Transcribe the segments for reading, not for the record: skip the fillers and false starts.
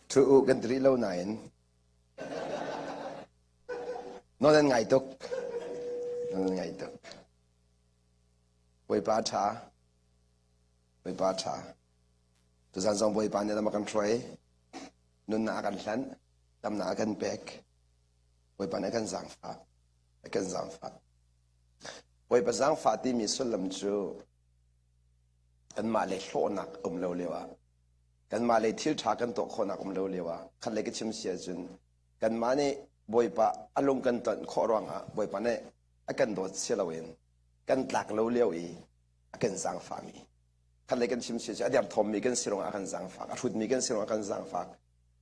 Thu u kan ti rih lo nain nawl nan ngai tuk. Nawl nan ngai tuk. Bawipa ṭha. Bawipa ṭha. Tuzan zong Bawipa nih lam a kan hruai. Nunnak a kan hlanh. Damnak a kan pek. Bawipa nih a kan zaangfah. A kan zaangfah. Bawipa zaangfah timi sullam cu kanmah le hlawhnak um lo lio ah kanmah le thil ṭha kan tuah khawhnak um lo lio ah khat le ka chim si ahcun kanmah nih Bawipa a lung kan tonh khawh ruangah Bawipa nih a kan dawt si loin kan tlak lo lio i a kan zaangfahmi khat le kan chim si ahcun a derthawmmi kan si ruangah a kan zaangfak a hrutmi kan si ruangah a kan zaangfak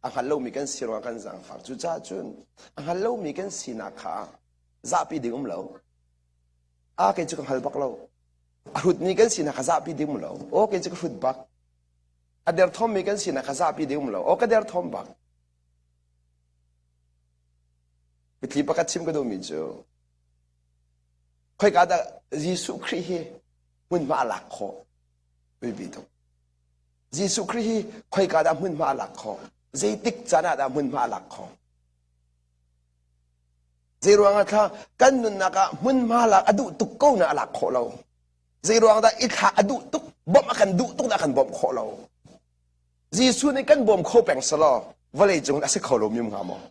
a hngal lomi kan si ruangah a kan zaangfak cucaah cun a hngal lomi kan sinak kha zahpi ding um lo a kei cu ka hngal bak lo a hrutmi kan sinak kha zahpi ding um lo aw kei cu ka hrut bak a derthawmmi kan sinak kha zahpi ding um lo aw ka derthawm bak Mitthli pakhat chim ka duhmi cu khoika dah Jesuh Khrih hi hmunhma a lak khawh biapi tuk Jesuh Khrih hi khoika dah hmunhma a lak khawh zeitik caan ah dah hmunhma a lak khawh Zeiruang ah thla kan nunnak ah hmunhma lak a duh tuk ko na a lak khawh lo. Zeiruang dah i thla a duh tuk bawmh a kan duh tuk dah kan bawmh khawh lo. Jesuh nih kan bawm kho peng selaw vawlei cung a si kho lo mi hnga maw?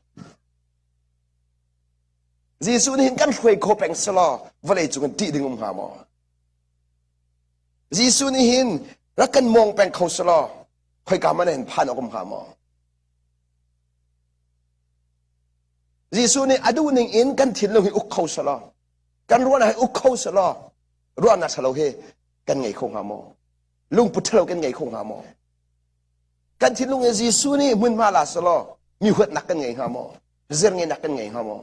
Jesuh nih hin kan hruai kho peng selaw vawlei cung in ṭih ding um hnga maw? Jesuh nih hin rak kan mawng peng kho selaw khoika man hin phan awk um hnga maw? Jesuh nih a duh ning in kan thinlung hi uk kho selaw kan ruahnak hi uk kho selaw ruahnak ṭhalo hi kan ngei kho hnga maw? Lungput ṭhalo kan ngei kho hnga maw? Kan thinlung in Jesuh nih hmunhma la selaw mi huatnak kan ngei hnga maw? Zirngenak kan ngei hnga maw?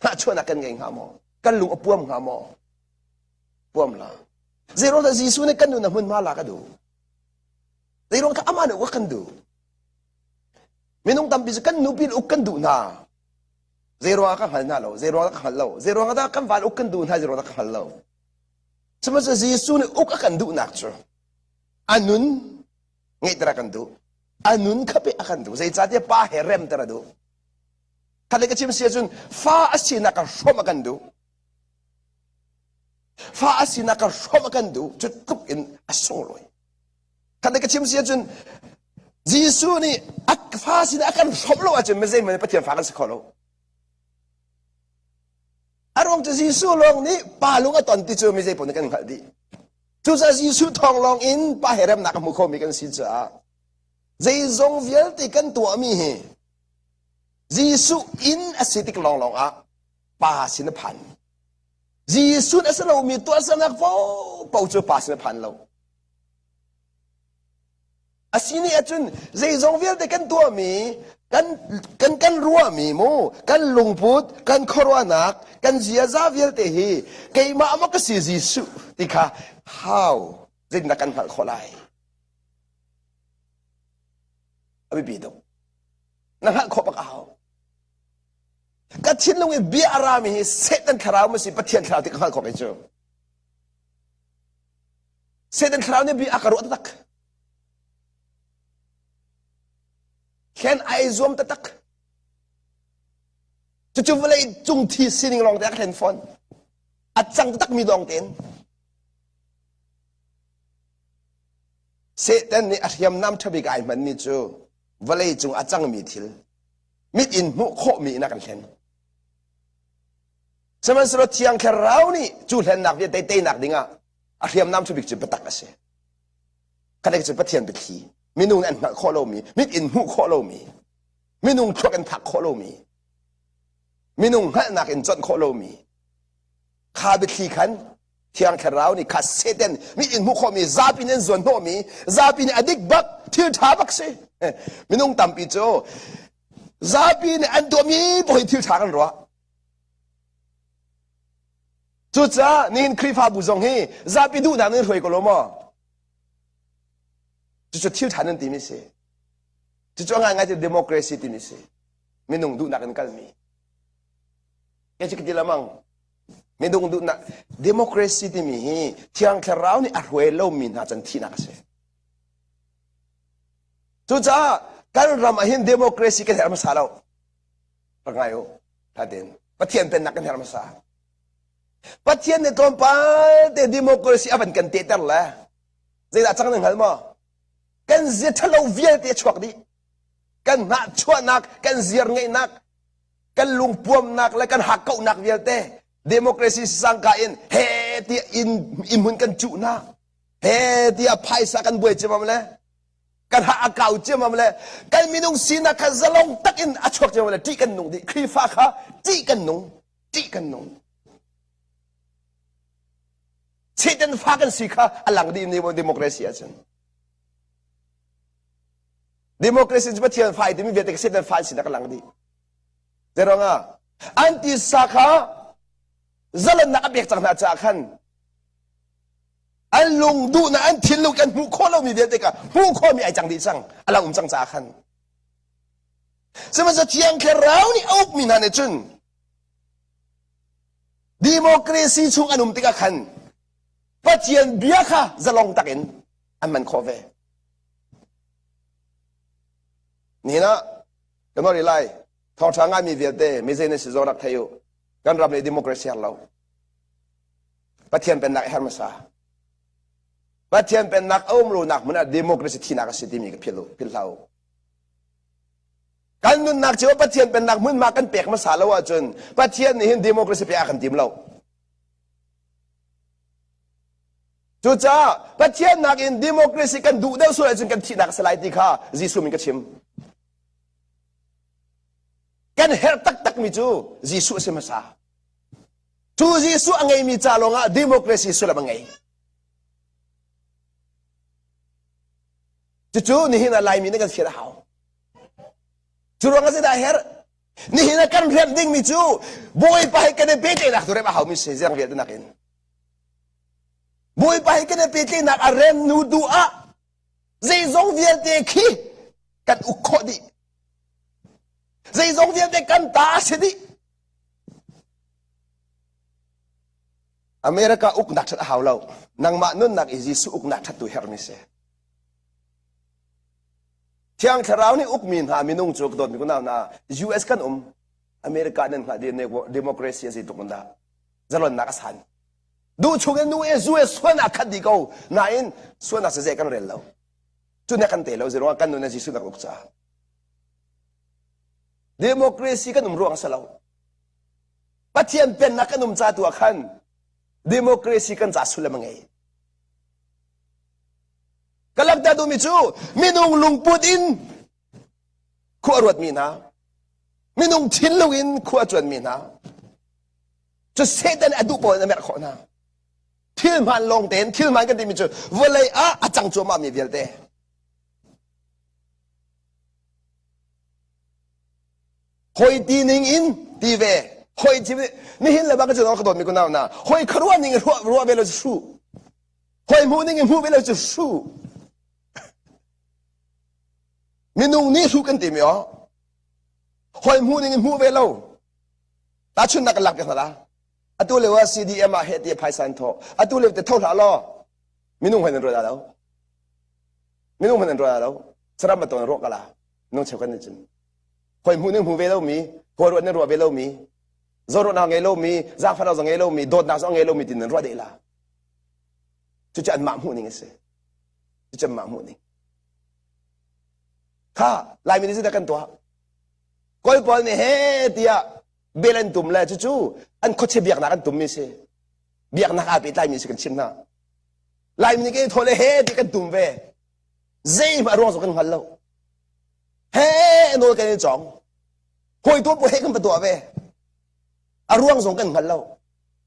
Hnahchuahnak kan ngei hnga maw? Kan lung a puam hnga maw? Puam la. Zeiruang dah Jesuh nih kan nun a hmunhma lak a duh? Zeiruang dah amah nih uk a kan duh? Minung tampi cu kan nupi uk kan duh hna. Zeiruang ah ka hngal hna lo, zeiruang ah ka hngal lo, zeiruang ah dah kan van uk kan duh hna, zeiruang dah ka hngal lo. Sihmanhsehlaw Jesuh nih uk a kan duhnak cu a nun ngeihter a kan duh. A nun kha peh a kan duh. Zeicahtiah pa he remter a duh. Khat ka chim si ahcun fa a sinak a hrawm a kan duh. Fa a sinak a hrawm a kan duh. Cu tluk in a sunglawi. Khat ka chim si ahcun Jesuh nih a fa sin a kan hrawmh lo ahcun mizei Pathian fa kan si kho lo. A ruang cu Jesuh lawng nih pa lung a ton ti cu mizei paoh nih kan hngalh dih. Cucaah Jesuh thawng lawng in pa he remnak a hmu khomi kan si caah zeizong vialte kan tuahmi hi Jesuh in a si tik lawnglawng ah pa sin a phan. Jesuh a si lomi tuahsernak paohpaoh cu pa sin a phan lo. A si nih ahcun zeizong vialte kan tuahmi, kan, kan, kan ruahmi mu, kan lungput, kan khuaruahnak, kan ziaza vialte hi keimah maw ka si Jesuh ti kha how zeitindah kan hngalh khawh lai? A biapi tuk. Na hngalh khawh bak a hau. Ka thinlung i bia a rami hi Satan thlarau ma si Pathian thlarau ti ka hngalh khawh kei cu. Satan thlarau nih bia a ka ruah taktak. Hlen ai zuam taktak. Cucu vawlei cung thi sining lawng te a ka hlen fawn. A cang taktak mi lawng tein. Satan nih a hriamnam ṭhabik ai hmanmi cu vawlei cung a cangmi thil mit in hmuh khawhmi in a kan hlen. Sihmanhsehlaw Thiang Thlarau nih cu hlennak vialte teinak dingah a hriamnam cu bik cu biatak a si. Khatlei cu Pathian biathli, minung nih an hngalh khawh lomi, mit in hmuh khawh lomi, minung thluak in phak khawh lomi, minung hngalhnak in conh khawh lomi, kha biathli khan Thiang Thlarau nih kha Satan mit in hmuh khawhmi, zapi nih an zuan hnawhmi, zapi nih a dik bak, thil ṭha bak si. Minung tampi cu zapi nih an tuahmi paoh hi thil ṭha kan ruah. Cucaah nihin Khrihfabu zong hi zapi duhnak nan hruai ko lo maw? Cucu thil ṭha nan timi si. Cucu a ngaingai cu democracy timi si. Minung duhnak in kalmi. Kei cu ka ti lamang. Minung duhnak democracy timi hi Thiang Thlarau nih a hruai lomi hna can thihnak a si. Cucaah Kan ram ah hin democracy kan herh hmasa lo. Rak ngai u. Thatin. Pathian pennak kan herh hmasa. Pathian nih tlawmpal te democracy a van kan tehter le zeidah cang na hngal maw? Kan zia ṭhalo vialte a chuak dih. Kan hnahchuahnak, kan ziar ngeihnak, kan lungpuamnak le kan hakkauhnak vialte democracy sangka in he tiah inn hmun kan cuh hna. He tiah phaisa kan buai ciamam le kan ha a kau ciamam le kan minung sinak kha zalong tak in a chuak ciamam le ṭih kan nung dih. Khrihfa kha ṭih kan nung. Ṭih kan nung. Satan fa kan si kha a lang dih ni democracy ahcun. Democracy cu Pathian fa timi vialte Satan fa sinak a lang dih. Zeruangah an tisa kha zalonnak a pek cang hna caah khan an lung duhnak an thinlung kan hmuh khawh lomi vialte kha hmuh khawhmi ai cang dih cang a lang um cang caah khan sihmanhsehlaw thiang thlarau nih a ukmi hna nih cun Democracy chung an um tikah khan Pathian bia kha zalong takin an man khawh ve. Nihin ah kan ori lai thawngṭha ngaimi vialte mizei nan si zong rak thei u. Kan ram nih democracy har lo. Pathian pennak a her hmasa. Pathian pennak a um lonak hmun ah democracy thinak a si timi ka philh u, philh hlah u. Kan nunnak cio Pathian pennak hmunhma kan pek hmasa lo ahcun Pathian nih hin democracy pek a kan tim lo. Cucaah Pathian nakin democracy kan duh deuh sual ahcun kan thihnak a si lai ti kha Jesuh min ka chim. Kan herh taktakmi cu Jesuh a si hmasa. Cu Jesuh a ngeimi ca lawngah democracy sullam a ngei. Cucu nihin ah Laimi nih kan fian a hau. Cu ruangah zeidah a herh? Nihin ah kan remh dingmi cu Bawipa he kan i pehtlaihnak tu remh a haumi si zeirang vialte nakin. Bawipa he kan i pehtlaihnak a rem nu tu ah zeizong vialte khi kan uk khawh dih. Zeizong vialte kan ta a si dih. America uknak ṭhat a hau lo. Nangmah nunnak i Jesuh uknak ṭhat tu herhmi si. Thiang Thlarau nih ukmi hna minung cu ka dawtmi kunau hna US kan um America nan hngalh democracy a zeitluk in dah zalonnak a san duh chung in nu e zu e sualnak khat dih ko nain sualnak siseh kan rel lo cu nek kan te lo zeiruang kan nun a Jesuh nak uk caah democracy kan um ruang a si lo Pathian pennak kan um ca tu ah khan democracy kan ca sullam a ngei Ka langhter duhmi cu minung lungput in khua a ruatmi hna, minung thinlung in khua a cuanmi hna, cu Satan a duh pawl in a merh khawh hna. Thil hmaan lawng tein thil hmaan kan timi cu vawlei ah a cang cuahmahmi vialte. Hoi ti ning in ti ve. Hoi ti nihin le bang ka cu ka dawtmi kunau na. Hoi kharuah ning ruah ruah ve lo cu hruh. Hoi hmuh ning in hmuh ve lo cu hruh. Minung nih hruh kan timi aw. Hoi hmuh ning in hmuh ve lo. Tahchunhnak kan lak piak hna la. Atu lio ah CDM ah heh ti phaisa an thawh. Atu lio te tho hlah law. Minung hmanh an ruat lo. Minung hmanh an ruat lo. Saram a ton ruah kala. Minung cheu kan nih cun. Hoi hmuh ning hmu ve lomi, hawi ruat ning ruah ve lomi, zawnruahnak ngei lomi, zaangfahnak zong ngei lomi, dawtnak zong ngei lomi tin nan ruah deh la. Cucu anmah hmuh ning a si. Cucu anmah hmuh ning. Kha Laimi nih zeidah kan tuah? Kawl pawl nih he tiah bel an tum le cucu an khuachia biaknak an tummi si. Biaknak aa pehtlaimi si kan chim hna. Laimi nih ke thaw le he ti kan tum ve. Zeihmah ruang zong kan hngal lo. He nawl kan i cawng. Hawi tuah he kan va tuah ve. A ruang zong kan hngal lo.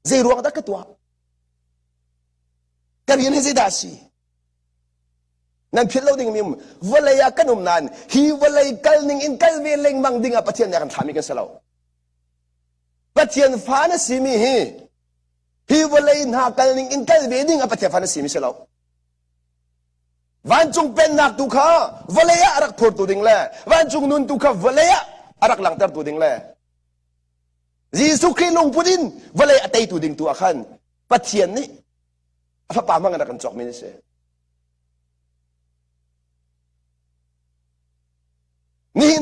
Zei ruang dah ka tuah? Ka rian hi zeidah a si? Nan philh lo ding mi um. Vawlei ah kan um nain hi vawlei kal ning in kal ve lengmang ding ah Pathian nih a kan thlahmi kan si lo. Pathian fa na simi hi hi vawlei hna kal ning in kal ve ding ah Pathian fa na simi si lo. Vancung pennak tu kha vawlei ah a rak phurtu ding le vancung nun tu kha vawlei ah a rak langhtertu ding le Jesuh Khrih lungput in vawlei a teitu ding tu ah khan Pathian nih a fapa hmang in a kan cawkmi a si.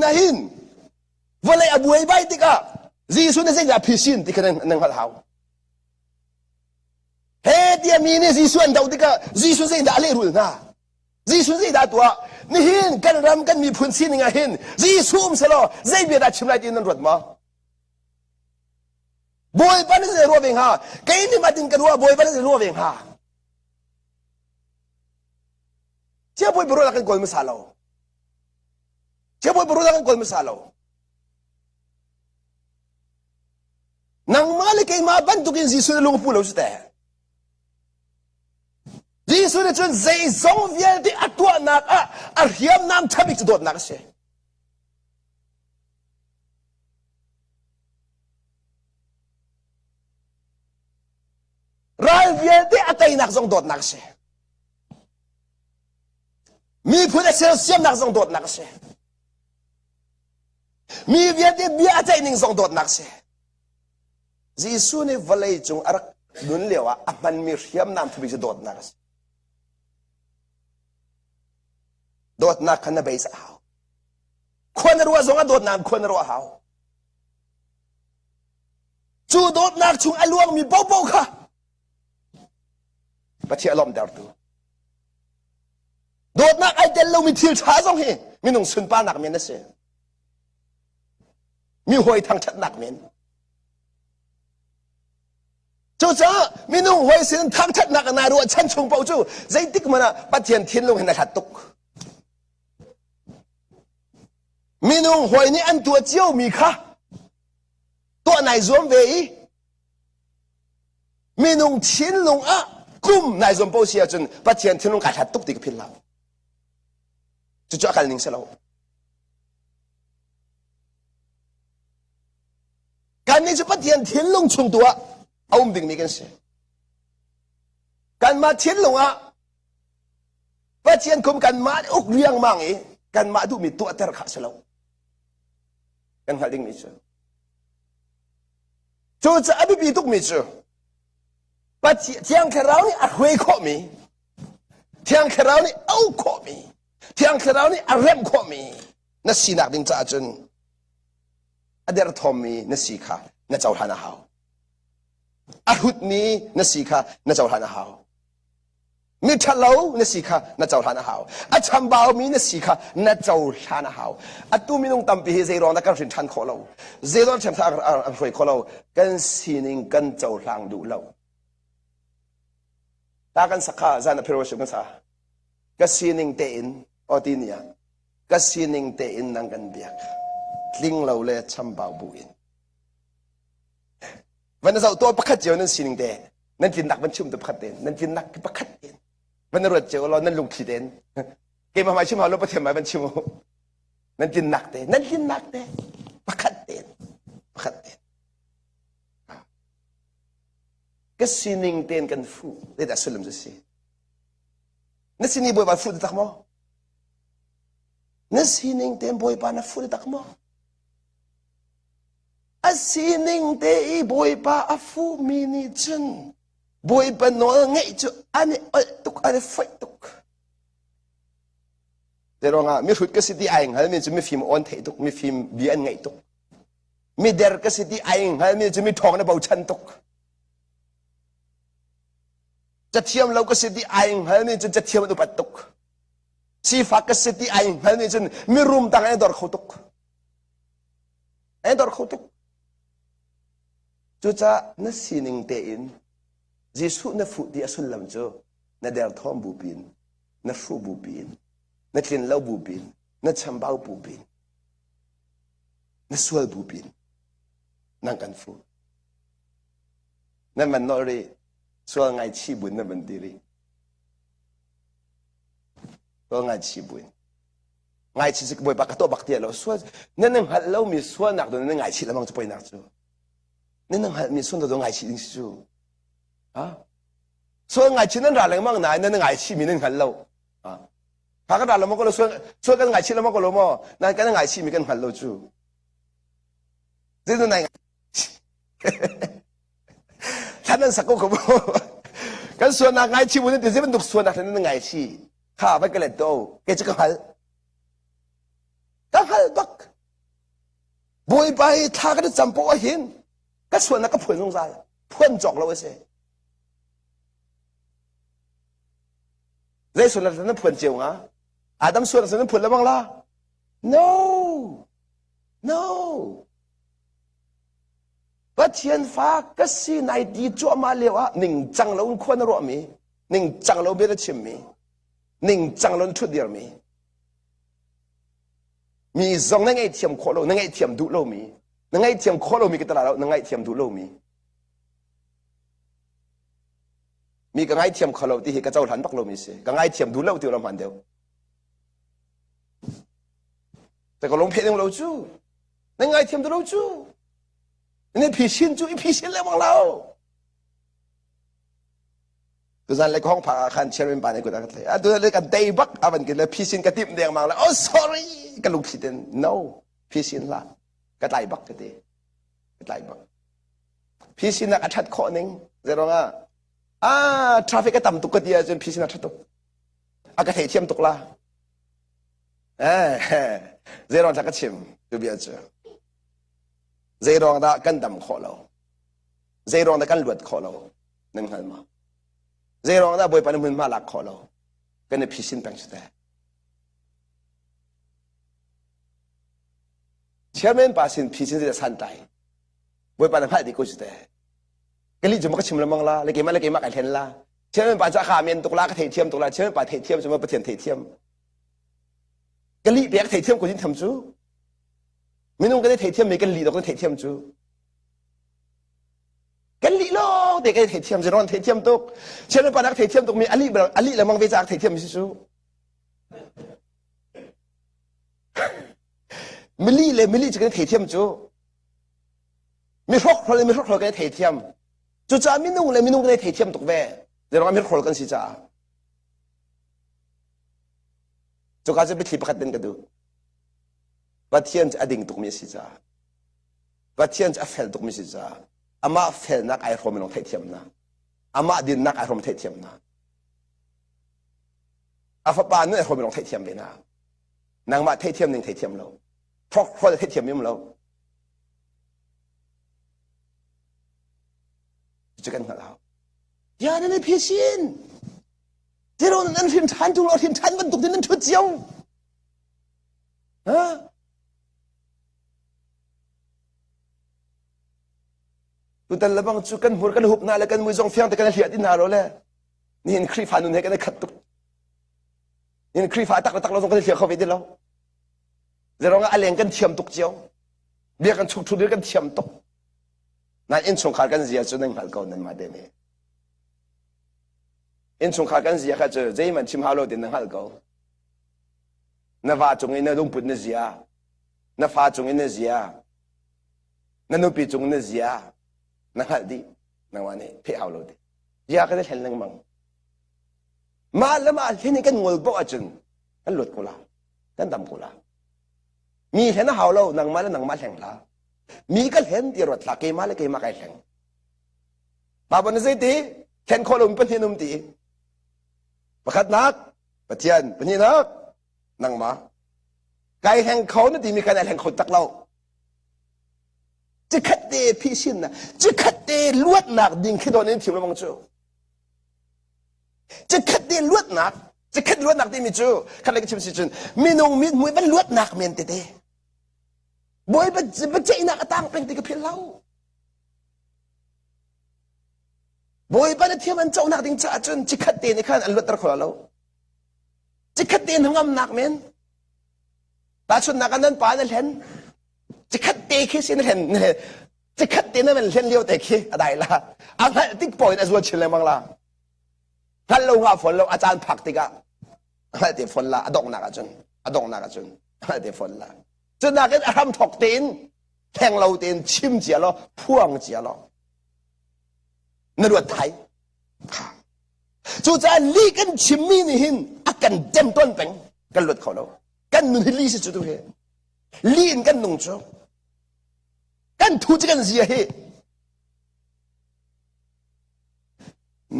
ah hin vawlei a buaibai tikah Jesuh nih zeidah phisin ti kha nan hngalh hau. He tiah mi nih Jesuh an doh tikah Jesuh zeidah a lehrul hna? Jesuh zeidah tuah? Nihin kan ram kan miphun sining ah hin Jesuh um selaw zei bia dah chim lai ti nan ruat maw? Bawipa nih zei ruah ve hnga? Kei nih mah tin ka ruah Bawipa nih zei ruah ve hnga? Cia Bawipa ruah kan kawl hmasa lo. Cia Bawipa ruah kan kawl hmasa lo. Nangmah le keimah bantukin Jesuh na lung a pu lo cu teh. Jesuh nih cun zeizong vialte a tuahnak ah a hriamnam ṭha bik cu dawtnak a si. Ral vialte a teinak zong dawtnak a si. Miphun a sersiamnak zong dawtnak a si. Mi vialte bia a ceih ning zong dawtnak a si. Jesuh nih vawlei cung a rak nun lio ah a hmanmi hriamnam thubik cu dawtnak a si. Dawtnak kha na beis a hau. Khua na ruah zong ah dawtnak khua na ruah a hau. Cu dawtnak chung a luangmi popo kha Pathian a lawmhtertu. Dawtnak ai tel lomi thil ṭha zong hi minung sunparnak men a si. Mi hawi thangṭhatnak men. Cucaah minung hawi sin thangṭhatnak na ruah chan chung paoh cu zeitik hmanh ah Pathian thinlung hin a hlat tuk. Minung hawi nih an tuah ciomi kha tuah nai zuam ve i minung thinlung ah kum nai zuam po si ahcun Pathian thinlung kai hlat tuk ti ka philh lo. Cucu a kal ning si lo. Kannih cu Pathian thinlung chung tu ah a um dingmi kan si. Kanmah thinlung ah Pathian kum kanmah uk riangmang i kanmah duhmi tuahter kha si lo. Kan hngalh dingmi cu. Cucaah a biapi tukmi cu Pathian Thiang Thlarau nih a hruai khawhmi, Thiang Thlarau nih a uk khawhmi, Thiang Thlarau nih a remh khawhmi na sinak ding caah cun a derthawmmi na si kha na cohlan a hau. A hrutmi na si kha na cohlan a hau. Miṭhalo na si kha na cohlan a hau. A chambaumi na si kha na cohlan a hau. Atu minung tampi hi zei ruang dah kan hrin ṭhan khawh lo? Zei ruang ṭhiam an hruai khawh lo? Kan sining kan cohlang duh lo. Ta kan sak kha zan a phir kan sa. Ka sining tein aw ti ni ah ka sining tein nang kan biak. Tling lo le chambau bu in. Van zoh tuah pakhat cio nan sining te nan tlinnak van chim tu pakhat tein nan tlinnak pakhat tein van ruat cio law nan lungthli tein keimah hmai chim hau lo pathian hmai van chim u nan tlinnak te nan tlinnak te pakhat tein pakhat tein ka sining tein kan fuh zeidah sullam cu si na sining bawipa fuh tak maw na sining tein bawipa na fuh tak maw A sining te i Bawipa a fuhmi nih cun Bawipa nawl ngeih cu an i olh tuk, an i foih tuk. Te ruangah mihrut ka si ti ai hngalmi cu mifim awn theih tuk, mifim bia an ngaih tuk. Mider ka si ti ai hngalmi cu miṭhawng na bochan tuk. Cathiam lo ka si ti ai hngalmi cu cathiam an upat tuk. Sifak ka si ti ai hngalmi cun mirum tang an dor kho tuk. An dor kho tuk. Cucaah na sining tein Jesuh na fuh ti a sullam cu na derthawm bu pin, na hruh bu pin, na tlin lo bu pin, na chambau bu pin, na sual bu pin, nang kan fuh. Nan van nolh rih, sual ngaichih buin nan van ti rih. Sual ngaichih buin. Ngaichih cu Bawipa ka tuah bak ti lo. Sual nan nan hngalh lomi sualnak do nan ngaichih lamang cu poinak cu. Nan nan hngalhmi sual do ngaichih ding si cu. Ha? Sual ngaichih nan ra lengmang nain nan ngaichihmi nan hngal lo. Ha? Kha kan ra lo maw ko lo sual sual kan ngaichih lo maw ko lo maw? Nan kan ngaichihmi kan hngal lo cu. Zeitin nai Thlan nan sak ko ko mu. Kan sualnak ngaichih mu nan ti zei bantuk sualnak nan ngaichih. Kha vai ka let to. Kei cu ka hngal. Ka hngal bak. Bawipa hi thla kan i cam poah ahhin ka sualnak ka phuan zungzal. Phuan cawk lo a si. Zei sualnak na phuan cio nga? Adam sualnak na phuan lemang la? No! No! Pathian fa ka si nai ti cuahmah lio ah ningcang lo in khua na ruahmi, ningcang lo bia na chimmi, ningcang lo in ṭhut dirmi, mi zong na ngaihthiam khawh lo, na ngaihthiam duh lomi, na ngaihthiam khawh lomi ka tala lo, na ngaihthiam duh lomi. Mi ka ngaithiam kho lo ti hi ka cohlan bak lomi si. Ka ngaithiam duh lo ti lo hman deuh. Te ka lung pheh ding lo cu. Na ngaithiam duh lo cu. Na phi sin cu i phi sin lengmang lo. Tuzan le khong phak ah khan chairman pa nih kut a ka thlai. Atu le kan tei bak avan kin le phisin ka timh dengmang le oh sorry ka lungthli ten no phisin hlah ka tlai bak ka ti ka tlai bak phisin nak a that khawh ning zeirong ah ah traffic a tam tuk ka ti ahcun phisin a tha tuk a ka theithiam tuk la eh zeirong dah ka chim tu bia cu Zeiruang dah kan dam khawh lo? Zeiruang dah kan luat khawh lo? Nan hngal ma? Zeiruang dah Bawipa nih hmunhma lak khawh lo? Kan i phisin peng cu teh. Chairman pa sin phisin zei santlai. Bawipa na hngalh dih ko cu teh. Ka lih cu ma ka chim lengmang la, le keimah le keimah kai hlen la. Chairman pa cu a ka men tuk la, ka theithiam tuk la. Chairman pa theithiam cu ma Pathian theithiam. Ka lih pek theithiam ko din tham cu. Minung kan i theithiam mi kan lih dok kan theithiam cu. Kan lih lawng te kan i theithiam zeron theithiam tuk. Chian pa nak theithiam tuk mi ali ali lemang ve caak theithiam si cu. Mili le mili cu kan theithiam cu. Mi hrokhrol le mi hrokhrol kan i theithiam. Cucaah minung le minung kan i theithiam tuk ve. Zeruang mi hrokhrol kan si caah. Cuka cu biathli pakhat den ka duh. Pathian cu a ding tukmi a si caah Pathian cu a fel tukmi a si caah amah felnak ai hrawm in theihthiamnak amah dinnak ai hrawm theihthiamnak a fapa nun ai hrawm in theihthiam ve na nangmah theihthiam ning theihthiam lo hrokhrol theihthiam im lo cu kan hngalh hau ya nan i phisin Tiro nan hrin ṭhan ṭung lo hrin ṭhan bantuk din nan ṭhut cio Tutan lebang cu kan hmur kan hup hna le kan mui zong fiang te kan hliah ti hna lo le nihin Khrihfa nun he kan i khat tuk. Nihin Khrihfa tak le tak lo zong kan i hliah kho ve ti lo. Zeirong ah a leng kan thiam tuk cio. Bia kan chuk thu kan thiam tuk. Nan innchungkhar kan zia cu nan hngal ko nan mah te nih. Innchungkhar kan zia kha cu zeihmanh chim hau lo tin na hngalh ko. Na va cung i na lungput na zia, na fa cung i na zia, na nupi cung na zia, na hngalh dih. Nangmah nih pheh hau lo ti. Zia kan i thlen lengmang. Mah le mah hlen in kan ngol poh ahcun kan luat ko la, kan dam ko la. Mi hlen a hau lo, nangmah le nangmah hleng hlah. Mi ka hlen ti ruat hlah, keimah le keimah kai hleng. Baibal nih zeiti? Hlen khawh lomi Pathian um ti. Pakhatnak, Pathian. Pahnihnak, nangmah. Kai hleng kho na timi kha na hleng kho tak lo. Cikhat te phisin na, cikhat te luatnak ding khi dawn in thim lengmang cu. Cikhat te luatnak, cikhat luatnak timi cu, khat le ka chim si cun, minung mithmui van luatnak men tete. Bawi biaceihnak a tang peng ti ka philh lo. Bawipa na thiam an conak ding caah cun cikhat te nih khan an luatter kho lo. Cikhat te hnangamnak men. Tahchunhnak ah nan pa na hlen. Cikhat te khi si na hlen. Cikhat te na van hlen lio te khi a dai la. A hngalh tik paoh in a zual chin lengmang la. Hngalh lo nga fawn lo a caan phak tikah hngalh te fawn la a donghnak ahcun a donghnak ahcun hngalh te fawn la. Cu nakin a hram thawk tein hleng lo tein chim cia law phuang cia law na ruat thai cucaah li kan chimmi nih hin a kan dem tawn peng kan luat kho lo kan nun hi li si cu tu hi li in kan nung cu kan thu cu kan zia hi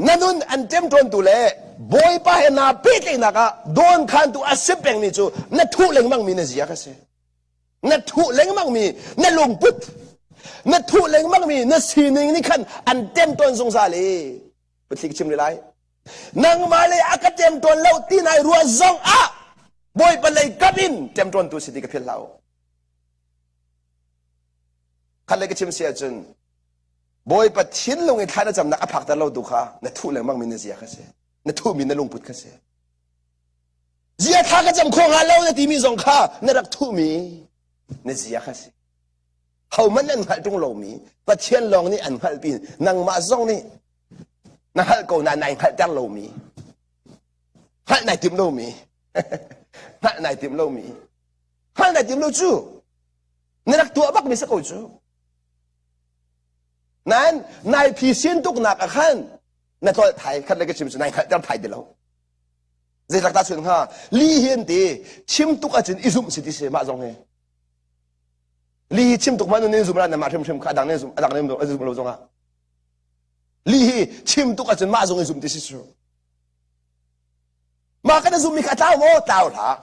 na nun an ṭemṭawntu le Bawipa he naa pehtlaihnak ah dawnkhantu a si pengmi cu na thuh lengmangmi na zia ka si. Na thuh lengmang mi na lungput, na thuh lengmang mi na sining nih khan an temtawn zungzal i Pathlik chim rih lai. Nangmah le a ka temtawn lo ti nai ruah zong ah Bawipa lei kap in temtawntu si ti ka philh hlah u. Khat le ka chim si ahcun Bawipa thinlung i thla na camnak a phakter lo tu kha na thuh lengmang mi na zia kha si. Na thuhmi na lungput kha si. Zia thla ka cam kho hnga lo na timi zong kha na rak thuhmi na zia kha si. Hohmanh an hngalh ṭung lomi Pathian lawng nih an hngalhpi nangmah zong nih na hngalh ko nain nai hngalhter lomi hngalh nai timh lomi hngalh nai timh lomi hngalh nai timh lo cu na rak tuah bakmi si ko cu nain nai phisin tuknak ah khan na tlolh thai khat le ka chim cu nai hngalhter thai ti lo zeitlak ta chun hnga li hi an ti chim tuk ahcun i zumh si ti si mah zong hi Li hi chim tuk hmanh in zum ra na mah hrimhrim kha adang ne zum adang ne zum lo zongah li hi chim tuk ahcun mah zong i zum ti si su mah kan zum mi kha tlau maw tlau hlah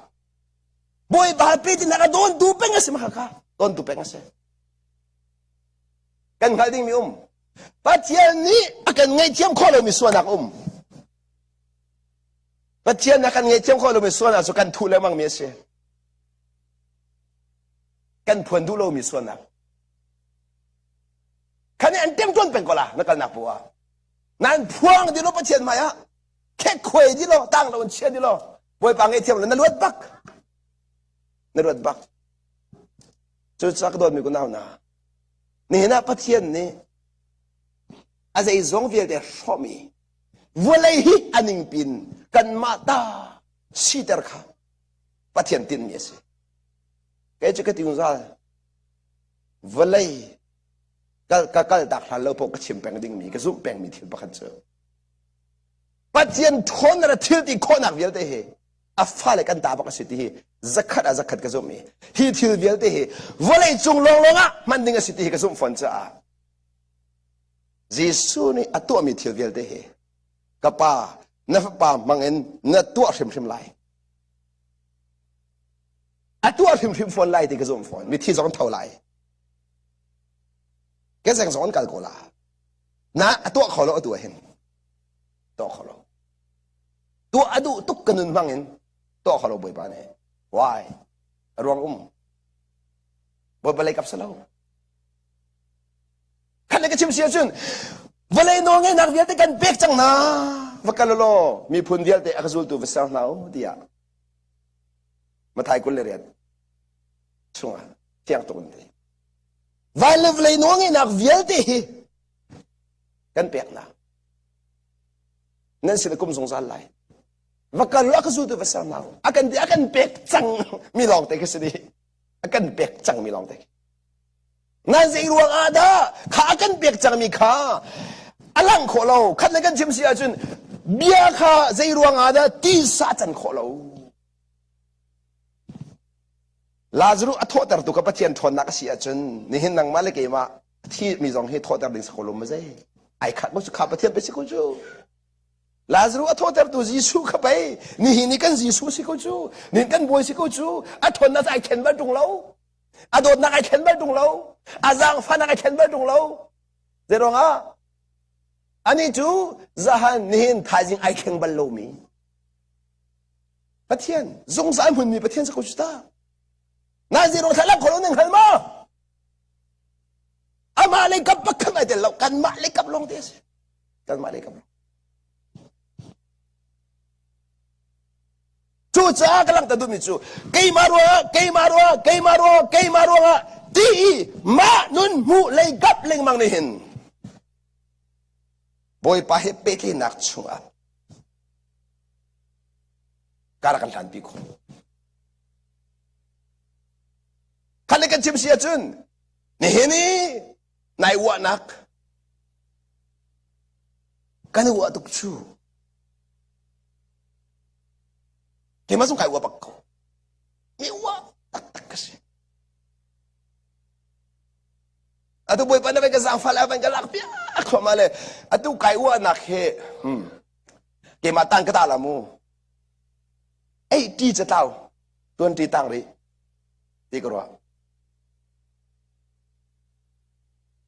bawipa pe ti nak a dawn tu peng a si ma kha dawn tu peng a si kan hngalh ding mi um Pathian nih a kan ngaihthiam khawh lomi sualnak um Pathian a kan ngaihthiam khawh lomi sualnak cu kan thuh lengmang mi a si Kan phuan duh lomi sualnak. Khan an temtuan peng ko la na kalnak poah ah. Nan phuang di lo Pathian hmai ah khek khuai di lo tang lo in chia di lo Bawipa ngaihthiam lo na luat bak. Na luat bak. Cucaah ka dawtmi kunau hna nihin ah Pathian nih a zeizong vialte hrawhmi vawlei hi a ningpin kanmah ta siter kha Pathian tinhmi a si. Kei cu ka ti zungzal vawlei kal ka kal tak hlan lo paoh ka chim peng dingmi ka zumh pengmi thil pakhat cu Pathian ṭhawnnak le thil ti khawhnak vialte hi a fale kan ta bak a si ti hi zakhat ah zakhat ka zumh i hi thil vialte hi vawlei cung lawnglawng ah hman ding a si ti hi ka zumh fawn caah Jesuh nih a tuahmi thil vialte hi ka pa na fapa hmang in na tuah hrimhrim lai A tuah hrimhrim fawn lai ti ka zumh fawn. Mithi zong tho lai. Ke zeng zong an kal ko la. Na a tuah kho lo atu hin. Tuah kho lo. Tuah a duh tuk ka nun hmang in tuah kho lo Bawipa nih. Why? A ruang um. Bawipa lei kap si lo. Khat le ka chim si ahcun vawlei nawlngeihnak vialte kan pek cang na va kal law miphun vialte a ka zultu va ser hna u tiah Mathai 28 chungah fiang tuk in ti. Van le vawlei nawlngeihnak vialte hi kan pek na. Nan sin a kum zungzal lai. Va kal a ka zultu va ser hna u. A kan ti a kan pek cang mi lawng te khi si dih. A kan pek cang mi lawng te. Nan zei ruang ah dah kha a kan pek cangmi kha a lang khawh lo. Khat le kan chim si ahcun bia kha zei ruang ah dah tisa can khawh lo. Lazarus a thawhtertu kha Pathian ṭhawnnak a si ahcun nihin nangmah le keimah thi mi zong hi thawhter ding si ko lo ma zei ai khat ko cu kha Pathian pe si ko cu Lazarus a thawhtertu Jesuh kha pei nihin i kan Jesuh si ko cu nihin kan bawi si ko cu a ṭhawnnak ai thlen bal ṭung lo a dawtnak ai thlen bal ṭung lo a zaangfahnak ai thlen bal ṭung lo zei ruangah anih cu zahan nihin thaizing ai thleng bal lomi Pathian zungzal hmunmi Pathian si ko cu ta na zei ruang thlalak kholo nan hngal maw amah lei kap pakhat ai tel lo kanmah lei kap lawng te a si kanmah lei kap lawng Cucaah ka langhter duhmi cu keimah ruangah keimah ruangah keimah ruangah keimah ruangah ti i mah nun hmuh lei kap lengmang nih hin Bawipa he pehtlaihnak chungah kar kan hlanpi khawh. Khat le kan chim si ahcun nihin i nai uahnak kan i uah tuk cu Keimah zong kai uah bak ko. Mi uah taktak ka si. Atu Bawipa na van ka zaangfah le a van ka lak piak thluahmah le atu kai uahnak hi hmm, keimah tang ka ta la mu. 80 catlau 20 tang rih ti ka ruah.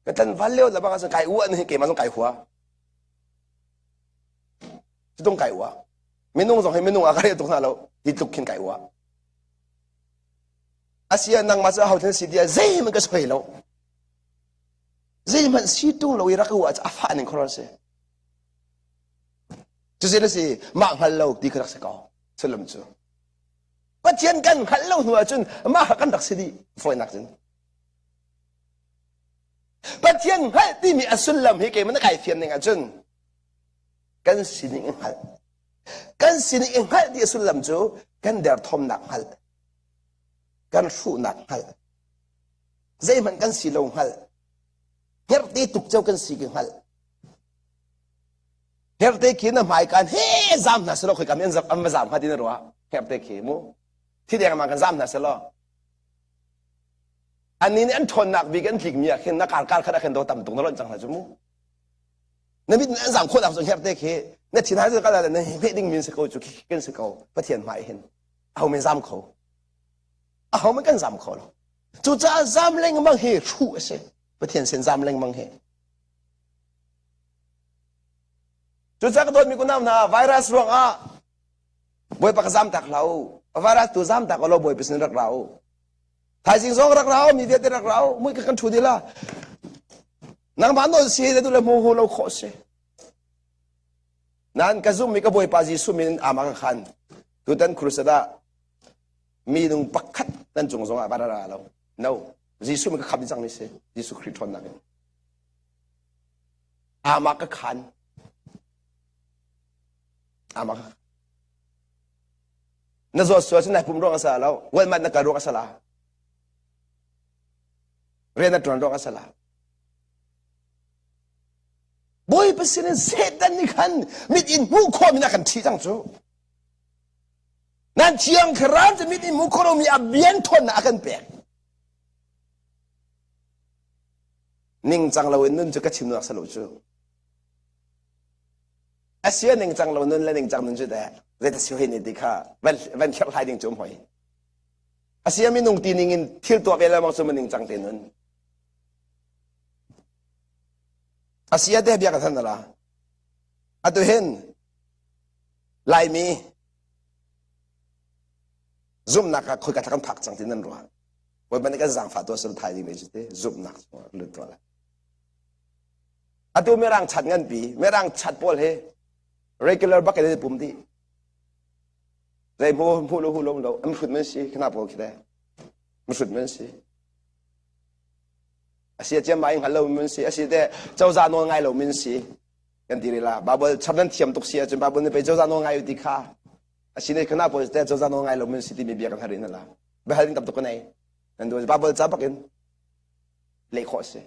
Ka tlanval lio le bang ahcun kai uah ni keimah zong kai hua. Cutung kai uah. Minung zong hi minung ah ka rel tuk hna lo. Hi tluk khin kai uah. Asia nangmah cu aho si tiah zeihmanh ka soi lo. Zeihmanh si tung lo i rak uah cu a fah ning khor si. Cusin a si mah hngal lo ti kha rak si ko. Sullam cu. Pathian kan hngalh lo hnu ahcun mah kan rak si dih fawinak cun. Pathian hngalh timi a sullam hi keimah na kai fian ning ahcun kan sining i hngalh. Kan sining i hngalh ti a sullam cu kan derthawmnak hngalh, kan hruhnak hngalh, zeihmanh kan si lo hngalh, hngerhte tuk cio kan si ki hngalh. Hngerhte khi na hmaikaan he zaam hna selaw khoika mi an va zaam hnga ti na ruah. Hngerhte khi mu. Thi deng ma kan zaam hna selaw. Annih nih an ṭhawnnak bik an tlikmi ah khin na kar kar khat ah khin do tam tuk na lonh cang hna cu mu. Na mit an zaam khawhnak cu hngerhte khi na thin hai kal na hmeh ding min si ko cu kan si ko Pathian hmai hin aho men zaam kho aho men kan zaam kho lo cucaah zaam lengmang hi hruh a si Pathian sin zaam lengmang hi cucaah ka dawtmi kunau hna virus ruangah Bawipa ka zaam tak hlah u virus tu zaam tak lo Bawipa sin rak ra u Thaizing zong rak ra mi vialte rak ra mui ka kan thu dila. Nangmah nawl si na du le mu hu lo khawh si. Nan ka zum mi ka Bawipa Jesuh min ama ka khan. Tutan crusade ah minung pakhat nan cung zong ah va ra lo. No. Jesuh min ka khap cang mi si. Jesuh Khrih ṭhawnnak in. Ama ka khan. Ama ka Na zawt sual cu nai pum ruang a sa lo. Walmart na kal ruang a sa la. Rian na ṭuan ruang a sa la. Bawipa sin in Satan nih khan mit in hmuh khawh mi na kan ṭhi cang cu. Nan thiang thlarau cu mit in hmuh khawh lomi a bian ṭhawnnak a kan pek. Ningcang loin nun cu ka chim nak sa lo cu. A sia ningcang lo nun le ningcang nun cu teh zeita si hoi ne ti kha van van kherhlai ding cu um hoi. A sia minung ti ning in thil tuah ve lengmang cu ningcang te nun. A sia te bia ka than la. Atu hin Laimi zumhnak ah khoika kan phak cang ti nan ruah. Bawipa nih kan zaangfah tuah sul thai ding cu te zumhnak lut tuah lai. Atu mirang chat nganpi, mirang chat pawl hi regular bak in an pum dih. Zei hmu hmu lo hu lo lo an hrut man si khana pawl khi le mhrut man si. Asi a mai hngal lo man si asi te cozah nawl ngai lo min si kan ti la Bible chap nan thiam tuk si ahcun Bible nih pei cozah nawl ngai ti kha asi ne khana pawl te cozah nawl ngai lo min si timi bia kan harin la biahal ding tam tuk ka nei nan du Bible ca bak in leh khawh si.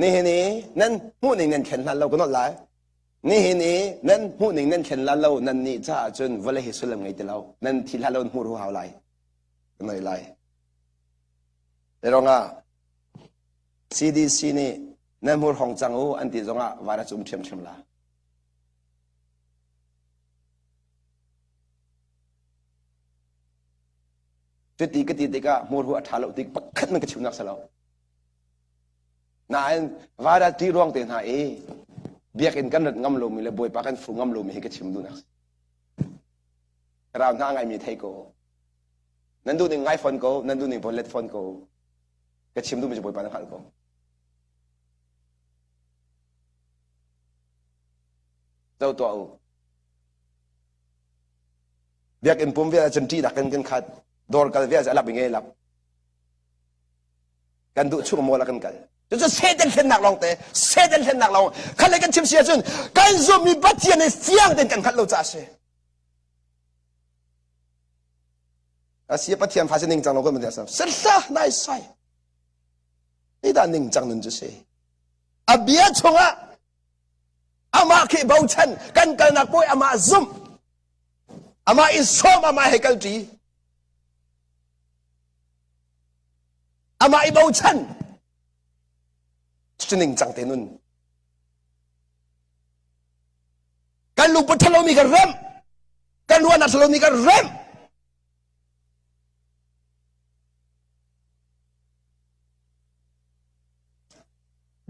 Nihin i nan hmuhning nan thlen hlan lo ka nolh lai. Nihin i nan hmuhning nan thlen lan lo nan nih caah cun vawlei hi sullam ngei ti lo. Nan thi hlan lo in hmuh ru hau lai. Ka noi lai. Ruangah CDC nih nan hmur hong cang u an ti zongah virus um ṭhiamṭhiam la. Cuti ka ti tikah hmurhu a ṭha lo ti pakhat man ka chimnak si lo. Nain virus ṭih ruang te hna i biakinn kan rat ngam lomi le Bawipa kan fu ngam lomi hi ka chim duhnak si. Rau hna ngaimi thei ko. Nan duh ning ngai fawn ko, nan duh ning let fawn ko. Ka chim duhmi cu Bawipa na hngalh ko. Zo tuah u. Biakinn pum vial ahcun ṭihnak kan kan khat. Dawr kal vial a lap i nge lap. Kan duh chung mawl ah kan kal. Cucu Satan hlennak lawng te, Satan hlennak lawng. Khat le kan chim si ahcun kan zummi Pathian hi fiang tein kan hngalh lo caah a si. Asi Pathian fa si ningcang lo kan mun asam. Sehla nai sai. Hi dah ningcang nun cu si. A bia chungah amah khi bochan kan kalnak pawi amah zumh amah in sawm amah he kalṭi amah i bochan cu ningcang te nun kan lungput ṭhalomi kan remh kan ruahnak ṭhalomi kan remh.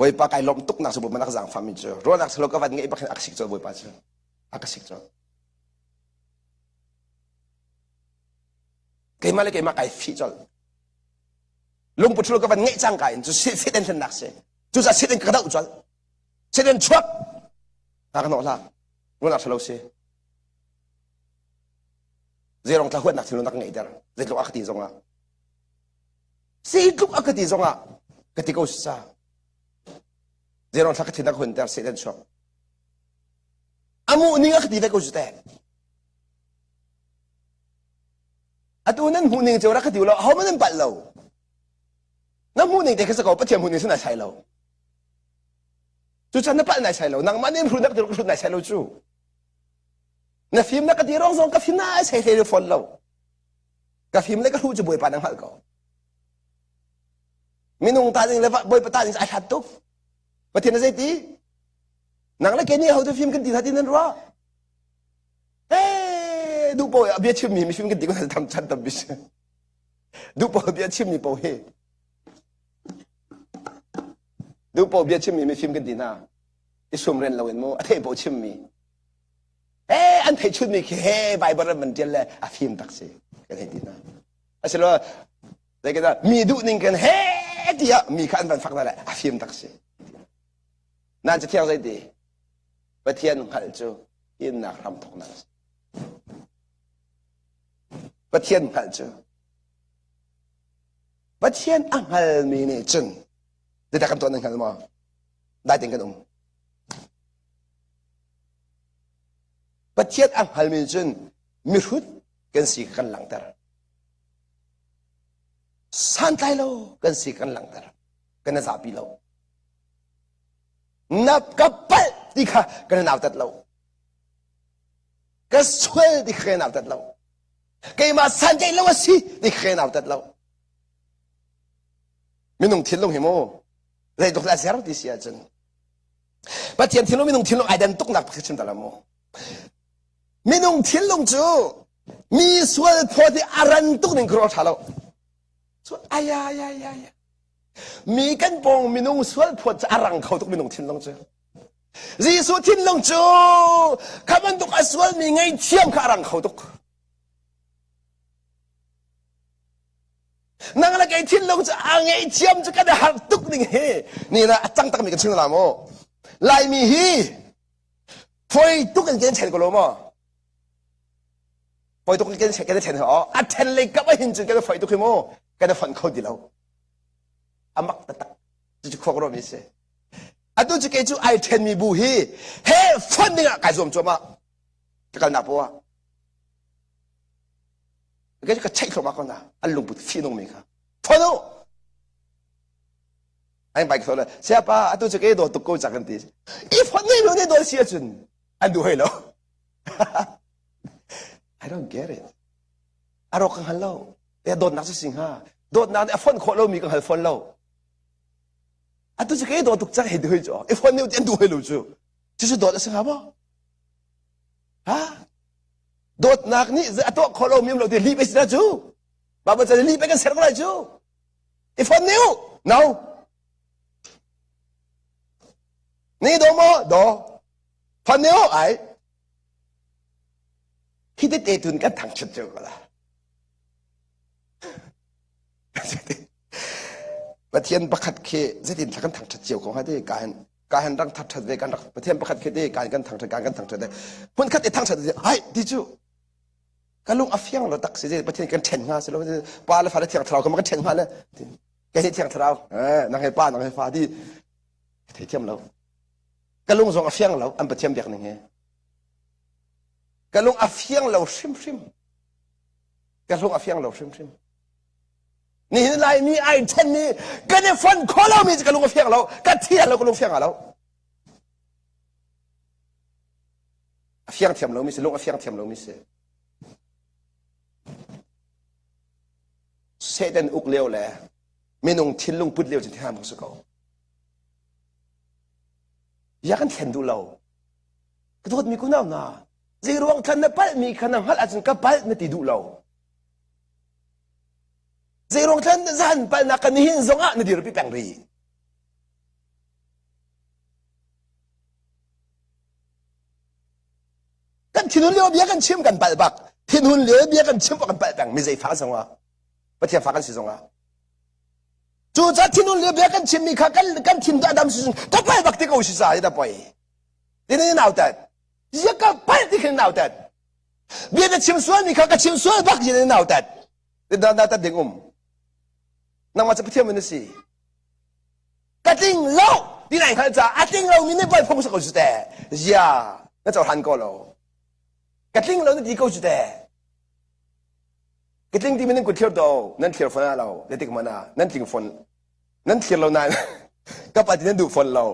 Bawipa kai lawmh tuk nak cu Bawipa nak zaangfah mi cu ruahnak salo ka van ngeih bak hin a ka sik colh Bawipa cu a ka sik colh. Keimah le keimah kai fih colh. Lungput ṭhalo ka van ngeih cangka in cu Satan hlennak si. Cucaah Satan ka doh colh. Satan chuak! Hna ka hnawh hlah. Ruahnak ṭhalo si. Zeirong thla huatnak thinlung na ka ngeihter. Zeitluk a ka ti zongah. Zeitluk a ka ti zongah ka ti ko si ca. Zeirong thla ka thin a ka hunter Satan chuak. Amu ning a ka ti ve ko cu teh. Atu nan hmuh ning cu rak ka ti lo, ahohmanh nan palh lo. Na hmuh ning te kha si ko, Pathian hmuh ning si nai sai lo. Cucan na palh nai sai lo, nangmah nih hrut na ka ti hrut nai sai lo cu. Na fim na ka ti rong zong ka fim nai sai hlei fawn lo. Ka fim le ka hruh cu Bawipa na hngalh ko. Minung ta ding le Bawipa ta ding ai hlat tuk. Pathian na zei ti? Nang le kei nih ho tu fim kan ti hna ti nan ruah? Hey, duh paoh bia chimmi mifim kan ti ko tam chan tam bis. Duh paoh bia chimmi paoh hi. Duh paoh bia chimmi mifim kan ti hna. I sum ren lo in mu a theih paoh chimmi. Hey, an theih chunmi khi he Bible ram man tial le a fim tak si kan hei ti hna. Asilo zei kan mi duh ning kan he tiah mi kha an van fak na le a fim tak si. Nan cathiang zei ti? Pathian hngalh cu innak hramthawknak a si. Pathian hngalh cu Pathian a hngalmi nih cun zeidah kan tuah nan hngal maw? Dai tein kan um. Pathian a hngalmi cun mihrut kan si kan langhter. Santlai lo kan si kan langhter. Kan i zapi lo. Na ka palh ti kha kan i nautat lo. Ka sual ti kha kan i nautat lo. Keimah santlaih lo a si ti kha kan i nautat lo. Minung thinlung hi mu zeitluk dah ser ti si ahcun Pathian thinlung minung thinlung ai dan tuknak pakhat chim ta la mu. Minung thinlung cu mi sual phawt hi a ran tuk ning khuaruah ṭha lo. So ai ai ai ai Mi kan pawng minung sual phawt cu a rang kho tuk minung thinlung cu. Jesuh thinlung cu kha bantuk a sualmi ngaihthiam kha a rang kho tuk. Nang le kei thinlung cu a ngaihthiam cu kan i harh tuk ning hi ni na a cang takmi kan chim la maw? Laimi hi foi tuk in kan chen ko lo maw? Foi tuk in kan kan chen ho. A then lei kap a hin cun kan foi tuk hi mu. Kan i fonh kho ti lo. A mak taktak. Cucu khua ka ruahmi si. Atu cu kei cu ai ṭhenmi bu hi he fonh dingah kai zuam cuahmah. Ka kalnak poah. Kei cu ka cheih thluahmah ko hna. An lungput fihnungmi kha. Fonh u! Ai bai ka le siapa atu cu kei dawt tuk ko cak kan ti. I fonh nih nu nih dawt si ahcun an duh hoi lo. I don't get it. A rawk ka hngal lo. Ya dawtnak cu si hnga. Dawtnak nih a fonh khawh lomi ka hngal fawn lo. Atu cu kei dawt tuk cang hei ti hoi cu. I fonh nih an duh hoi lo cu. Cucu dawt a si hnga maw? Ha? Dawtnak nih a tuah khawh lomi um lo ti lih pe si na cu. Bible ca lih pe kan ser ko lai cu. I fonh nih u. No. Ni daw maw? Daw. Fonh nih u. Ai. Hi tete tun kan thangṭhat cio ko la. Pathian pakhat khi zeitin thla kan thangṭhat cio ko hnga ti ka hin ka hin rang thangṭhat ve kan rak Pathian pakhat khi ti ka hin kan thangṭhat kan kan thangṭhat ve hmun khat i thangṭhat ti hai ti cu ka lung a fiang lo tak si Pathian kan ṭhen hnga si lo pa le fa le thiang thlarau kan kan ṭhen hnga le kei hi thiang thlarau eh nang he pa nang he fa ti thei thiam lo ka lung zong a fiang lo an Pathian biak ning he Ka lung a fiang lo hrimhrim. Ka lung a fiang lo hrimhrim. Nihin Laimi ai ṭhen ni kan i fon kho lomi cu ka lung a fiang lo. Ka thi lo ka lung fiang lo. A fiang thiam lomi si, lung a fiang thiam lomi si. Satan uk lio le minung thinlung put lio cu thiam si ko. Ya kan thlen duh lo. Ka dawtmi kunau hna, zeiruang thlan na palhmi kha na hngalh ahcun ka palh na ti duh lo. Zeiruang thlan zan palhnak ka nihin zongah na dirpi peng rih. thinhun lio bia kan chim kan palh bak. Thinhun lio bia kan chim kan palh peng mi zei fa zongah Pathian fa kan si zongah. Cucaah thinhun lio bia kan chimmi kha kan kan thin tu adam si ka palh bak ti ko si sa hi da poi. Tinin nautat. Ya ka palh ti khin nautat. Bia na chim sual mi kha ka chim sual bak yin nautat. Da da tat ding um. Nangmah cu Pathian na si. Ka tling lo ti nai hngalh caah a tling lomi nih voi phung sa ko cu te. Zia na cohlan ko lo. Ka tling lo na ti ko cu te. Ka tling timi nan kut thlir to nan thlir fawn lo na tik mana nan tling fawn nan thlir lo nain ka pa ti nan duh fawn lo.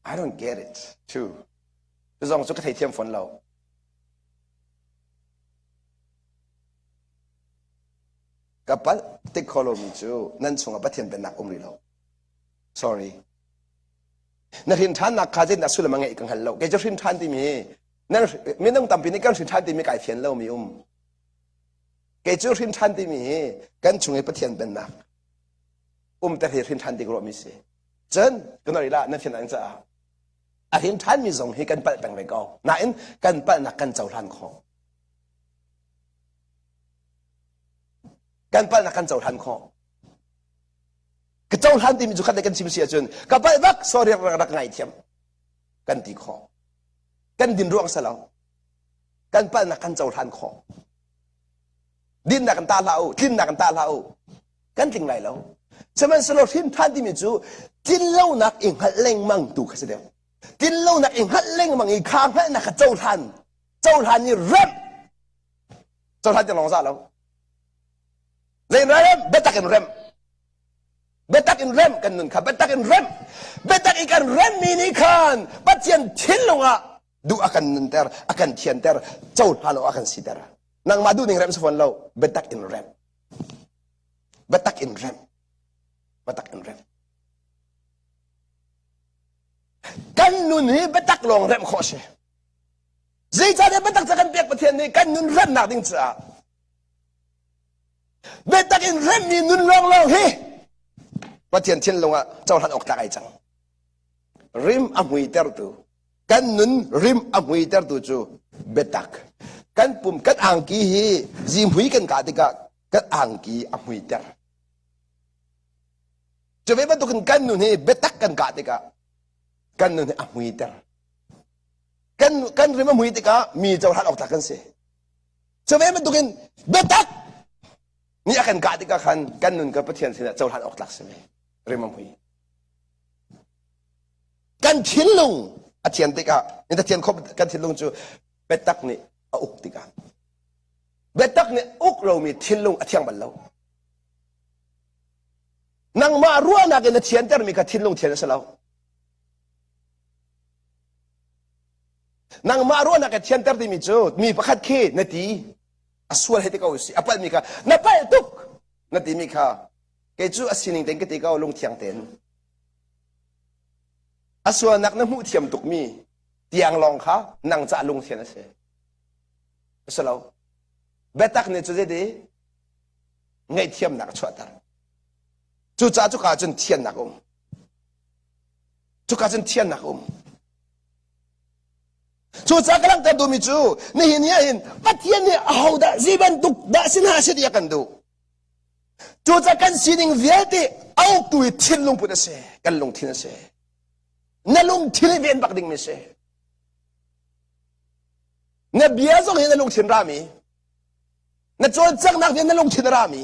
I don't get it too. Cu zong cu ka theithiam fawn lo. Ka palh tik kho lomi cu nan chungah Pathian pennak um rih lo. Sorry. Na hrin ṭhannak kha zeitindah sullam a ngeih ka hngal lo. Kei cu hrin ṭhan timi hi nan minung tampi nih kan hrin ṭhan timi kai fian lomi um. Kei cu hrin ṭhan timi hi kan chung i Pathian pennak um te hi hrin ṭhan tik ruahmi si. Cun kan ri la nan fian ang caah a hrin ṭhanmi zong hi kan palh peng ve ko. Nain kan palhnak kan cohlan khawh. Kan palhnak kan cohlan khawh. Ka cohlan timi cu khat le kan chim si ahcun ka palh bak sorry rak rak ngaithiam kan ti khawh. Kan din ruang si lo. Kan palhnak kan cohlan khawh. Dinnak kan ta hlah u, tlinnak kan ta hlah u. Kan tling lai lo. Sihmanhsehlaw hrin ṭhan timi cu tlinlonak i hngalh lengmang tu kha si deuh. Tlinlonak i hngalh lengmang i kha hngalhnak kha cohlan cohlan i remh cohlan ti lawng za lo zein rem biatak in rem biatak in rem kan nun kha biatak in rem biatak i kan remmi nih khan Pathian thinlung ah duh a kan nunter a kan thianter cohlan lo a kan siter nangmah duh ning rem si fawn lo biatak in rem biatak in rem biatak in rem kan nun hi biatak lawng remh khawh si Zeicahtiah biatak ca kan pek Pathian nih kan nun remnak ding caah biatak in remmi nun lawnglawng hi Pathian thinlung ah cohlan awk tlak ai cang. Rim a hmuitertu kan nun rim a hmuitertu cu biatak. Kan pum kan angki hi zihmui kan kah tikah kan angki a hmuiter. Cu ve bantukin kan nun hi biatak kan kah tikah kan nun hi a hmuiter. Kan kan rim a mui tikah mi cohlan awk tlak kan si. Cu ve bantukin biatak nih a kan kah tikah khan kan nun ka Pathian sinah cohlan awk tlak si ve. Rim a mui. Kan thinlung a thian tikah in thian khop kan thinlung cu biatak nih a uk tikah biatak nih uk lomi thinlung a thiang bal lo. Nangmah ruahnak in na thiantermi kha thinlung thian a si lo. Nangmah ruahnak i thianter timi cu mi pakhat khi na ti a sual hei ti ko si a palhmi kha na palh tuk na timi kha kei cu a sining tein ka ti ko lungthiang tein a sualnak na hmuh thiam tukmi tiang lawng kha nang cah lungthian a si a si lo biatak nih cu zeiti ngaihthiamnak a chuahter cucaah cuka cun thiannak um Cuka cun thiannak a um. Cucaah ka langhter duhmi cu nihin ni ahhin Pathian nih ahodah zei bantuk dah si hna seh ti a kan duh. Cucaah kan sining vialte a uktu hi thinlung put a si. Kan lungthin a si. Na lungthin hi ven bak dingmi a si. Na bia zong hi na lungthin rami. Na cawlcanghnak hi na lungthin a rami.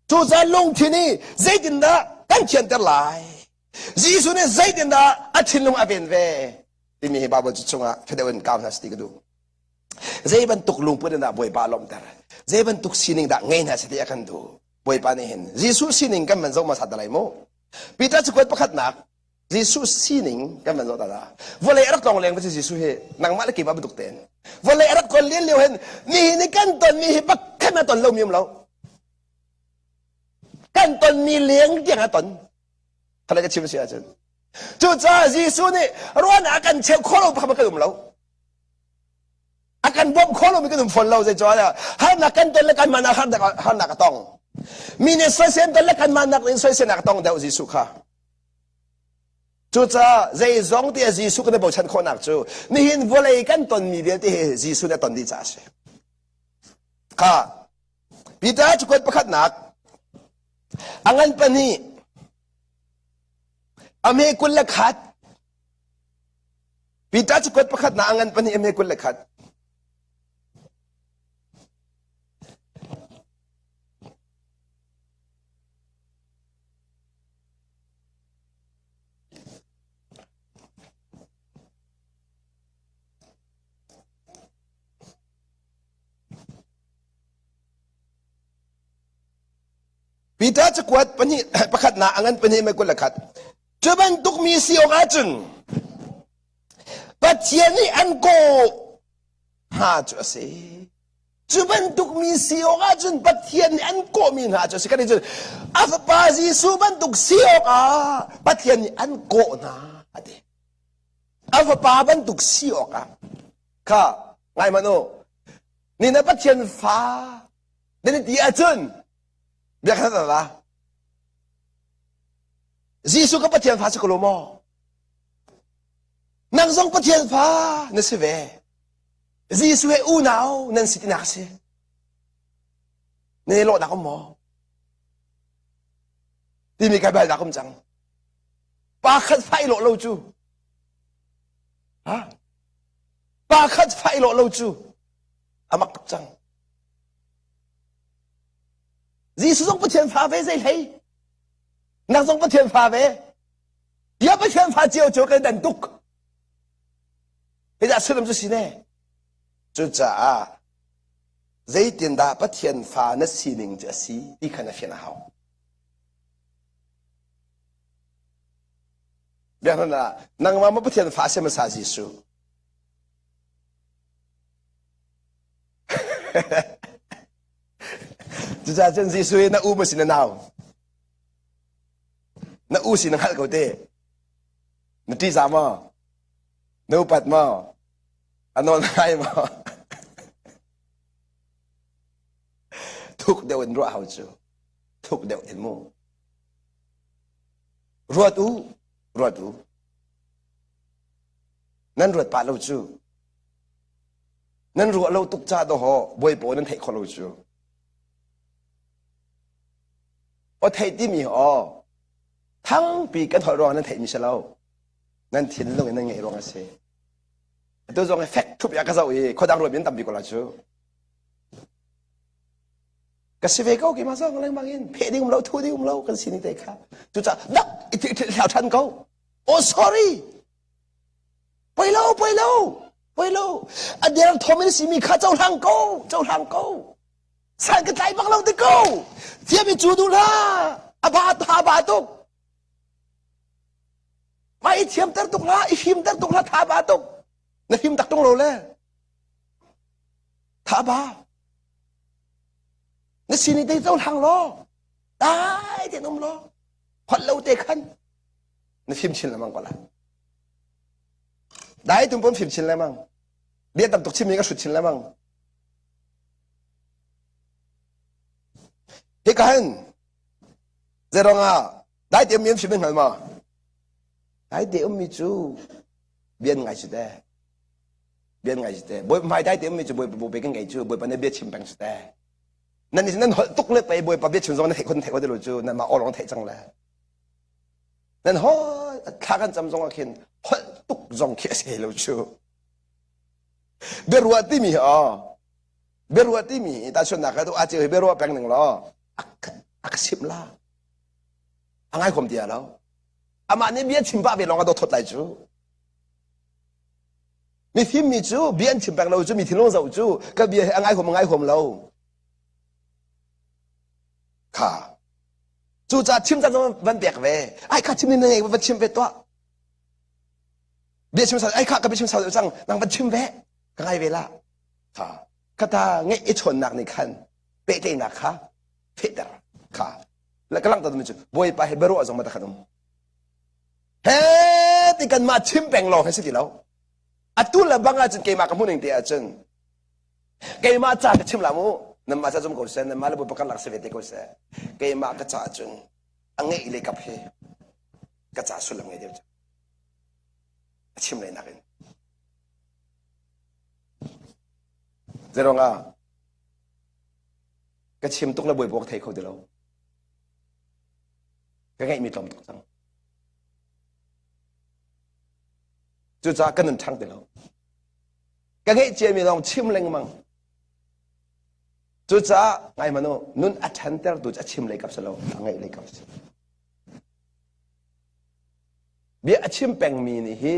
Cucaah lungthin hi zeitindah kan thianter lai? Jesuh nih zeitindah a thinlung a ven ve timi hi Bible cu chungah fedeuh in kau hna si ti ka duh. Zei bantuk lungput in dah Bawipa lawmhter? Zei bantuk sining dah ngei hna si ti a kan duh? Bawipa nih hin Jesuh sining kan van zoh hmasa ta lai mu. Peter cakuat pakhatnak Jesuh sining kan van zoh ta la. Vawlei a rak tlong leng va si Jesuh hi nangmah le keimah bantuk tein. Vawlei a rak ton len lio hin nihin ni kan tonmi hi pakhat a ton lomi um lo. Kan tonmi leng tiang a ton. Khala ka chim si ahcun. Cucaah Jesuh nih ruan a kan cheuh khawh lo pakhat kan um lo. A kan bawmh khawh lomi kan um fawn lo zeicahtiah harnak kan ton le kanmah nak harnak harnak a tong. Mi nih soisel ton le kanmah nak in soiselnak a tong deuh Jesuh kha. Cucaah zeizong te Jesuh kan i bochan khawhnak cu nihin vawlei kan tonmi vialte hi Jesuh nih a ton dih caah a si. Kha Peter cakuat pakhatnak a ngan pahnih a hme 21 Peter cakuat pakhatnak a ngan pahnih a hme 21 Peter cakuat pahnih pakhatnak a ngan pahnih mei 21. Cu bantuk mi si awk ahcun Pathian nih an kawh hna cu a si. Cu bantuk mi si awk ahcun Pathian nih an kawhmi hna cu a si. Kan cun a fapa Jesuh bantuk si awkah Pathian nih an kawh hna a ti. A fapa bantuk si awkah kha ngai hmanh u. Ni na Pathian fa nan ti ahcun bia kha la. Jesuh ka Pathian fa si ko lo maw? Nang zong Pathian fa na si ve. Jesuh he unau nan si tinak a si. Na i lawhnak um maw? Timi kai balnak um cang. Pa khat fa i lawh lo cu. Ha? Pa khat fa i lawh lo cu a mak tuk cang. Jesuh zong Pathian fa ve zei hlei. Nang zong Pathian fa ve. Ya Pathian fa cio cio kan dan tuk. Hi dah sullam cu si ne? Cucaah zeitindah Pathian fa na sining cu a si ti kha na fian a hau. Biaknak ah nangmah ma Pathian fa si hmasa Jesuh. Cucaah cun Jesuh hi na u ma si na nau? Na u si na hngalh ko te. Na ṭihzah maw? Na upat maw? A nawl ngai maw? Thuk deuh in ruah hau cu. Thuk deuh in mu. Ruat u, ruat u. Nan ruat pah lo cu. Nan ruah lo tuk ca dawh bawipa nan theih kho lo cu. Aw theih timi aw thangpi kan holh ruang nan theihmi si lo. Nan thinlung in nan ngeih ruang a si. Atu zong fek thup ya ka zoh i khuadang ruat min tampi ko la cu. Ka si ve ko ki ma zong lengmang in pheh ding um lo thu ding um lo kan si ni te kha. Cucaah dak i thlau than ko. Oh sorry. Poi lo poi lo poi lo. A der thom in simi kha cohlang ko cohlang ko. San ka tlai bak lo ti ko. Thiam i cu duh hlah. A ba tha ba tuk. Mah i thiamter tuk hlah, i fimter tuk hlah, tha ba tuk. Na fim tak tung lo le. Tha ba. Na sining te cohlang law, dai tein um law, holh lo te khan na fim chin lengmang ko lai. Dai tum pon fim chin lengmang. Bia tam tuk chimmi ka hrut chin lengmang. Hika hin zeirong ah Dai te ummi an fim hngal maw? Dai te ummi cu bian ngai si te. Bian ngai si te. Bawipa hmai dai te ummi cu Bawipa bawipa kan ngei cu Bawipa na bia chim peng si te. Nan nih nan holh tuk le pei Bawipa bia chim zong na theih khon theih khon ti lo cu nan mah awlong theih cang le. Nan holh thla kan cam zong ah khin holh tuk zong khi a si lo cu. Biaruah timi hi aw biaruah timi hi tahchunhnak ah tu a ceu hi biaruah peng ning law a ka simh la. A ngai khom ti lo. Amah nih bia chim pah ve lawng a dawt thot lai cu. Mifim mi cu bia an chim peng lo cu mi thinlung zoh cu ka bia hi a ngai huam a ngai huam lo. Kha. Cucaah chim caan zong van pek ve. Ai kha chim ni na ngei va chim ve tuah. Bia chim sa ai kha ka bia chim sa cang nang van chim ve. Ka ngai ve la. Kha. Kata ngeih i chawnnak nih khan pehtlaihnak kha fehter kha le ka langhter mi cu bawipa he biaruah zong ma khan um he ti kan mah chim peng lawng he si ti lo atu le bang ahcun keimah ka hmuh ning te ahcun keimah ca ka chim la mu nanmah ca zum ko seh nanmah le bawipa karlak si ve te ko seh keimah ka ca ahcun a ngeih le kap hi ka ca sullam ngei deuh cu. A chim lei nakin. Zeirong ah ka chim tuk le bawipa ka thei kho ti lo. Ka ngeihmi tlawm tuk cang. Cucaah ka nun ṭhang ti lo. Ka ngeih ciami lawng chim lengmang. Cucaah ngai hmanh u, nun a ṭhantertu cu a chim lei kap si lo, a ngeih lei kap si. Bia a chim pengmi nih hi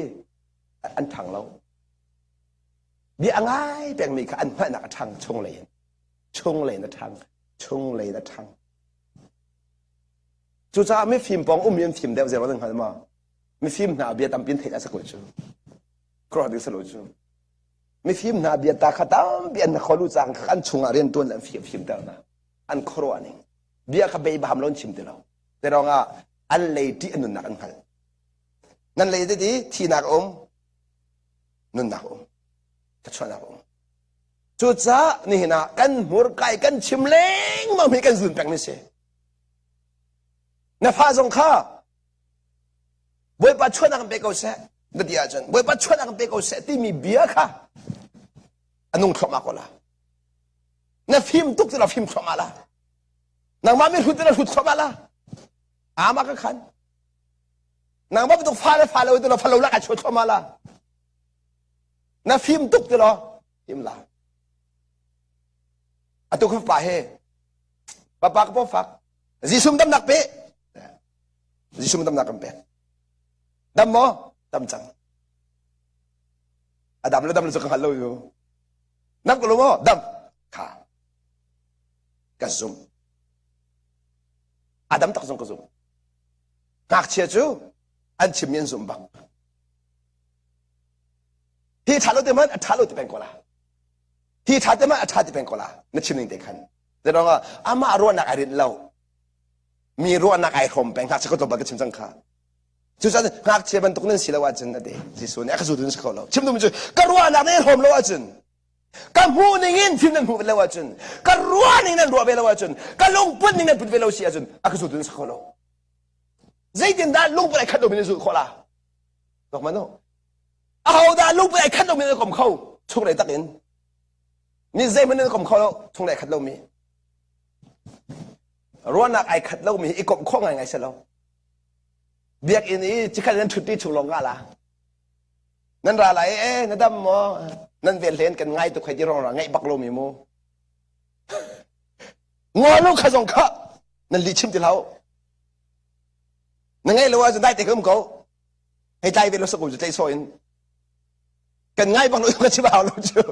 an ṭhang lo. Bia a ngai pengmi kha an hngalhnak a ṭhang chung lei in. Chung lei in a ṭhang. Chung lei in a ṭhang. Cucaah mifim pawng ummi an fim deuh zei nan hngal ma? Mifim hna bia tampi in theih a si ko cu. Khuaruah ding si lo cu. Mifim hna bia ta kha tampi an kholu cang kha an chungah rian ṭuan le an fim fimter hna. An khuaruah ning. Bia kha bei baham lo an chim ti lo. Te ruangah an lei ṭih an nunnak an hngalh. Nan lei ti thinak um, nunnak um, thluachuahnak um. Cucaah nihin ah kan hmurka i kan chim lengmang mi kan zun peng mi si. Na fa zong kha Bawipa chuahnak in pe ko seh na ti ahcun Bawipa chuahnak in pe ko seh timi bia kha a nung thluahmah ko la. Na fim tuk ti la fim thluahmah la. Nangmah mi hrut ti la hrut thluahmah la. Ama ka khan. Nangmah bantuk fa le fa lo ti la fa lo lak a chuah thluahmah la. Na fim tuk ti law fim la. Atu ka pa he papa ka paw fak Jesuh damnak pe Jesuh damnak kan pek dam maw dam cang a dam le dam le cu ka hngal lo yu nam ko lo maw dam kha ka zum a dam tak zong ka zum ngakchia cu an chimmi an zum bak Hi ṭha lo te hmanh a ṭha lo ti peng ko la. Hi ṭha te hmanh a ṭha ti peng ko la. Na chim ning te khan. Zeirong ah amah ruahnak ai rinh lo. Mi ruahnak ai hrawm peng. Ngakchia ko tlawmpal ka chim cang kha. Cucaah ngakchia bantuk nan si lo ahcun a ti. Jesuh nih a ka zultu nan si kho lo. Chim duhmi cu ka ruahnak nan i hrawm lo ahcun ka hmuh ning in fim nan hmuh ve lo ahcun ka ruah ning nan ruah ve lo ahcun ka lungput ning nan put ve lo si ahcun a ka zultu nan si kho lo. Zeitindah lungput ai khat lomi nan zulh khawh la? Bak man Ahodah lungput ai khat lomi nan kom kho chunglei tak in mi zeihmanh nan kom kho lo chunglei khat lomi ruahnak ai khat lomi i komh khawh ngaingai si lo biakinn i cikhat nan ṭhutti chung lawng nga la nan ra lai e na dam maw nan vel hlen kan ngai tuk hei ti rong ra ngaih bak lomi mu ngol kha zong kha nan li chim ti hlah na ngaih lo ahcun dai te ka um ko hei tlai ve lo saku cu tlai sawh in kan ngai bang lo ka chim hau lo cu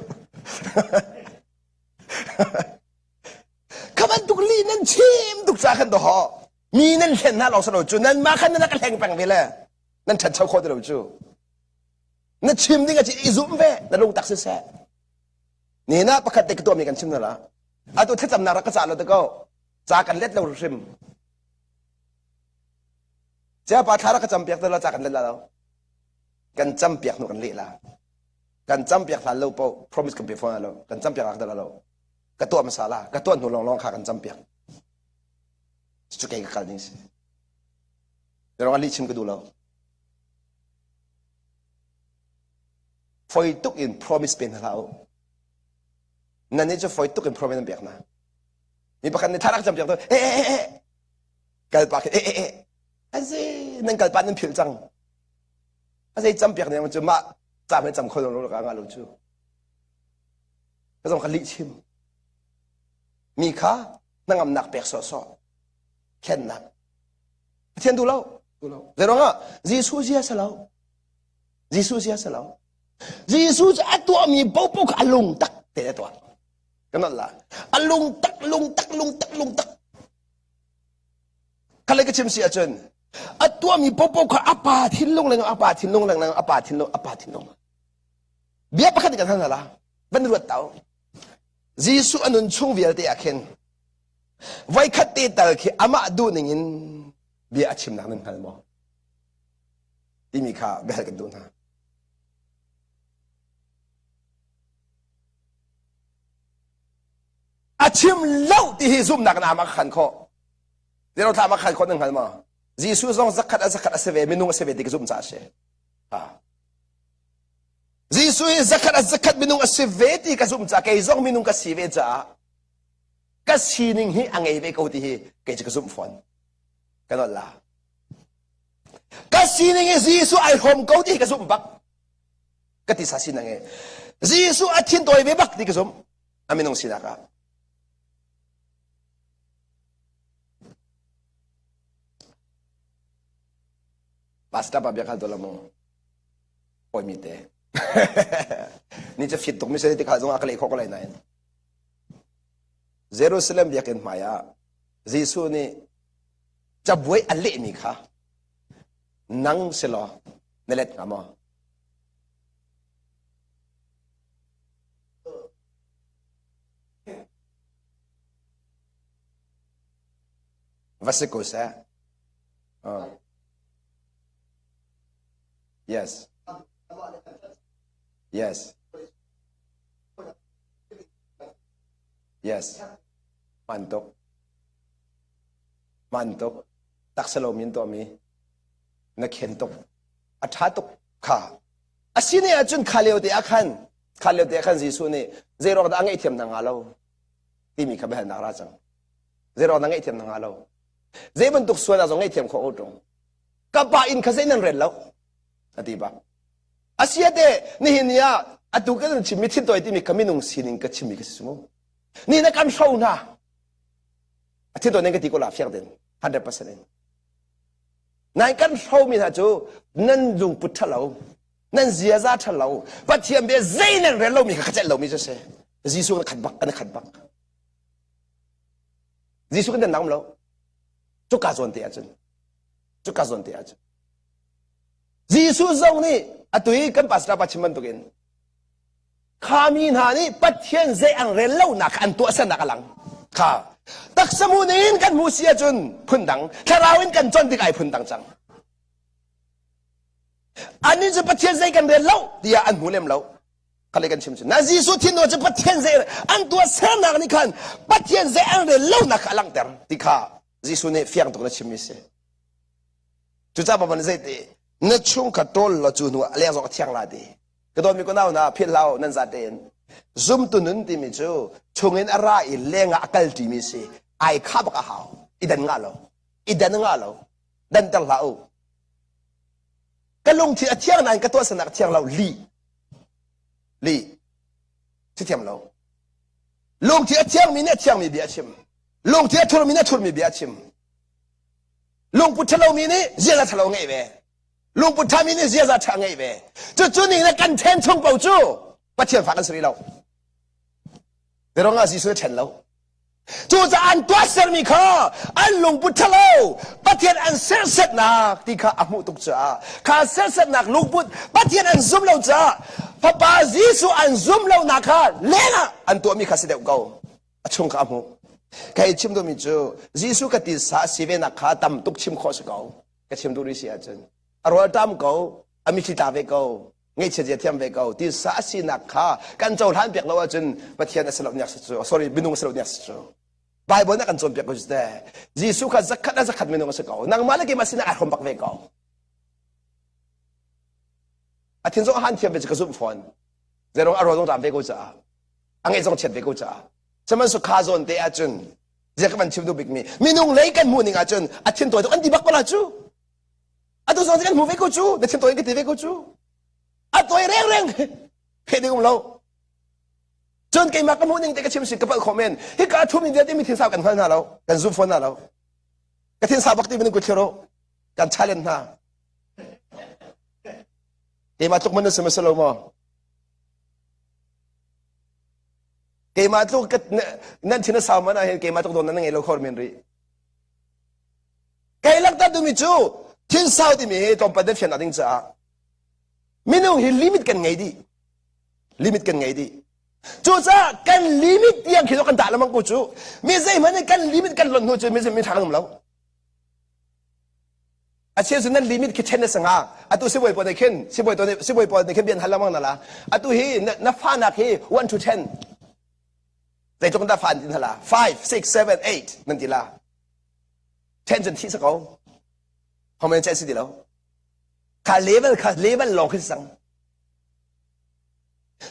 kha bantuk li nan chim tuk ca khan doho mi nan hlen hna lawng salo cu nan mah khan nan ka hleng peng ve le nan ṭhancho kho ti lo cu na chim ding a i zum ve na lung tak siseh ni na pakhat te ka tuah mi kan chim na la atu thlacamnak rak ka ca lo te ko ca kan let lo hrim Ciapa thla rak ka campiak te la ca kan let la lo. Kan campiak hnu kan leh la. Kan campiak hlan lo po promise kan pe fawn lo. Kan campiak rak la lo. Ka tuah hmasa la. Ka tuah hnu lawng lawng kha kan campiak. Cu kei ka kal ding si. Rong lih chim ka duh lo. Foi tuk in promise pe hna hlah u. Nan nih cu foi tuk in promise nan pek hna. Mi pakhat nih thla rak campiak tu eh eh eh kalpa khi eh eh eh aze nan kalpa nan philh cang aze cam piak ne cu mah cam he cam kho lo ka nga lo cu ka zong ka lih chim mi kha hnangamnak pek sawhsawh thlennak Pathian duh lo duh lo zeiruangah Jesuh zia si lo Jesuh zia si lo Jesuh cu a tuahmi popo kha a lung tak te a tuah kan la a lung tak lung tak lung tak lung tak Kha le ka chim si ahcun a tuahmi popo kha a pa thinlung lengmang a pa thinlung lengmang a pa thinlung a pa thinlung bia pakhat kan hal la van ruat tau Jesuh a nun chung vialte ah khin voikhat te tal khi amah duh ning in bia a chimnak nan hngal maw timi kha biahal kan duh hna A chim lo ti hi zumhnak in aa khan khawh. Zero thla ma khan khawh nan hngal maw? Jesuh zong zakhat a zakhat a si ve, minung a si ve ti ka zumh caah a si. Ha. Jesuh hi zakhat a zakhat minung a si ve ti ka zumh caah kei zong minung ka si ve caah ka sining hi a ngei ve ko ti hi kei cu ka zumh fawn. Ka nolh la. Ka sining hi Jesuh ai hrawm ko ti hi ka zumh bak. Ka tisa sining hi. Jesuh a thin tawi ve bak ti ka zumh. A minung sinak ah. Pastor pa bia khal to la mu. Poi mi te. Ni cu fit tuk mi se ti khal zong a ka leh khawh ko lai nain. Jerusalem biakinn hmai ah Jesuh nih cabuai a lehmi kha nang si law na let hnga maw? Va si ko seh. Uh. Yes. Yes. Yes. Hmaan tuk. Hmaan tuk. Taksa lo min tuahmi na khen tuk. A ṭha tuk kha. A si ne ahcun kha lio te ah khan kha lio te ah khan Jesuh nih zeiruang dah a ngaihthiam hna hnga lo timi kha biahalnak ra cang. Zeiruang dah ngaihthiam hna hnga lo. Zei bantuk sual ah zong ngaihthiam khawh ko ṭung. Ka pa inn kha zei nan rel lo a ti bak. Asiate nihin ni ah atu kan chimmi thintawi timi ka minung sining ka chimmi ka si mu. Ni na kan hro hna. A thintawi nan ka ti ko la fiang den 100% in. Nai kan hro mi hna cu nan lungput ṭhalo, nan ziaza ṭhalo, Pathian bia zei nan rel lomi kha ka celh lomi cu si. Jesuh kan khat bak, kan khat bak. Jesuh kan dan lo. Cuka zawn te ahcun. Cuka zawn te ahcun. Jesuh zong nih atu i kan pastor pa chim bantukin kha mi hna nih Pathian zei an rel lonak kha an tuahsernak a lang. Kha taksa mu in kan hmu si ahcun phundang, thlarau in kan con tik ai phundang cang. Annih cu Pathian zei kan rel lo tiah an hmu lem lo. Khale kan chim cu. Na Jesuh thinlung cu Pathian zei an tuahsernak nih khan Pathian zei an rel lonak kha a langhter ti kha Jesuh nih fiang tuk na chimmi si. Cucaah Baibal nih zeiti na chung kha ṭawl law cu hnu ah leng zong a thiang la ti. Ka dawtmi ka nau hna philh hlah nan za tein. Zumtu nun timi cu chungin a ra i leng ah a kal ṭimi si. Ai kha bak a hau. I dan ngah lo. I dan ngah lo. Danter hlah u. Ka lungthin a thiang nain ka tuahsernak a thiang lo. Lih. Lih. Si thiam lo. Lungthin a thiangmi nih a thiangmi bia a chim. Lungthin a thurmi nih a thurmi bia a chim. Lungput ṭhalomi nih ziaza ṭhalo ngeih ve. Lungput ṭhami nih ziaza ṭha ngeih ve. Cucu nih na kan ṭhen chung paoh cu Pathian fa kan si rih lo. Zeirong ah Jesuh a ṭhen lo. Cucaah an tuahsermi kha an lungput ṭhalo Pathian an serhsetnak ti kha a hmuh tuk caah kha serhsetnak lungput Pathian an zum lo caah Fapa Jesuh an zum lonak kha lengah an tuahmi kha si deuh ko. A chung kha a hmuh. Kei chim duhmi cu Jesuh ka tisa a si venak kha tam tuk chim khawh si ko. Ka chim duh rih si ahcun. A rawl ṭam ko, a mitthli tla ve ko, ngaihchia zia thiam ve ko. Tisa a sinak kha kan cohlan piak lo ahcun Pathian a si lo niak si cu. Sorry, minung a si lo niak si cu. Bible nih a kan cawnpiak ko cu te. Jesuh kha zakhat a zakhat minung a si ko. Nangmah le keimah sinah ai hrawm bak ve ko. A thin zong a han thiam ve cu ka zumh fawn. Zeirong a rawl zong ṭam ve ko caah. A ngeih zong chiat ve ko caah. Sihmanhsehlaw kha zawn te ahcun zia ka van chim duh bikmi minung lei kan hmuh ning ahcun a thin tawi tuk an ti bak ko la cu. Atu zong kan hmu ve ko cu. Na thin tawi ka ti ve ko cu. A tawi rengreng pheh ding um lo. Cun keimah ka hmuh ning te ka chim si ka palh khawh men. Hika thumi vialte mi thinsau kan hngal hna lo. Kan zum fawn hna lo. Ka thinsau bak ti minung kut thlir u. Kan challenge hna. Keimah tluk man na si ma si lo maw? Keimah tluk nan thin a sau man ah hin keimah tluk dawn nan ngei lo khor men rih. Kei lakter duhmi cu thinsau timi hi tlawmpal nan fian ding caah minung hi limit kan ngei dih. Limit kan ngei dih. Cucaah kan limit tiang khi kan dah lengmang ko cu. Mi zeihmanh nih kan limit kan lonh hnu cu mi mi ṭha kan um lo. A cheu cu nan limit khi ṭhen na si hnga. Atu sibawi pawl nih khin sibawi pawl nih sibawi pawl nih khin bia an hal lengmang na la. Atu hi na, na fahnak hi 1 to 10. Zeitluk dah fa an ti hna la? 5, 6, 7, 8 nan ti la. 10 cun thih si ko. How many si ti lo? Kha level kha level lawng khi si cang.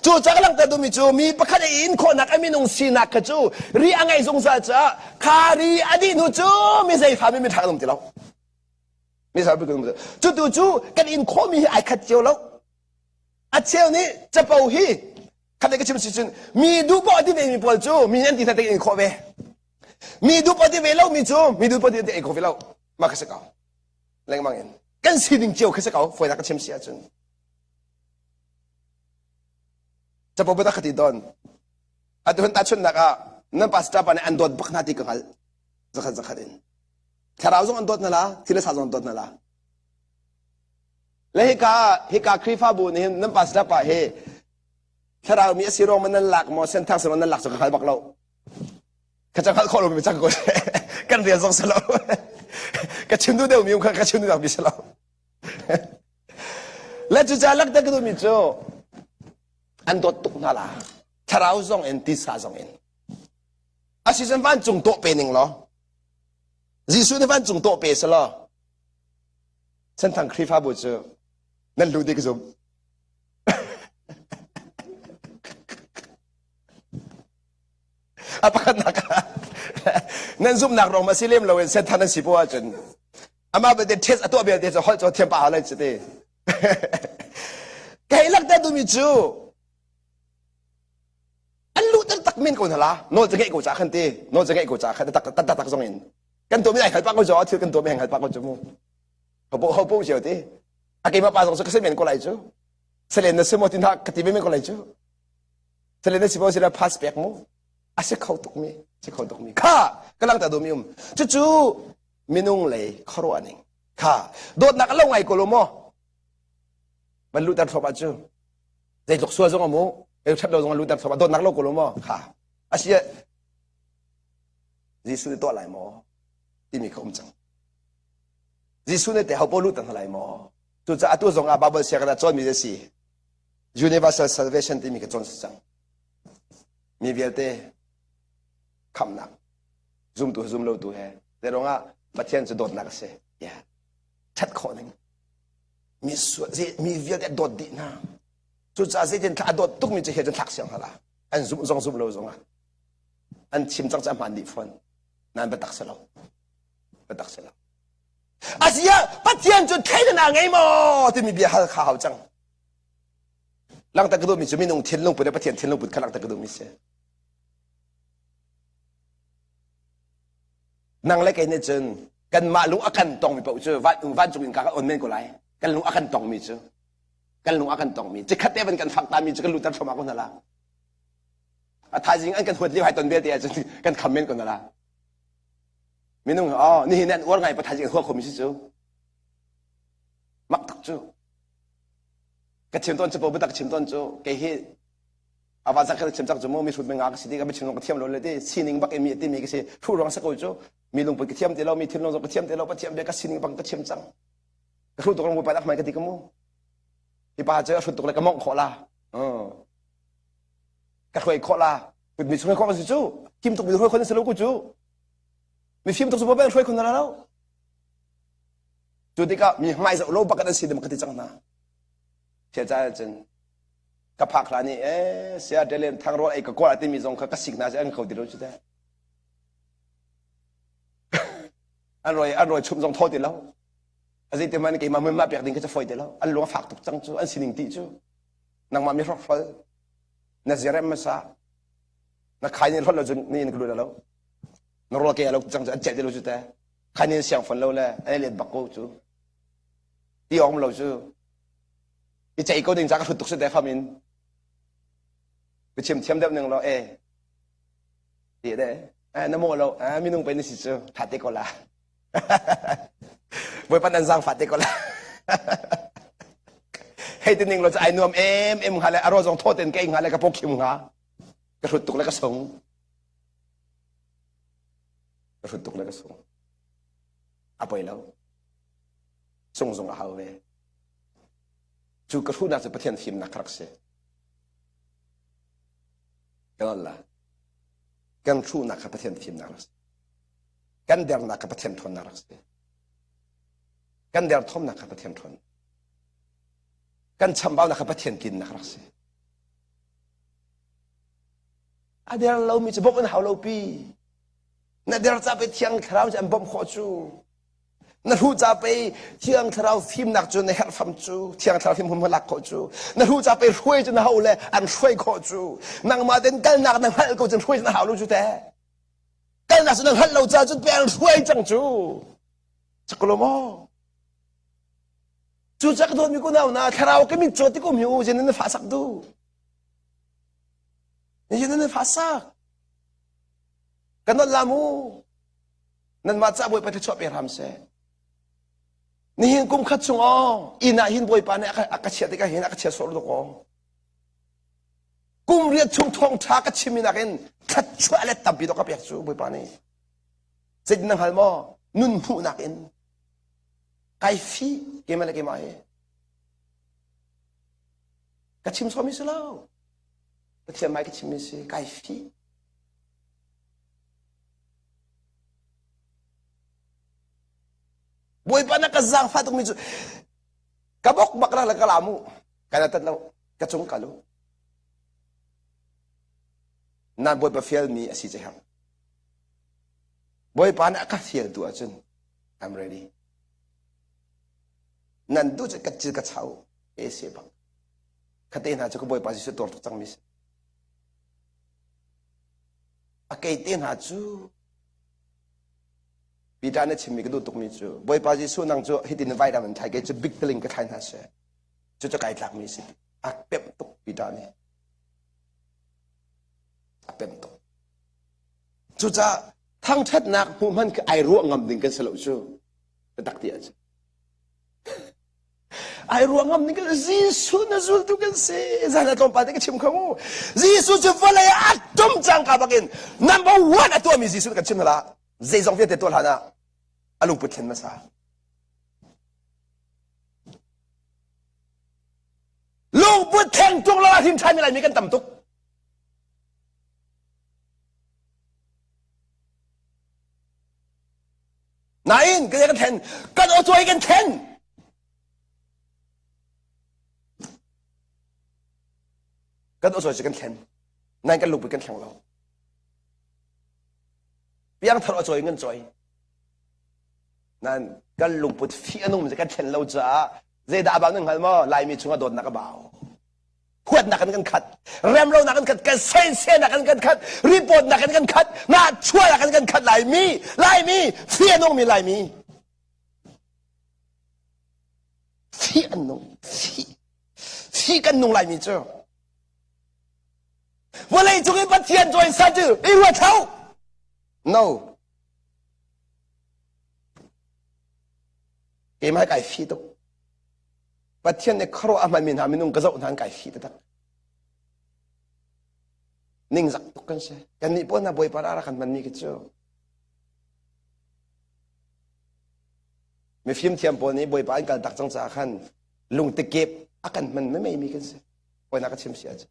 Cu ca ka langhter duhmi cu mi pakhat i in khawhnak a minung sinak kha cu ri a ngei zungzal caah kha ri a dih hnu cu mi zeifa mi miṭha kan um ti lo. Mi zei kan um ti lo. Cu tu cu kan in khawhmi hi ai khat cio lo. A cheu nih capo hi khat ka chim si cun mi duh poah ti ve mi pawl cu mi an ti hna te in khawh ve. Mi duh poah ti ve lo mi cu mi duh poah ti ei khawh ve lo. Mah kha si ko. Lengmang in. Kan sining cio kha si ko. Fawinak ka chim si ahcun. Capo biatak ka ti tawn. Atu hun tahchunhnak ah nan pastor pa nih an dawt bak hna ti ka hngalh. Zakhat zakhat in. Thlarau zong an dawt hna la, thil le sa zong an dawt hna la. Le hika hika Khrihfabu nih hin nan pastor pa hi thlarau mi a si ruang man nan lak maw senthang si ruang nan lak cu ka hngal bak lo. Ka cang hngalh khawh lo mi cang ko kan rian zong si lo. Ka chim duh deuh mi um kha ka chim duh deuh mi si lo. Le cucaah lakter ka duhmi cu an dawt tuk hna la. Thlarau zong in tisa zong in. Asicun vancung tawh pe ning law Jesuh nih vancung tawh pe selaw Senthang Khrihfabu cu nan lu dik zum. A pakhatnak ah nan zumhnak ruang ma si lem loin Senthang nan si poah ahcun amah belte test a tuah belte cu holh cu thiam pah lai cu ti. Kei lakter duhmi cu an luh tak men ko hna la nawl ca ngeih ko ca khan ti nawl ca ngeih ko ca khan tak tak tak zong in kan tuahmi ai hal pah ko jo thil kan tuahmi hal pah ko cu mu ho ho po cio ti a keimah pa zong cu ka si men ko lai cu selen na si maw ti na ka ti ve men ko lai cu selen na si maw si la pass pek mu a si kho tuk mi si kho tuk mi kha ka lang ta duhmi um cucu minung lei khuaruah ning kha dawtnak a lo ngai ko lo maw van luhter thluahmah cu zeitluk sual zong amu eu that lo zong luhter thluahmah dawtnak lo ko lo maw kha asi Jesuh nih tuah lai maw timi kha um cang Jesuh nih te ho paoh luhter hna lai maw cucaah atu zong ah Bible sianginn ah cawnmi a si universal salvation timi ka cawn si cang mi vialte khamnak zumtu he zumlotu he zeiruangah Pathian cu dawtnak a si yeah that khawh ning mi mi vialte a dawt dih hna cucaah zeitin thla a dawt tukmi cu he cun thlak siang hna an zumh zong zumh lo zong ah an chim cang cu a hmaan dih fawn nan biatak si lo biatak si lo asiah Pathian cu thleidan a ngei maw timi bia hal kha hau cang langhter ka duhmi cu minung thinlung put le Pathian thinlung put kha langhter ka duhmi si nang le kei nih cun kanmah lung a kan tongmi paoh cu vancung in ka kan on men ko lai kan lung a kan tongmi cu kan lung a kan tongmi cikhat te van kan fak ta mi cu kan luter thluahmah ko hna la a thaizing an kan huat lio hai ton vialte ahcun kan kham men ko hna la minung oh nihin an uar ngai pa thaizing an hua khomi si cu mak tak cu ka chim tawn cu po biatak chim tawn cu kei hi awa zak kha chim cak cu mu mi hrut mi nga ka si ti ka mi chim ka thiam lo le ti sining bak in mi ti mi ka si hru ruang sa ko cu mi lungput ka thiam ti lo mi thinlung zong ka thiam ti lo pathian bia ka sining bang ka chim cang ka hru tuk rong pa dak mai ka ti ka mu hi pa cu a hrut tuk le ka mongh khawh la ka hruai khawh la kut mi hruai khawh si cu kim tuk mi hruai khawh si lo ku cu mi fim tuk su pa hruai khawh na lo cu tikah mi hmai zoh lo bak an si dem ka ti cang hna thia ca cun ka phak hlan i eh sia telen thang rawl ei ka kawl timi zong kha ka sik hna an kho ti lo cu teh an roi an roi chum zong thaw ti lo a zei te man keimah mun ma pek ding kha ca foi ti lo an lung a fak tuk cang cu an sining ti cu nangmah mi hrok hrol na zirem masa na khai ni hlot lo cun ni in ka lut lo na rawl ke lo cang cu an celh ti lo cu te khai ni siang fon lo le an let bak ko cu ti om lo cu i ceih ko ding ca ka hrut tuk si te fam in ka chim thiam deuh ning lo e ti de eh na mo lo eh minung pe ni si cu tha te ko la Bawipa nan zaangfah te ko la hei ti ning lo cu ai nuam em em hnga le a ro zong thaw ten ka ei hnga le ka pawkhim hnga ka hrut tuk le ka sung ka hrut tuk le ka sung a poi lo sung zong a hau ve Cu ka hruhnak cu Pathian fimnak kha rak si. Kan la. Kan hruhnak kha Pathian fimnak rak si. Kan dernak kha Pathian ṭhawnnak rak si. Kan derthawmnak kha Pathian ṭhawn. Kan chambaunak kha Pathian tlinnak rak si. A der lomi cu bawmh an hau lo pi. Na der ca pe thiang thlarau cu an bawmh khawh cu. Na hru ca pe thiang thlarau fimnak cu na herh fam cu. Thiang thlarau fim hum lak khawh cu. Na hru ca pe hruai cu na hau le an hruai khawh cu. Nangmah ten kalnak na hngalh ko cun hruai cu na hau lo cu te. Kalnak cu na hngalh lo ca cun pe an hruai cang cu. Caklo maw? Cu ca ka dawtmi kunau na thlarau ka mit caw ti kum hi u zin na fa sak du. Zin na fa sak. Kan non la mu. Nan mah ca Bawipa thluachuah pe hram seh. Nihin kum khat chung aw inn ah hin Bawipa nih a ka chiah tikah hin a ka chia sawh tuk aw. Kum riat chung thawng ṭha ka chim nakin thluachuah le tampi dawh ka pek cu Bawipa nih. Zeitin na hngal maw? Nun hmuhnak in kai fi keimah le keimah hi. Ka chim sawmi si lo. Pathian mai ka chimmi si kai fi. Bawipa na ka zaangfah tukmi cu ka bok bak la ka la mu ka na tat lo ka cung ka lu nan Bawipa fialmi a si ce hang Bawipa nih a ka fial tu ahcun I'm ready nan duh cu ka cil ka chau e se bak khate hna cu ka Bawipa Jesuh tuar tuk cangmi si A kei te hna cu Peter nih chimmi ka duh tukmi cu Bawipa Jesuh nang cu hitin vairam in thlai kei cu big teling ka thlai hna seh. Cucu kai tlakmi si. A pemh tuk Peter nih. A pemh tuk. Cucaah thangṭhatnak hmuh hmanh khi ai ruah ngam ding kan si lo cu. Biatak ti ahcun. Ai ruah ngam ning kan Jesuh na zultu kan si. Zan ah tlawmpal te ka chim kho mu. Jesuh cu vawlei ah a tum cangka bakin number one a tuahmi Jesuh kan chim hna Zeizong vialte tuah hlan ah a lungput thlen hmasa. Lungput thleng tung lo ah hrin ṭhan laimi kan tam tuk. Nain kan kan thlen kan aw kan thlen. Kan aw cu kan thlen. Nain kan lungput kan thleng lo. Piangthar aw cawi kan cawi. Nain kan lungput fi a nung kan thlen lo caah zeidah a bau nan hngal maw? Laimi chungah dawtnak a bau. Huatnak in kan khat remlonak in khat kan soiselnak in kan khat ripawtnak in kan khat nahchuahnak in kan khat laimi laimi fi a nungmi laimi fi an nung fi fi kan nung laimi cu vawlei cung i Pathian cawisan cu i ruat hau no keimah kai fi tuk Pathian nih khuaruah a hmanmi hna minung ka zoh hna an kai fi taktak. Ningzak tuk kan si. Kannih pawl hna Bawipa ra kan hmanmi khi cu. Mifim thiam pawl nih Bawipa an kal tak cang caah khan lungtikep a kan hman mei mi kan si. Bawipa ka chim si ahcun.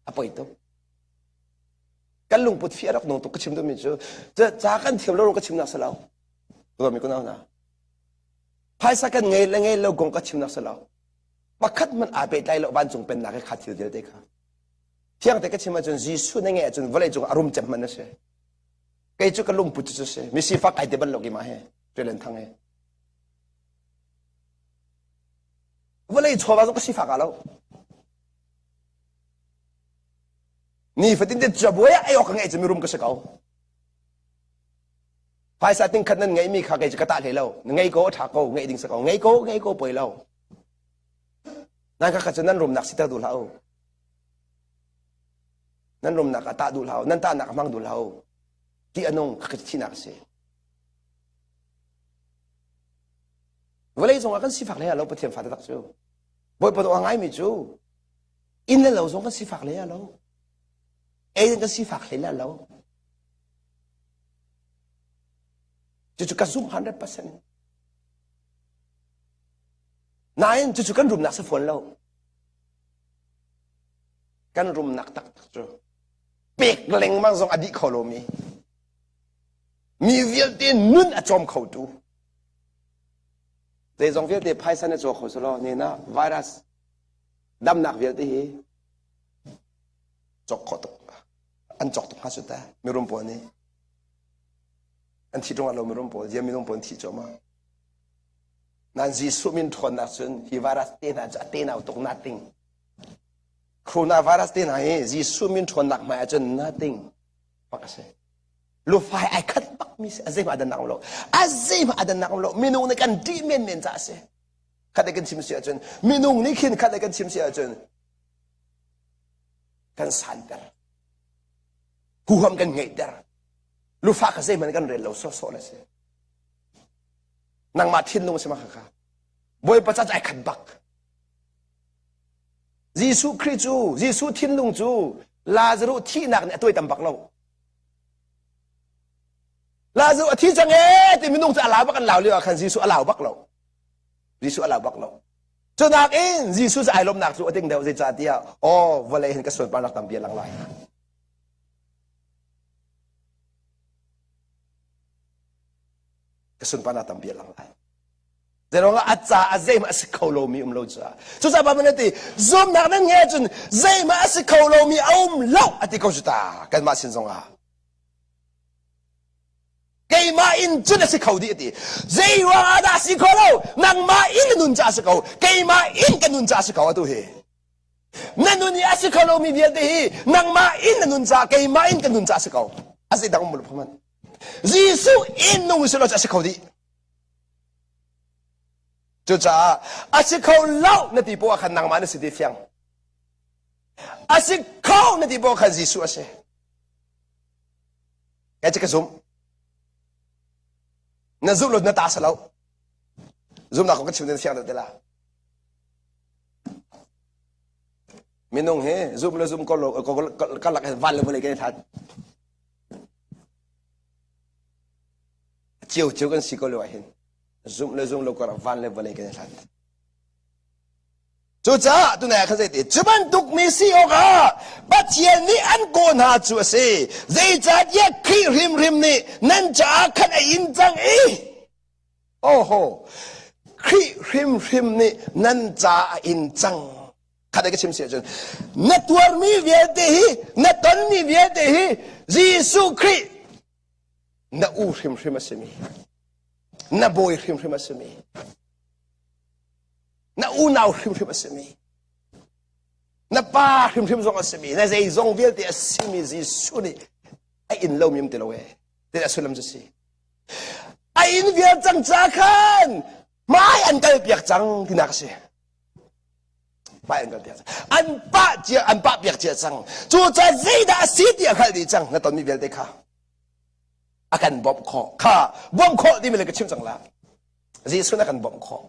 A poi tuk. Kan lungput fi a rak nung tuk ka chim duhmi cu ca kan thiam lo ka chim nak si lo. Ruami kun hna. Phaisa kan ngei le ngei lo kong ka chimnak si lo. Pakhat hmanh aa pehtlai lo vancung pennak i kha thil vialte kha. Thiang te ka chim ahcun Jesuh na ngeih ahcun vawlei cung a rum cem hmanh na si. Kei cu ka lungput cu si. Misifak ai te bal lo keimah he. Ṭuelen thang he. Vawlei chawva zong ka sifak ah lo. Ni fatin te cabuai ah ei awk ka ngeih cu mirum ka si ko. Phaisa tingkhat nan ngeihmi kha kei cu ka tah hlei lo. Na ngei ko a ṭha ko, ngeih ding si ko. Ngei ko, ngei ko poi lo. Nan kha kha cu nan rumnak siter duh hlah u. Nan rumnak ah tah duh hlah u. Nan tahnak ah hmang duh hlah u. Ti a nung kha thihnak a si. Vawlei zong ah kan sifak hlei ah lo Pathian fa taktak cu. Bawipa dawh a ngaimi cu inn le lo zong kan sifak hlei ah lo. Ei kan sifak hlei lo. Cucu ka zumh 100%. Nain cucu kan rumnak si fawn lo. Kan rumnak taktak cu pek lengmang zong a dih kho lomi mi vialte nun a cawm khotu zeizong vialte phaisa na caw kho selaw nena virus damnak vialte hi cawk khawh tuk. An cawk tuk hnga cu ta mirum pawl nih. An thi ṭung lo mirum pawl, zia minung pawl an thi cuahmah. Nan Jesuh min ṭhawnnak cun hi virus te hna cu a tenau tuk nothing. Coronavirus te hna hi Jesuh min ṭhawnnak hmai ahcun nothing bak a si. Lufai ai khat bak mi si a zeihmah a dannak um lo. A zeihmah a dannak um lo. Minung nih kan ṭih menmen ca a si. Khat kan chim si ahcun minung nih khin khat kan chim si ahcun kan santer. Huham kan ngeihter. Lufa kha zeihmanh kan rel lo sawhsawh le si. Nangmah thinlung si ma kha. Bawipa ca ai khat bak. Jesuh Khrih cu Jesuh thinlung cu Lazaruh thihnak nih a tuaitam bak lo. Lazaruh a thi cang ee ti minung cu a lau bak an lau lio ah khan Jesuh a lau bak lo. Jesuh a lau bak lo. Cu nakin Jesuh cu ai lawmnak cu a ting deuh zeicahtiah aw vawlei hin ka sunparnak tampi a lang lai. Ka sunparnak tampi a lang lai. Zeiruangah a ca a zeihmah a si kho lomi um lo caah. Cucaah Baibal nih a ti, zumnak nan ngei ahcun zeihmah a si kho lomi a um lo a ti ko cu ta kanmah sin zongah. Keimah in cun a si kho dih a ti. Zei ruangah dah a si kho lo? Nangmah in na nun caah a si ko. Keimah in ka nun caah a si ko atu hi. Na nun i a si kho lomi vialte hi nangmah in na nun caah keimah in ka nun caah a si ko. A zei dang um lo Jesuh in nung si lo cu a si kho dih. Cucaah a si kho lo na ti poah khan nangmah na si ti fiang. A si kho na ti poah khan Jesuh a si. Kai ka zum. Na zumh lo na ta sa lo. Zumnak kong ka chim na fiang deuh te la. Minung hi zum le zum ko lo karlak van le vawlei kan i hlat. Cio cio kan si ko lio ah hin zumh le zum lo kar van le vawlei kan i hlat. Cucaah tunai ah khan zeiti cu bantuk mi si awkah Pathian nih an kawh hna cu a si. Zeicahtiah Khrih hrimhrim nih nan caah khan a in cang i Oho Khrih hrimhrim nih nan caah a in cang. Khat ka chim si ahcun na tuarmi vialte hi na tonmi vialte hi Jesuh Khrih na u hrimhrim a simi na bawi hrimhrim a simi na unau hrimhrim a simi na pa hrimhrim zong a simi na zeizong vialte a simi Jesuh nih a in lomi um ti lo ee ti a sullam cu si a in vial cang ca khan hmai an kal piak cang tinak a si hmai an kal piak cang an pah cia an pah piak cia cang cu ca zeidah a si ti a hngalh dih cang na tonmi vialte kha a kan bawmh khawh kha bawmh khawh timi le ka chim cang la Jesuh na kan bawmh khawh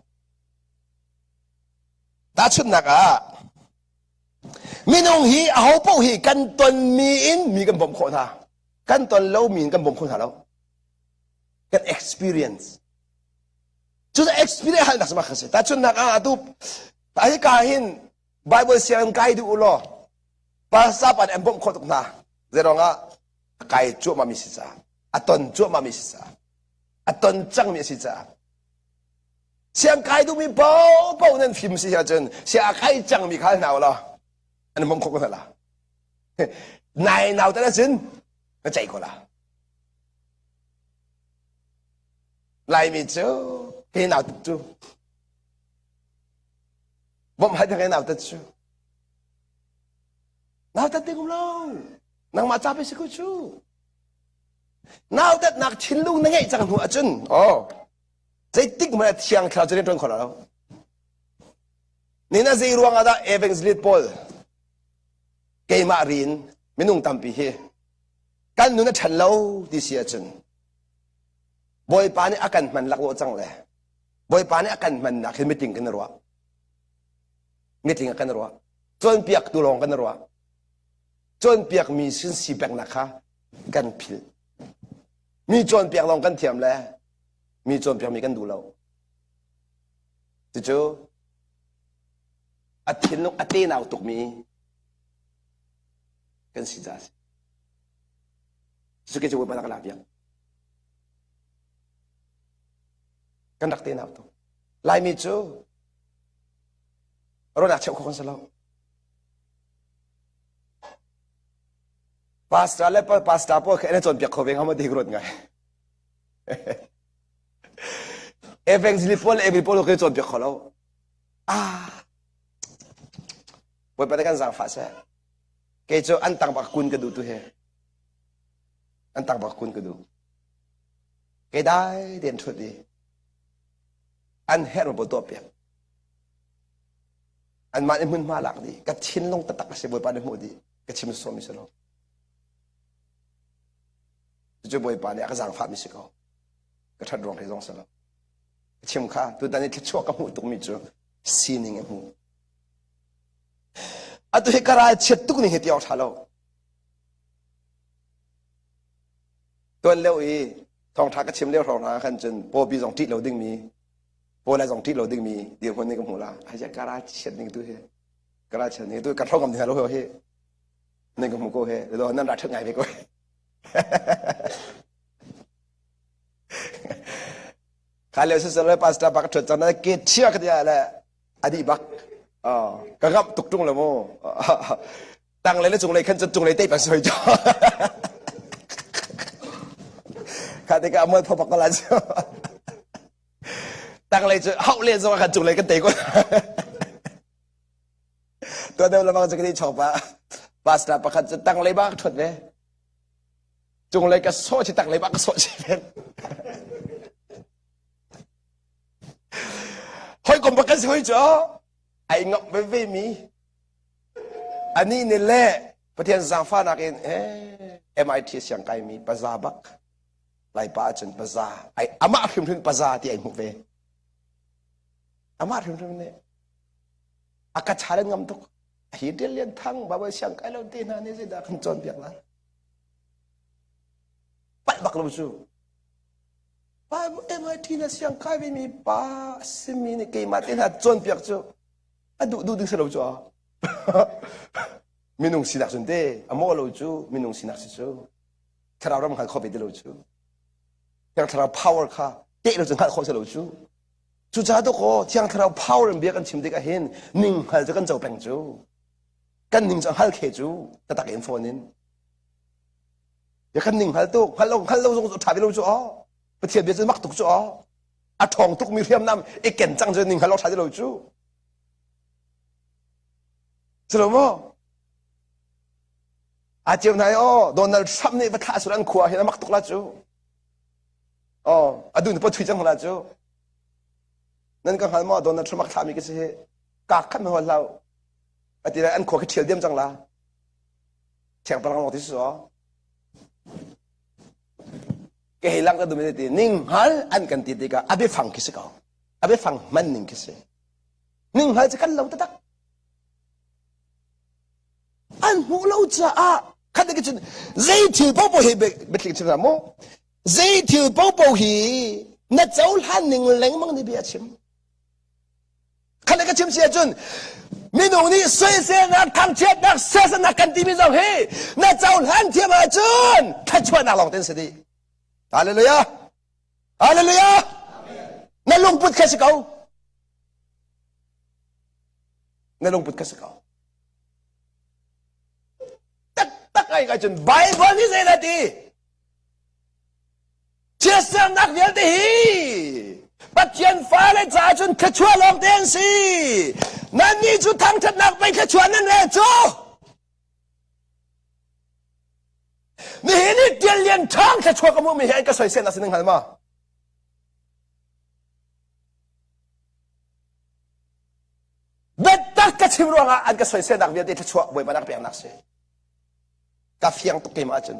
tahchunhnak ah minung hi aho paoh hi kan tonmi in mi kan bawmh khawh hna kan ton lomi in kan bawm kho hna lo kan experience cu experience halnak sama kha si tahchunhnak ah atu hika hin Bible sianginn kai duh u law pastor pa nih an bawmh khawh tuk hna zeiruangah a kai cuahmah mi si caah a ton cuahmah mi si caah a ton cangmi a si caah siang kai duhmi paohpaoh nan fim si ahcun sia a kai cangmi kha hna law an bawmh khawh ko hna la nai nau tan ahcun na ceih ko la Laimi cu he nau tuk cu bawmh hai he nau tat cu nau tat ding um lo nangmah ca pe si ko cu Nautatnak thinlung na ngeih cang hnu ahcun oh zeitik hmanh ah thiang thlarau cu rian ṭuan kho lo. Nina zei ruang ah dah evangelist pawl keimah ri in minung tampi hi kan nun a ṭhan lo ti si ahcun Bawipa nih a kan hman laklawh cang le Bawipa nih a kan hmannak hi meeting kan ruah. Meeting ah kan ruah. Cawnpiaktu lawng kan ruah. Cawnpiakmi sin si peknak kha kan philh. Mi cawnpiak lawng kan thiam le mi cawnpiakmi kan duh lo. Cucu a thinlung a tenau tukmi kan si caah a si. Cucu kei cu Bawipa ka lak piak. Kan rak tenau tuk. Laimi cu ruahnak cheuh kho kan si lo. Pastor le pastor pawl kha na cawnpiak kho ve hnga maw ti ka ruat ngai. Evangelist pawl le evangelist pawl khi cawnpiak kho lo. Ah. Bawipa nih kan zaangfah seh. Kei cu an tang bak kun ka duh tu hi. An tang bak kun ka duh. Kei dai tein ṭhut i an herh ma tuah piak. Anmah nih hmunhma lak dih. Ka thinlung taktak a si Bawipa nih hmuh dih. Ka chim sawmi si lo. Cucu Bawipa nih a ka zaangfahmi si ko. Ka ṭhat ruang he zong si lo. Ka chim kha tutan i thluachuah ka hmuh tukmi cu sining a hmu. Atu hi ka ral chiat tuk ning hi ti awk ṭha lo. Tuan lio i thawngṭha ka chim lio hrawng hna khan cun pawpi zong ṭih lo dingmi pawlai zong ṭih lo dingmi dirhmun nih ka hmuh la. Ai ka ral chiat ning tu hi ka ral chiat ning tu ka hrawng ngam hna lo hi nan ka hmu ko he nan ra ṭhat ngai ve ko. Kha lio siseh le pastor pa ka ṭhuat cang na ke ṭhia ka ti ah le a dih bak. Ka ngamh tuk ṭung lo mu. Tanglei le cunglei khan cun cunglei te pan soi cho. Kha tikah a mual pho bak ko la cu. Tanglei cu hauh len zong ah khan cunglei kan tei ko. Tuan deuh lamang cu ka ti chawk pa. Pastor pakhat cu tanglei ba ka ṭhuat ve. Cunglei ka sawh chi tanglei ba ka sawh chi ve. Hawikom bak kan si hoi cu ai ngamh veve mi anih nih le Pathian zaangfahnak in eh MIT siang kai mi paza bak Laipa ahcun paza ai amah hrimhrim paza ti ai hmuh ve amah hrimhrim nih a ka challenge ngam tuk hi Tial Lian Thang Bible siang kai lo te hna nih zeidah kan cawnpiak lai palh bak lo cu MIT na siang kai ve mi pa a simi nih keimah te hna cawnpiak cu a duh duh ding si lo cu minung sinak cun te a maw lo cu minung sinak si cu thlarau ram hngal kho ve ti lo cu thiang thlarau power kha teh lo cu hngalh khawh si lo cu cucaah dawkaw thiang thlarau power in bia kan chim tik ahhin ning hngal cu kan co peng cu kan ning cu hngal khe cu tatak in phone in ya kan ning hngal tuk hngal lo hngal lo zong cu ṭha ve lo cu aw pathian bia cu mak tuk cu aw a ṭhawng tuk mi hriamnam i ken cang cu ning hngal lo ṭha ti lo cu si lo maw a ceu hna i aw Donald Trump nih va thlah sur an khua hin a mak tuk la cu aw a dun pa thui cang la cu nan ka hngal maw Donald Trump a thlahmi ka si hi ka khat ma hlau ati lai an khua khi ṭhial diam cang la thiang parang ti su ke hei lang ka dum ti ning hngal an kan ti tikah a biafang khi si ko a biafang hman ning khi si ning hngal cu kan lo taktak an hmuh lo caah khat ke cun zei thil popo hi biatling chim mu zei thil popo hi na cohlan ning lengmang nih bia chim khat ka chim si ahcun minung nih soiselnak thangchiatnak sersannak kan timi zong hi na cohlan thiam ahcun thluachuahnak lawng ten si dih hallelujah hallelujah na lungput kha si ko na lungput kha si ko taktak ai ka cun Bible nih zei dah ti Chiatsernak vialte hi Pathian fale caah cun thluachuah lawngte an si. Nannih cu thangṭhatnak pei thluachuah nan rel cu. Nihin i Tial Lian Ṭhang thluachuah ka hmuhmi hi an ka soiselnak si nan hngal maw? Biatak ka chim ruangah an ka soiselnak vialte thluachuah Bawipa nak peknak si. Ka fiang tuk keimah ahcun.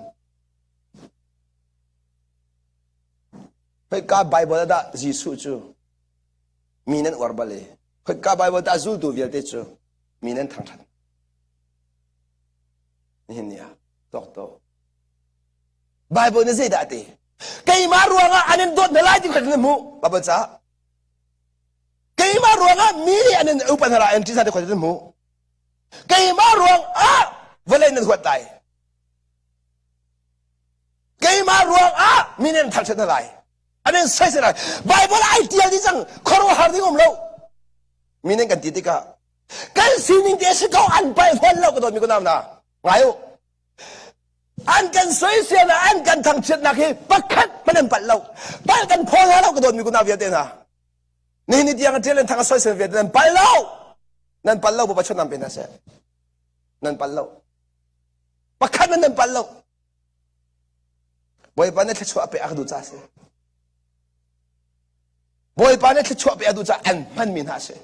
Khoika Bible ah dah Jesuh cu mi nan uar bal i khoika Bible dah zultu vialte cu mi nan thangṭhat. Nihin ni ah tuak to. Bible nih zeidah a ti? Keimah ruangah an in dawt hna lai ti kha na hmuh. Bible ca. Keimah ruangah mi nih an in upat hna lai an ṭih hna ti kha na hmuh. Keimah ruangah vawlei nan huat lai. Keimah ruangah mi nih an thangṭhat hna lai. An in soisel lai. Bible ai tial dih cang. Khuaruahhar ding um lo. Mi nih kan ti tikah kan sining te si ko an palh fawn lo ka dawtmi ka nau hna. Ngai u. An kan soisel ah an kan thangchiatnak hi pakhat hmanh an palh lo. Palh kan phaw hna lo ka dawtmi kunau vialte hna. Nihin ni tiang a ṭial in thang a soisel vialte nan palh lo. Nan palh lo Bawipa chawnh pe hna seh. Nan palh lo. Pakhat hmanh nan palh lo. Bawipa nih thluachuah pe a ka duh caah a si. Bawipa nih thluachuah pe a duh caah an hmanmi hna a si.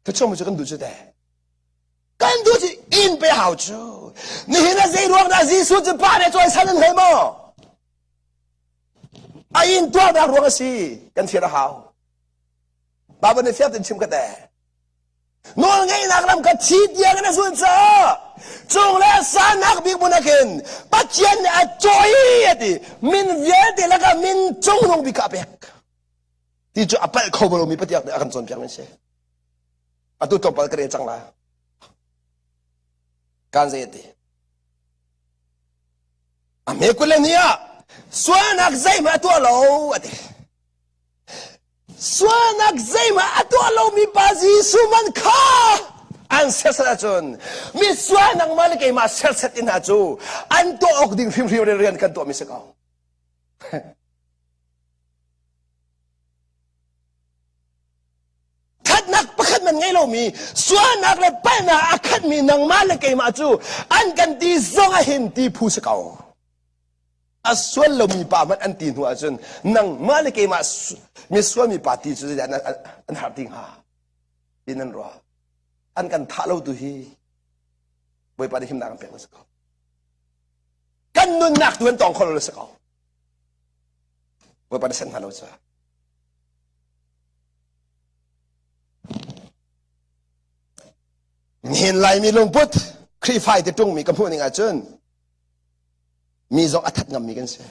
Thluachuah cu kan duh cu teh. Kan duh cu inn pe hau cu. Nihin ah zei ruang dah Jesuh cu pa nih cawisan an hlei maw? A inn tuahnak ruang a si. Kan fian a hau. Bible nih fiang tein chim ka teh. Nawlngeihnak lam kha thi tiang in a zul caah cung le sannak bik hmun ah khin Pathian nih a cawi a ti. Min vialte lakah min cungnung bik kha a pek. Ti cu a palh kho lomi Pathian nih a kan cawnpiak mi si. Atu tlawmpal ka rel cang lai. Kan zei a ti. A hme kul le ni ah sualnak zeihmah a tuah lo a ti. Sualnak zeihmah a tuah lomi pa Jesuh man kha an serset ahcun mi sual nangmah le keimah serset in hna cu an tuah awk ding hrimhrim rian kan tuahmi si ko. Thatnak pakhat man ngei lomi sualnak le palhnak a khatmi nangmah le keimah cu an kan ti zong ah hin ti phu si ko. A sual lomi pa hmanh an ti hnu ahcun nangmah le keimah mi sualmi pa ti cu zeidah an har ti hnga ti nan ruah. An kan thah lo tu hi Bawipa nih himnak an pek na si ko. Kan nunnak tu an tong kho lo na si ko. Bawipa nih sen hna lo ca. Nihin Laimi lungput Khrihfa i ti ṭungmi ka hmuh ning ahcun mi zong a that ngammi kan si.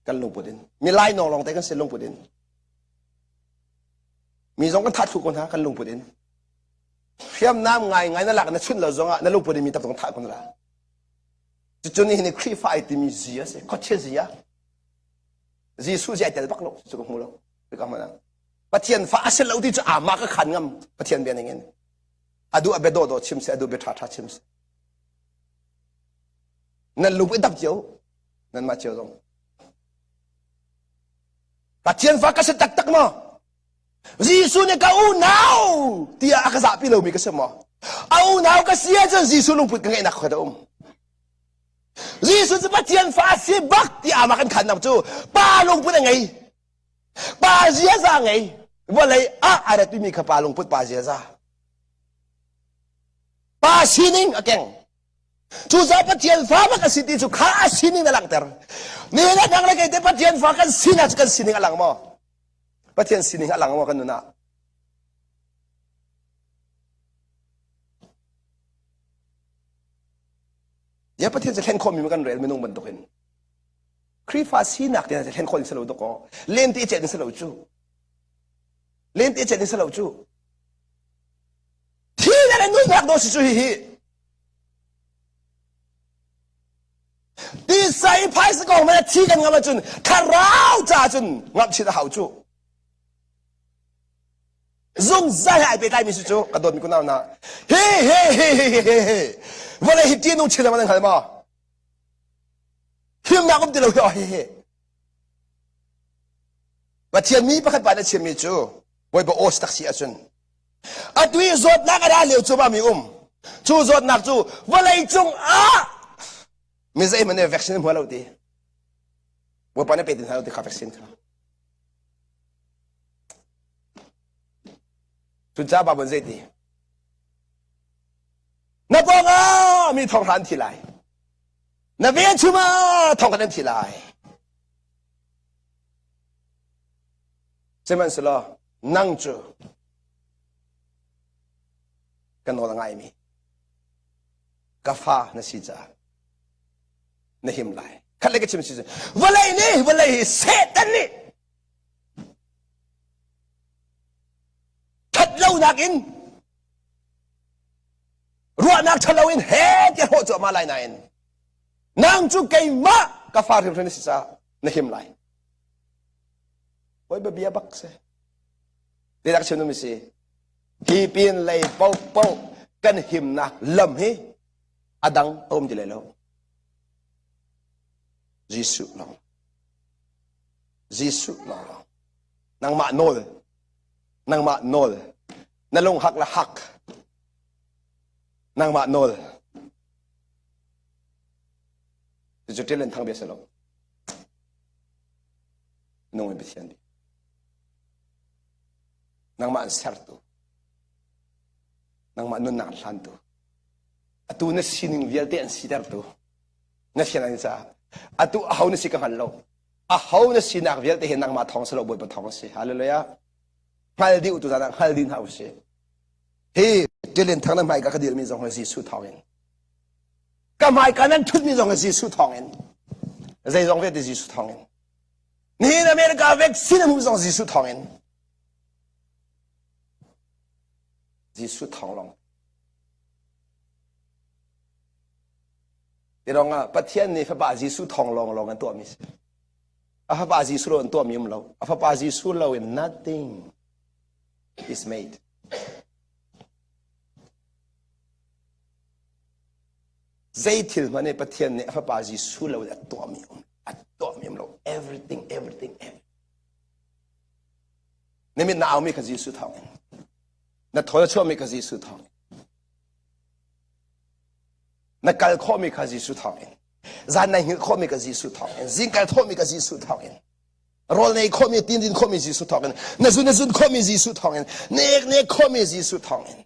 Kan lungput in. Mi lai nawng lawng te kan si lungput in. Mi zong kan thah thlu ko hna kan lungput in. Hriamnam ngai ngai na lak na chunh lo zongah na lungput in mi tak zong thah kun la. Cucu nihin ni Khrihfa ai timi zi a si. Khuachia zi a. Jesuh zi ai tel bak lo. Cu ka hmu lo. Ka hmu Pathian fa a si lo ti cu ama ka khan ngam Pathian bia ning in. A duh a bia dawh dawh chim seh, a duh bia ṭha ṭha chim seh. Nan lung i dap cio, nanmah cio zong. Pathian fa ka si taktak maw? Jesuh nih ka unau tiah a ka zahpi lomi ka si maw? A unau ka si ahcun Jesuh lungput ka ngeihnak kha da um. Jesuh cu Pathian fa a si bak ti amah kan khannak cu pa lungput a ngei. Pa ziaza ngei. Vawlei ah a ratimi kha pa lungput pa ziaza. Pa sining a keng. Cucaah Pathian fa bak a si ti cu kha a sining a langhter. Nihin ah nang le kei te Pathian fa kan sinak cu kan sining a lang maw? Pathian sining a lang maw kan nun ah? Ya Pathian cu thlen khawhmi kan rel minung bantukin. Khrihfa sinak te thlen khawh in si lo dawkaw. Len te chet in si lo cu. Len te chet in si lo cu. Thi le nunnak do si cu hi hi. Tisa i phaisa kong hmanh thi kan ngam ahcun thlarau ca cun ngamh chin a hau cu. Zungzal he ai pehtlaimi si cu ka dawtmi kunau hna. Hi hi hi hi hi hi hi vawlei hi ṭih nung chin lengmang nan hngal maw? Himnak um ti lo hi hi hi. Pathian mi pakhat pa nih a chimmi cu Bawipa aw si tak si ahcun atu i zawtnak a ra lio cu mi um cu zawtnak cu vawlei cung ah mi zeihmanh nih vaccine hmu lo ti Bawipa nih pe ti hna lo ti kha vaccine kha Cucaah Baibal zei ti? Na pawng ah mi thong hra an thi lai. Na velchum ah thong khat an thi lai. Sihmanhsehlaw nang cu ka nawl a ngaimi ka fa na si caah na him lai. Khat le ka chim si vawlei nih vawlei hi Satan nih that lonak in ruahnak ṭhalo in he ti hrawh cuahmah lai nain nang cu keimah ka fa hrimhrim na si caah na him lai. Bawipa bia bak si. Zeidah ka chim duhmi si? Hi pin lei paohpaoh kan himnak lam hi a dang a um ti lai lo. Jesuh lawng. Jesuh lawng lawng. Nangmah nawl. Nangmah nawl. Na lung hak le hak. Nangmah nawl. Cucu ṭil in thang bia si lo. Nung in Pathian bia. Nangmah an sertu. Nangmah nunnak an hlantu. Atu na sining vialte an sitertu. Na fian an caah. Atu aho na si ka hngal lo. Aho na sinak vialte hi nangmah thawng si lo Bawipa thawng a si. Hallelujah. Hngal dih u tu zan ah hngal dih hna usih. Hi ṭilin thang na hmaika ka dirmi zong hi Jesuh thawng in. Ka hmaika nan ṭhutmi zong hi Jesuh thawng in. Zeizong vialte Jesuh thawng in. Nihin America vaccine a hmuh zong Jesuh thawng in. Jesuh thawng lawng. Ti rong ah Pathian nih fapa Jesuh thawng lawng lawng an tuahmi si. A fapa Jesuh lo an tuahmi um lo. A fapa Jesuh lo in nothing is made. Zei thil hmanh nih Pathian nih a fapa Jesuh lo in a tuahmi um a tuahmi um lo. Everything, everything, everything. Na mit na aumi kha Jesuh thawng in. Na thaw na chuahmi kha Jesuh thawng in. Na kal khawhmi kha Jesuh thawng in. Zan na hngilh khawhmi kha Jesuh thawng in. Zing kal thawhmi kha Jesuh thawng in. Rawl nei khawhmi, tin din khawhmi Jesuh thawng in. Na zun na zun khawhmi Jesuh thawng in. Na ek na ek khawhmi Jesuh thawng in.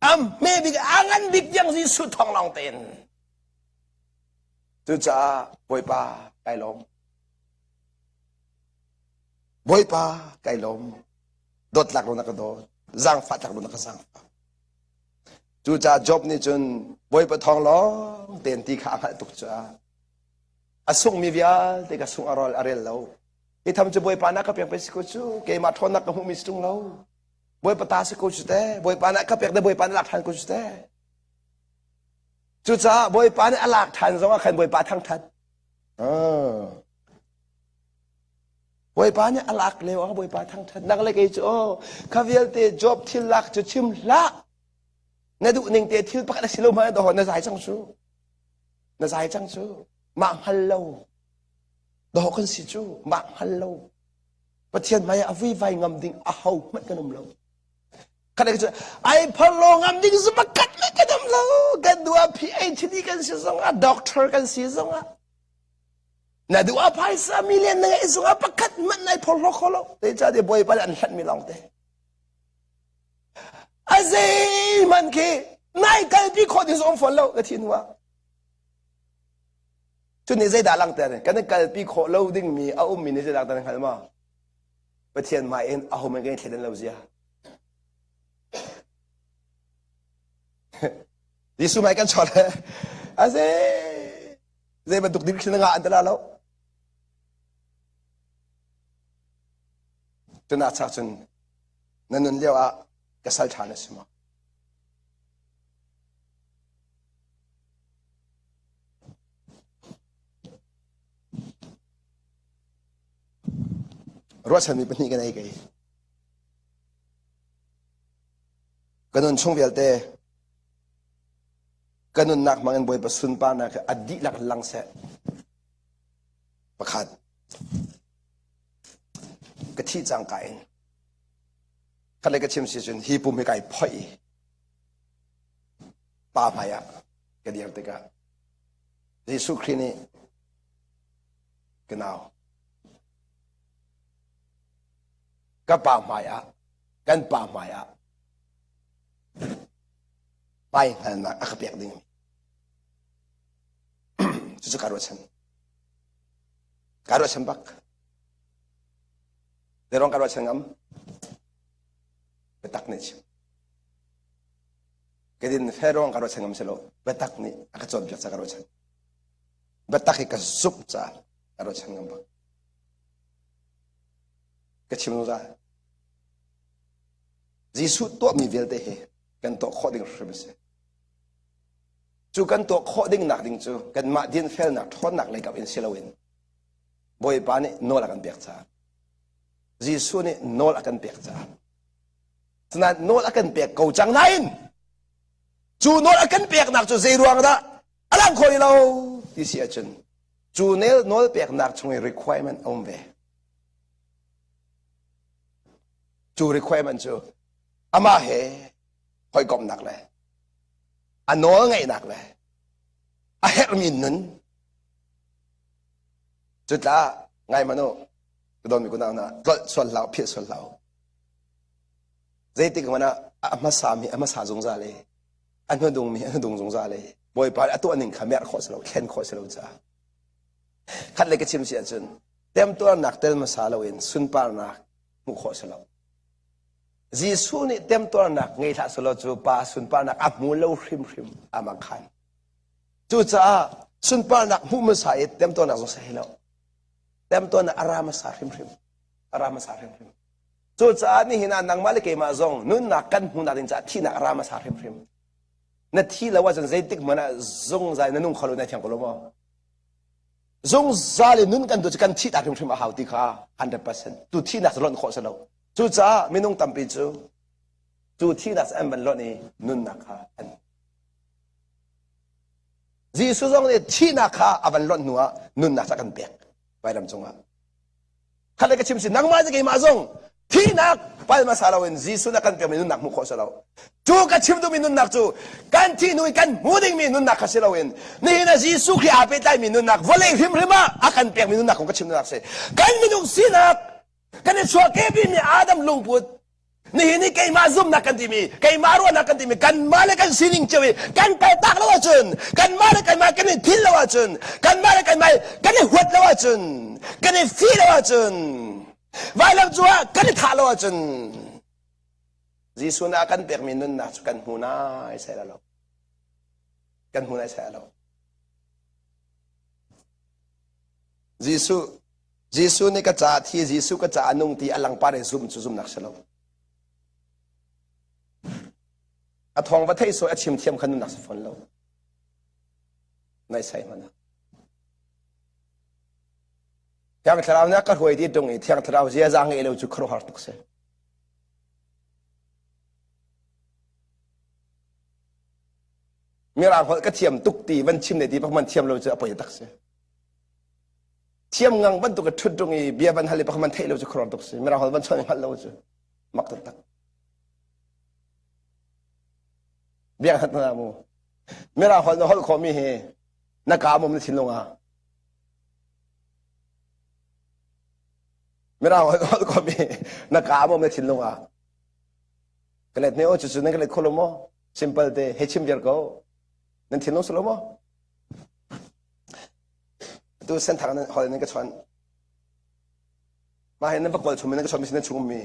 Am hme bik a ngan bik tiang Jesuh thawng lawng tein. Cucaah Bawipa kai lawm. Bawipa kai lawm. Dawtlak lo na ka dawt. Zaangfah tlak lo na ka zaangfah. Cucaah Job nih cun Bawipa thawng lawng tein ti kha a hngalh tuk caah a sunghmi vialte ka sungh a rol a rel lo. Hi tham cu Bawipa na ka pek pei si ko cu keimah ṭhawnnak ka hmuhmi si ṭung lo. Bawipa ta si ko cu te. Bawipa na ka pek de Bawipa na lak ṭhan ko cu te. Cucaah Bawipa nih a lak ṭhan zong ah khan Bawipa thangṭhat. Ah. Bawipa nih a lak lio ah Bawipa thangṭhat nang le kei cu aw kha vialte Job thil lak cu chim hlah na duh ning te thil pakhat a si lo hmanh dawh na zai cang cu na zai cang cu mah hngal lo dawh kan si cu mah hngal lo Pathian hmai ah a vuivai ngam ding a ho hmanh kan um lo khat cu ai phar lo ngam ding zu pakhat le kan um lo kan duh ah PhD kan si zong ah doctor kan si zong ah Na duh ah phaisa million na ngeih zongah pakhat hmanh nai phorhlaw kho lo. Zeicahtiah Bawipa nih an hlanhmi lawng te. A zeihmanh khi nai kalpi khawh ding zong fawn lo ka thi hnu ah. Cu nih zeidah langhter? Kan i kalpi khawh lo dingmi a ummi nih zeidah kan hngal maw? Pathian hmai in aho men kan i thleidan lo zia. Jesuh hmai kan chawt a zei Zei bantuk ding thil na ngah an ti la lo. Cun ah cun na nun lio ah ka sal ṭha na si maw? Ruahchanmi pahnih kan ei kei. Ka nun chung vialte Ka nunnak hmang in Bawipa sunparnak hi a dihlak lang seh. Pakhat. Ka thih cangka in khat le ka chim si cun hi pum hi kai phoih i pa hmai ah ka dir tikah Jesuh Khrih nih ka nau ka pa hmai ah kan pa hmai ah pai hngalnak a ka pek dingmi cucu kaa ruahchan kaa ruahchan bak zeiruang kaa ruahchan ngam biatak nih chim ka din fe ruang kaa ruahchan ngam si lo biatak nih a ka cawnpiak ca ka ruahchan biatak hi ka zumh caah ka ruahchan ngam bak ka chim zungzal Jesuh tuahmi vialte hi kan tuah khawh ding hrim a si. Cu kan tuah khawh ding nak ding cu kanmah dinfelnak ṭhawnnak lei kap in si loin Bawipa nih nawl a kan pek caah. Jesuh nih nawl a kan pek caah. Sinain nawl a kan pek ko cang nain cu nawl a kan peknak cu zei ruang dah a lang kho lo ti si ahcun cu nawl nawl peknak chung i requirement a um ve. Cu requirement cu amah he hawikomhnak le a nawl ngeihnak le a herhmi nun cutla ngai manu ka dawmi kunau na tlolh sual hlah philh sual hlah zeitik hmanh ah a hmasa mi a hmasa zungzal i a hnudung mi a hnudung zungzal i bawipa a tuah ning kha merh khawh si lo thlen khawh si lo caah khat le ka chim si ahcun temtuarnak tel hmasa loin sunparnak hmuh khawh si lo Jesuh nih temtuarnak ngei hlah selaw cu pa sunparnak a hmu lo hrimhrim amang khan. Cucaah sunparnak hmuh hmasa i temtuarnak zong si lo. Temtuarnak a ra hmasa hrimhrim. A ra hmasa hrimhrim. Cucaah nihin ah nangmah le keimah zong nunnak kan hmuhnak ding caah thihnak a ra hmasa hrimhrim. Na thi lo ahcun zeitik hmanh ah zungzal na nung kho lo na thiang ko lo maw? Zungzal in nun kan duh cu kan thih ta hrimhrim a hau ti kha 100% tu thihnak cu lonh khawh si lo. Cucaah minung tampi cu cu thihnak cu an van lonh i nunnak kha an Jesuh zong nih thihnak kha a van lonh hnuah nunnak cu a kan pek vailam cungah. Khat le ka chim si nangmah le keimah zong thihnak pal hmasa loin Jesuh na kan pekmi nunnak hmuh khawh si lo. Cu ka chim duhmi nunnak cu kan thih hnu i kan hmu dingmi nunnak kha si loin nihin ah Jesuh Khrih aa pehtlaimi nunnak vawlei hrimhrim ah a kan pekmi nunnak kong ka chim duhnak si. Kan minung sinak kan i chuahkehpimi Adam lungput nihin i keimah zumhnak kan timi keimah ruahnak kan timi kanmah le kan sining cio i kan kaltak lo ahcun kanmah le kanmah kan i phil lo ahcun kanmah le kanmah kan i huat lo ahcun kan i fih lo ahcun vailam cu ah kan i thah lo ahcun Jesuh nih a kan pekmi nunnak cu kan hmu nai sai lo kan hmu nai sai lo Jesuh Jesuh nih ka caah thi Jesuh ka caah nung ti a langpar in zumh cu zumhnak si lo. A thawng va theih sawi a chim thiam kha nunnak si fawn lo. Nai sai hmana. Thiang Thlarau nih a ka hruai ti tung i Thiang Thlarau ziaza ngei lo cu khuaruahhar tuk si. Mirang holh ka thiam tuk ti van chim ne ti pak man thiam lo cu a poi tak si. Thiam ngang bantuk a ṭhut ṭung i bia van hal i pakhat man theih lo cu khuaruah tuk si. Mirang holh van chawnh i hngalh lo cu mak taktak. Bia hat na mu. Mirang holh na holh khawhmi hi na kaa mum na thinlung ah. Mirang holh na holh khawhmi na kaa mum na thinlung ah. Ka let ne o cu cu nan ka let kho lo maw? Simple te he chim viar ko. Nan thinlung si lo maw? Tu senthang nan hol nan ka chawnh. Mah hi nan va kawl chung mi nan ka chawnh mi si nan chung ummi.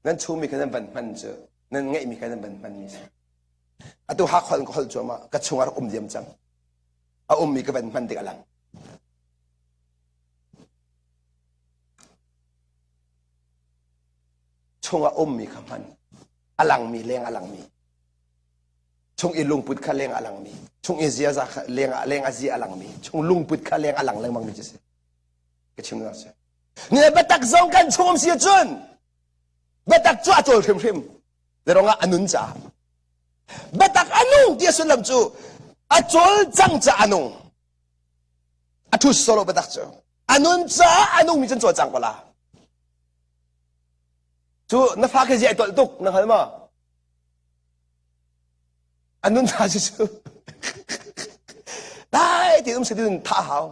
Nan chung mi kha nan van hman cu nan ngeih mi kha nan van hman mi si. Atu hak hol ka hol cuahmah ka chung ah rak um diam cang. A ummi ka van hman tik a lang. Chung ah ummi kha hman. A langmi leng a langmi. Chung i lungput kha leng a langmi chung i ziaza kha leng ah leng a zia a langmi chung lungput kha leng a lang lengmang mi cu si ka chim na si ni biatak zong kan chung um si cun biatak cu a cawl hrimhrim zeirong ah a nun caah biatak a nung ti a sullam cu a cawl cang ca a nung a thu solo biatak cu a nun caah a nung mi cun cawl cang ko la cu na fa khi zia ai tolh tuk na hngal ma A nun hna cu cu dai ti um si tin thah hau.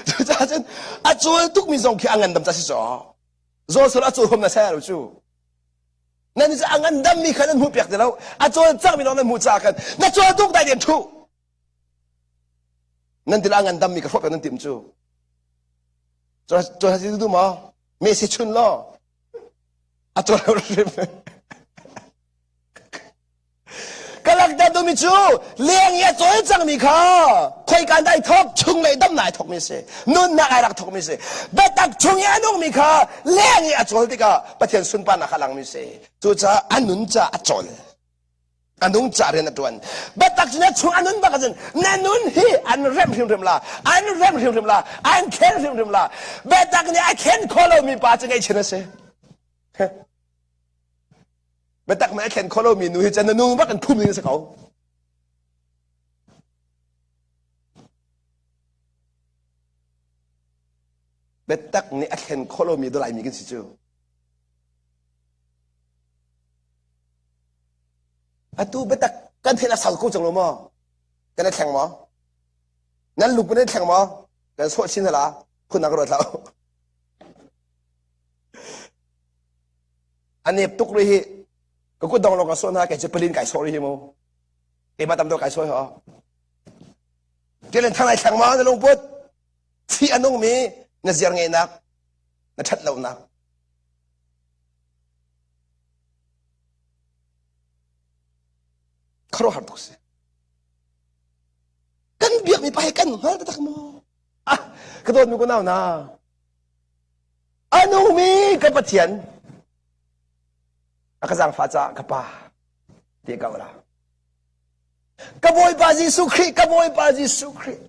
Cucaah cun a cawl tukmi zong khi a ngandam ca si caw. Zaw sol a cawl huam na sai lo cu. Nan cu a ngandammi kha nan hmuh piak ti lo. A cawl cangmi lawng nan hmuh caah khan na cawl tuk dai den thu. Nan til a ngandammi ka hrawh piak nan tim cu. Cawl si du maw? Me si chun law. A cawl hrim. Ka lakter duhmi cu leng i a cawl cangmi kha khoika dai thok chung lei damnak ai thokmi si nunnak ai rak thokmi si biatak chung i a nungmi kha leng i a cawl tikah Pathian sunparnak kha a langmi si cucaah a nun caah a cawl. A nung ca rian a ṭuan. Biatak cu na chung a nun bak ahcun na nun hi an remh hrimhrim la, an remh hrimhrim la, an khen hrimhrim la. Biatak nih a khen khawh lomi pa cu ngaihchin a si. Biatak nih a thlen khawh lomi nu hi cu na nu bak in phum ding a si ko. Biatak nih a thlen khawh lomi dawlaimi kan si cu. Atu biatak kan theih a sau ko cang lo maw? Kan i thleng maw? Nan lung nan i thleng maw? Kan sawh chin hala phun ka ruat hlah. A nep tuk rih hi. Ka kut dong lawng ka sawh hna kei cu palin kai sawh rih hi mu. Keimah tam deuh kai sawh ho. Tilen thang ai thleng maw na lungput? Thi a nungmi na ziar ngeihnak, na ṭhat lonak. Khuaruahhar tuk si. Kan biakmi pa hi kan hngal taktak maw? Ah, ka dawtmi ko nau na. A nungmi ka Pathian a ka zaangfah caah ka pa ti ka la. Ka Bawipa Jesuh Khrih, ka Bawipa Jesuh Khrih.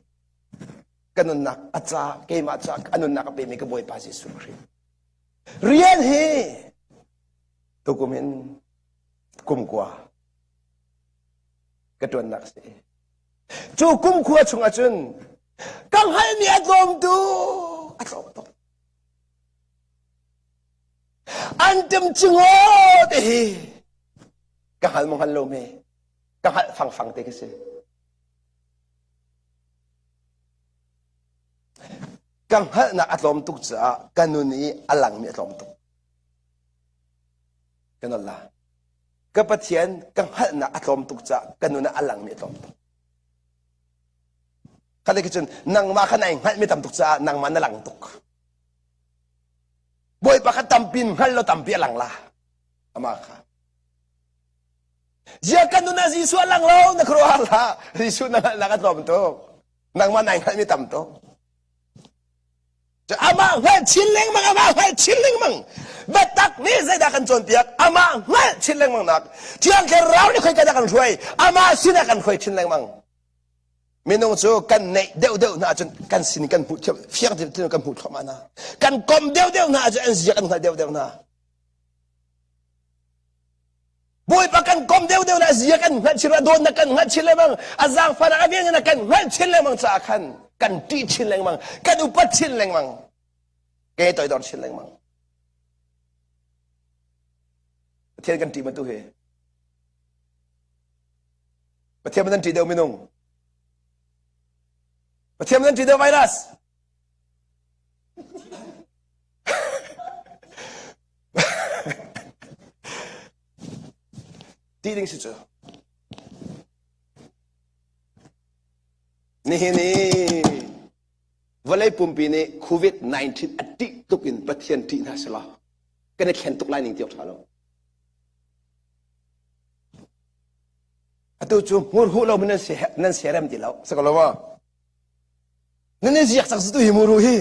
Ka nunnak a ca, keimah ca a nunnak a pemi ka Bawipa Jesuh Khrih. Rian hi tukum in kumkua ka ṭuannak a si. Cu kumkhua chung ahcun ka hngalhmi a tlawm tuk, a tlawm tuk. An ṭimcingaw te hi ka hngal maw hngal lo me, ka hngalh fangfang te ka si. Ka hngalhnak a tlawm tuk caah ka nun i a langmi a tlawm tuk. Ka nol la. Ka Pathian ka hngalhnak a tlawm tuk caah ka nun ah a langmi a tlawm tuk. Kha le cun nangmah kha nai hngalhmi tam tuk caah nangmah na lang tuk. Bawipa kha tampi in hngal lo tampi a lang la. Amah kha. Zia kan nun ah Jesuh a lang lo na khuaruahhar hlah. Jesuh na hngalhnak a tlawm tuk. Nangmah nai hngalhmi tam tuk. Amah hngalh chin lengmang, amah hngalh chin lengmang. Biatak nih zeidah kan cawnpiak? Amah hngalh chin lengmang nak. Thiang Thlarau nih khoika dah kan hruai? Amah sinah kan hruai chin lengmang. Minung cu kan neih deuhdeuh hna ahcun kan sin kan hmuh thiam fiang tein kan hmuh thluahmah hna. Kan kom deuhdeuh hna ahcun an zia kan hngalh deuhdeuh hna. Bawipa kan kom deuhdeuh na zia kan hngalh chin a dawtnak kan hngalh chin lengmang a zaangfahnak a velngeihnak kan hngalh chin lengmang caah khan kan ṭih chin lengmang kan upat chin lengmang ke toidor chin lengmang Pathian kan ṭih bantuk hi Pathian nan ṭih deuh minung Pathian nan ṭih deuh virus Ti ding si cu. Nihin i vawlei pumpi nih COVID-19 a ṭih tuk in Pathian ṭih hna selaw kan i thlen tuk lai ning ti awk ṭha lo. Atu cu hmurhuh lo nan si nan serem ti lo. Si ko lo maw? Nan i ziak cang si tu hi muru hi.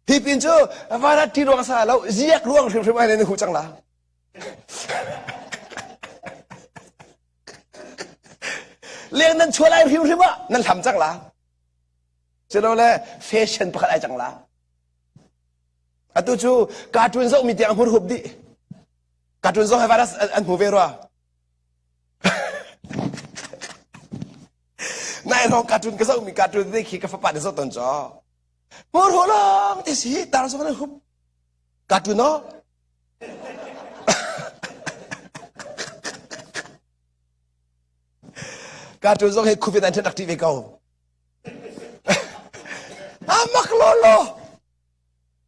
Hi pin cu varat ṭi ruang sa lo ziak ruang hrimhrim ai nan hu cang la. Leng nan chuah lai hrimhrim ah nan hlam cang la. Silole fashion pakhat ai cang la. Atu cu cartoon zoh mi tiang hmur hup dih. Cartoon zong hai virus an hmu ve rua. Nai hrawng cartoon ka zoh mi cartoon te khi ka fapa nih zoh ton caw. Hmur hu long te si tar zong nan hup. Cartoon no. Cartoon zong hi COVID 19 rak ṭih ve ko. Amak lolo.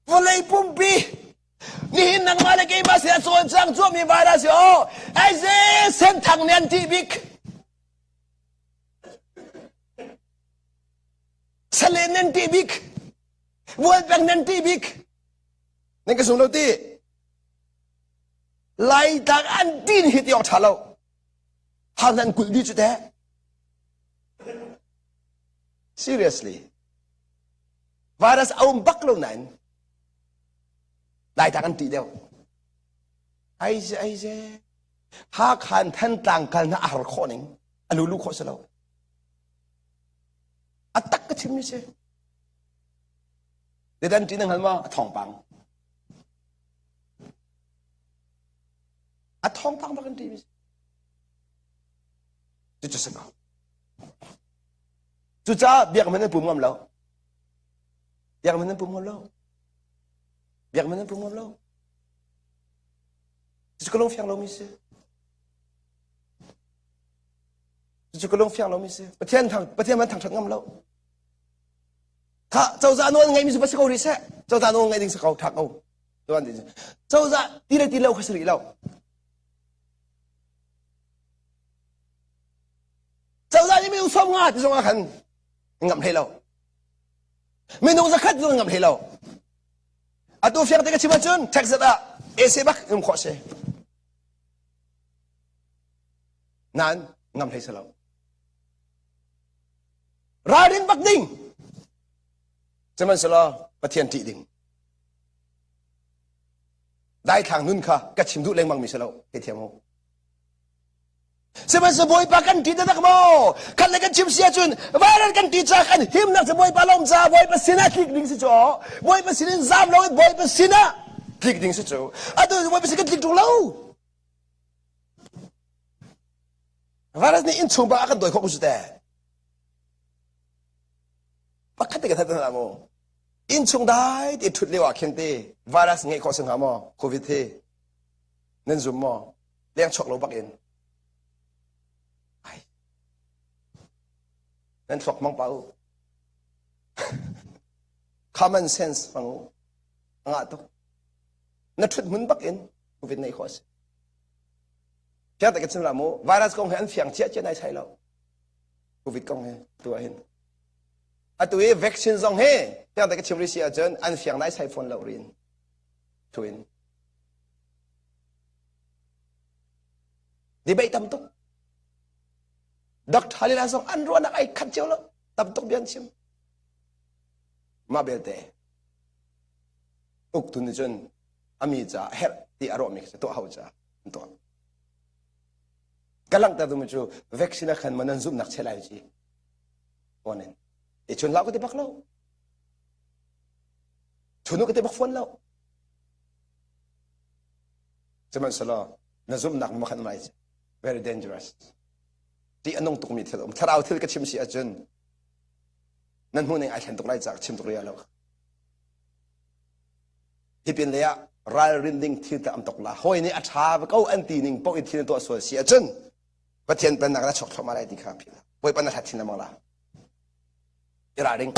Vawlei pumpi nihin nangmah le keimah sin a cawlcang cuami virus hi aw aize senthang nih an ṭih bik. Salen nan ṭih bik. Bualpeng nan ṭih bik. Nan ka sung lo ti. Laitlang an tin hi ti awk ṭha lo. Hau nan kulh dih cu teh. Seriously. Virus a um bak lo nain Laitlang an ṭih deuh. Aize aize. Hakha in Thantlang kal na a har khawh ning a lulu khawh si lo. A tak ka chimmi si. Dedan ṭi na hngal maw? A thawngpang. A thawngpang bak in ṭimi si. Cucu si ko. Cucaah biakinn nan pum ngam lo. Biakinn nan pum ngam lo. Biakinn nan pum ngam lo. Cucu ka lung fiang lomi si. Cucu ka lung fiang lomi si. Pathian thang Pathian man thangṭhat ngam lo. Kha cozah nawl ngeimi cu va si ko rih seh. Cozah nawl ngeih ding si ko, ṭha ko. Tuan ding. Cozah ti le ti lo kha si rih lo. Cozah nih minung sawm nga ti zong ah khan ngam hlei lo. Minung zakhat zong ngam hlei lo. Atu fiang te ka chim ahcun Texas ah AC bak um khawh si. Nain ngam hlei si lo. Ralrin bak ding. Sihmanhsehlaw Pathian ṭih ding. Daithlang nun kha ka chim duh lengmang mi si lo. Hei thiam u. Sihmanhsehlaw Bawipa kan ṭih taktak maw? Khat le kan chim si ahcun vairal kan ṭih caah kan himnak cu Bawipa lawm caah Bawipa sinah tlik ding si cu. Bawipa sinin zam loin Bawipa sinah tlik ding si cu. Atu Bawipa sin kan tlik ṭung lo. Virus nih innchung bak a kan dawi khawh ko cu teh. Pakhat te ka that hna maw? Innchung dai te ṭhut lio ah khin te virus ngeih khawh si hnga maw? Covid hi nan zum maw? Leng chuak lo bak in. Ai. Nan thluak mang pa u. Common sense hmang u. A ngah tuk. Na ṭhut hmun bak in Covid neih khawh a si. Fiang te ka chim la mu. Virus kong he an fiang cia cia nai sai lo. Covid kong he tu ah hin. Atu i vaccine zong hi fiang te ka chim rih si ahcun an fiang nai sai fawn lo rin. Tu in. Debate tam tuk. Dr. Lila zong an ruahnak ai khat cio lo. Tam tuk bia an chim. Mah belte uktu nih cun ami ca herh ti a ruahmi khi tuah hau ca an tuah. Ka langhter duhmi cu vaccine a khan ma nan zumhnak che lai ci. Onin. I chun hlah ka ti bak lo. Chunu ka ti bak fawn lo. Sihmanhsehlaw na zumhnak ma khan mai very dangerous. Ti a nung tukmi thil um. Thlarau thil ka chim si ahcun nan hmuh ning ai thlen tuk lai ca chim tuk ria lo. Hi pin lei ah ralrin ding thil te am tok la. Hawi nih a ṭha ko an ti ning paoh in thil na tuah sual si ahcun Pathian pennak na chuak thluahmah lai ti kha philh. Bawipa na hlat thin lengmang la. I ralring.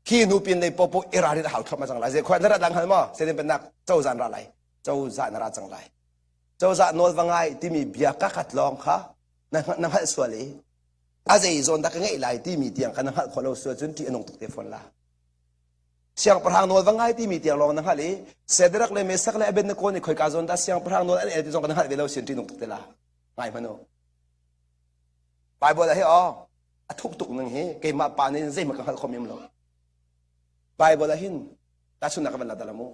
Hi nu pin lei popo i ralrin a hau thluahmah cang lai. Zei khua na rat lang hal maw? Satan pennak cozah na ra lai. Cozah na ra cang lai. Cozah nawl va ngai timi bia kakhat lawng kha na na hngalh sual i a zei zawn dah ka ngeih lai timi tiang kha na hngalh khawh lo sual cun ṭih a nung tuk te fawn la. Siangpahrang nawl va ngai timi tiang lawng na hngalh i Shadrach le Meshach le Abednego nih khoika zawn dah siangpahrang nawl an el ti zong ka na hngalh ve lo sin ṭih nung tuk te la. Ngai hmanh u. Bible ah hi aw a thuk tuk ning hi keimah pa nih zeihmanh ka hngalh khom im lo. Bible ah hin tahchunhnak ka van la mu.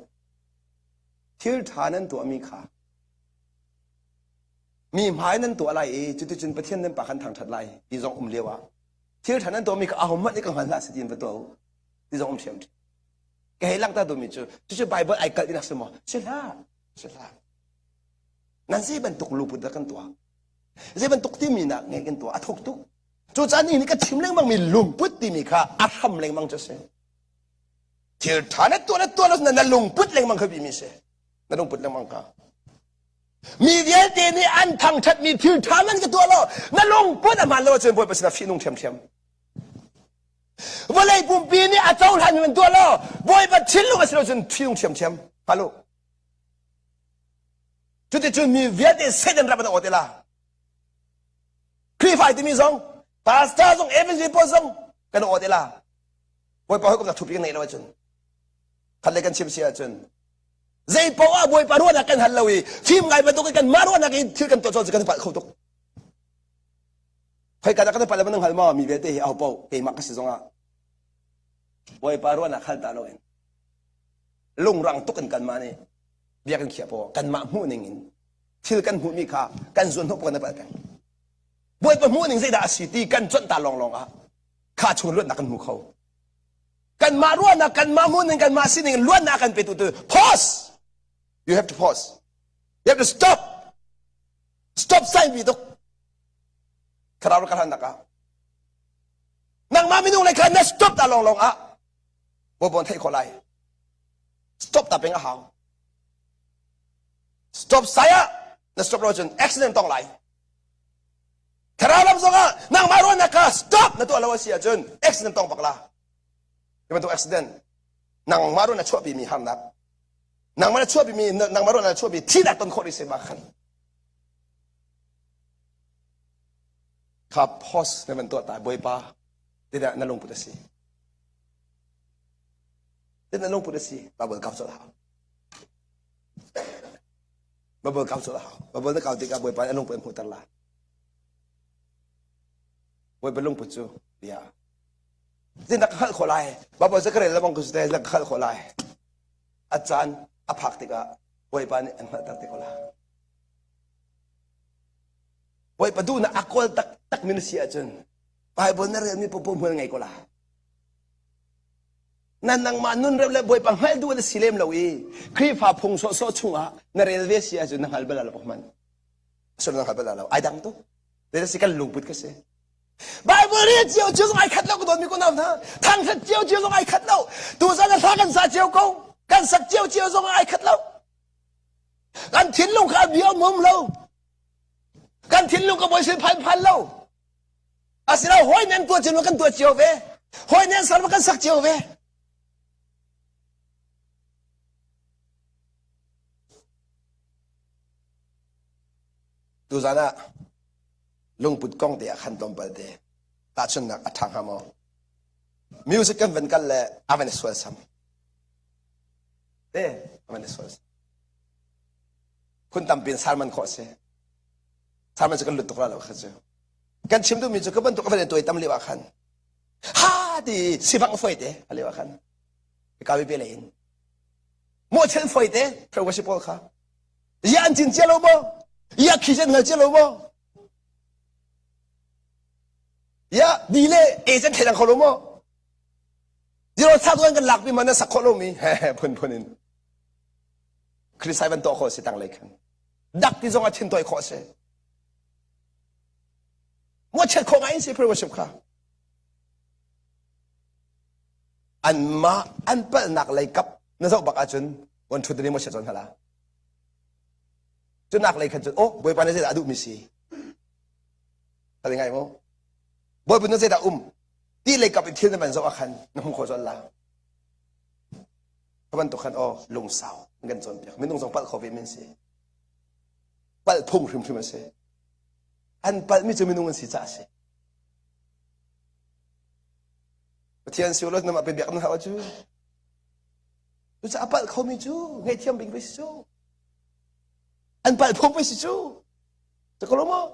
Thil ṭha nan tuahmi kha mi hmai nan tuah lai i cuticun Pathian nan pa khan thangṭhat lai ti zong um lio ah thil ṭha nan tuahmi kha ahohmanh nih ka hngal hlah si tiin va tuah u ti zong um ṭhiam ṭhiam. Ka hei langhter duhmi cu cucu Bible ai kalh tinak si maw? Si hlah, si hlah. Nan zei bantuk luput dah kan tuah? Zei bantuk timi nak nge kan tuah? A thuk tuk. Cucaah ni nih ka chim lengmang mi lungput timi kha a hram lengmang cu si. Thil ṭha na tuah na tuah lo na lungput lengmang kha bimi si. Na lungput lengmang kha. Mi vialte nih an thangṭhatmi thil ṭha man ka tuah lo. Na lungput a hmaan lo ahcun Bawipa sinah fihnung ṭhiamṭhiam. Vawlei pumpi nih a cohlan mi man tuah lo. Bawipa thinlung a si lo cun fihnung ṭhiamṭhiam. Halo. Cuticun mi vialte Satan ram an aw te la. Khrihfa timi zong, pastor zong, evangelist pawl zong kan aw te la. Bawipa hawikom thupi kan ngeih lo ahcun khat le kan chim si ahcun zei paoh ah Bawipa ruahnak kan hal lo i fim ngai bantuk in kan mah ruahnak in thil kan tuah cawlh cu kan palh kho tuk. Khoi ka dah kan palh lo nan hngal maw mi vialte hi aho paoh keimah ka si zongah Bawipa ruahnak hal ta loin lungrang tuk in kanmah nih biakinn khiah paw kanmah hmuh ning in. Thil kan hmuhmi kha kan zuan hnawh kan palh peng. Bawipa hmuh ning zeidah a si ti kan cuanh ta lawnglawng ah kha chung luatnak kan hmu kho. Kanmah ruahnak, kanmah hmuh ning, kanmah sining luatnak kan petu tu pause. You have to pause. You have to stop. Stop sign bi tuk. Thlarau ka hlan ah. Nangmah minung le kha na stop ta lawnglawng ah Bawipa theih khawh lai. Stop ta peng a hau. Stop saya na stop lo cun accident tong lai. Thlarau lam zong ah nangmah ruahnak kha stop na tuah lo a si ahcun accident tong bak la. Hi bantuk accident nangmah ruah na chuahpi mi harnak nangmah na chuahpi mi nangmah ruah na chuahpi thihnak ton khawh rih se ma khan kha pause na van tuah ta bawipa tidah na lungput a si tidah na lungput a si Bible kau colh hau Bible kau colh hau Bible na kau tikah bawipa nih a lungput an hmuhter la Bawipa lungput cu bia Zeidah ka hngalh khawh lai Bible cu ka rel lengmang ko cu ka hngalh khawh lai a caan a phak tikah Bawipa nih an hngalhter te ko la Bawipa duhnak a kawl taktak mi na si ahcun Bible na relmi popo hmual ngei ko la. Na nangmah nun rem le Bawipa hngalh duh na si lem lo i Khrihfa phung sawhsawh chungah na rel ve si ahcun na hngal bal lo hman. Sur na hngal bal lo. Ai dang tu. Zei si kan lungput ka si. Bible rel cio cio zong ai khat lo ka dawtmi ko nau hna. Thangthat cio cio zong ai khat lo. Tu zan hla kan sa cio ko. Kan sak cio cio zong ai khat lo. Kan thinlung kha bia um lo. Kan thinlung ka bawi sin phan phan lo. Asina hawi nan tuah cio kan tuah cio ve. Hawi nan sar kan sak cio ve. Tuzan ah lungput kong te ah khan tlawmpal te tahchunnak a ṭha hnga maw? Music kan van kal le a van i sual sam. Te a van i sual sam. Phun tampi in sermon khawh si. Sermon cu kan lut tuk la lo kha cu. Kan chim duhmi cu ka bantuk a van i tuai tam lio ah khan ha ti sivang foi te a lio ah khan ka pe le in mo chen foi te fellowship pawl kha ya an cin cia lo maw ya khi chen ngal cia lo maw ya di le e chen thei dang kho lo maw zero sa tuan kan lak pi man na sak kho lo mi he he phun phun in Krisai van tuah khawh si tang lei khan dak ti zong a thin toi khawh si mo chet khawh ngai in si worship kha an mah an palhnak lei kap na zoh bak ahcun wan thut ni mo chet zawn hala cu nak lei khan cun oh bawipa na zeidah a duhmi si ka ngai mo bawipa na zeidah um ti lei kap in thil na van zoh ah khan na hmu khawh zawn la Ka bantuk khan aw lungsau an kan cawnpiak. Minung zong palh kho ve men si. Palh phung hrimhrim a si. An palhmi cu minung an si caah a si. Pathian si lo nama pe biak nan hau cu. Cucaah a palh khomi cu ngaihthiam bing pei si cu. An palh phung pei si cu. Cu ko lo maw?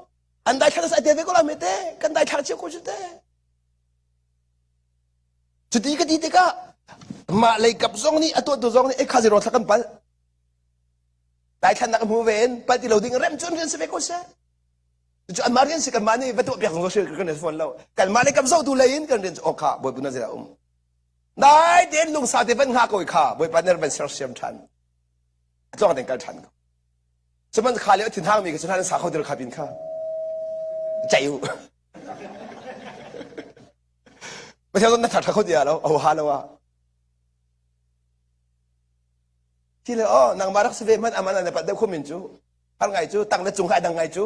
An daithlang sa te ve ko la me te. Kan daithlang cio ko cu te. Cuti ka ti tikah mah lei kap zong nih a tuahtu zong nih kha zero thla kan pal. Daithlannak hmu ve in pal ti lo ding rem cun rian si ve ko seh. Cu anmah rian si kanmah nih va tuah piak zong kan fawn lo. Kanmah lei kap zohtu lei in kan rian cu okha bawipa na zira um. Dai tein lungsa te van ngah ko kha bawipa nih van sersiam ṭhan. A tlawng ten kal ṭhan ko. Cuman kha le thin hang mi ka cu sa kho dir kha pin kha. Chai u. Pathian na ṭha kho ti lo a ha lo ah ti le oh nangmah rak si ve hmanh aman na pat deuh kho min cu har ngai cu tang le cung hai dang ngai cu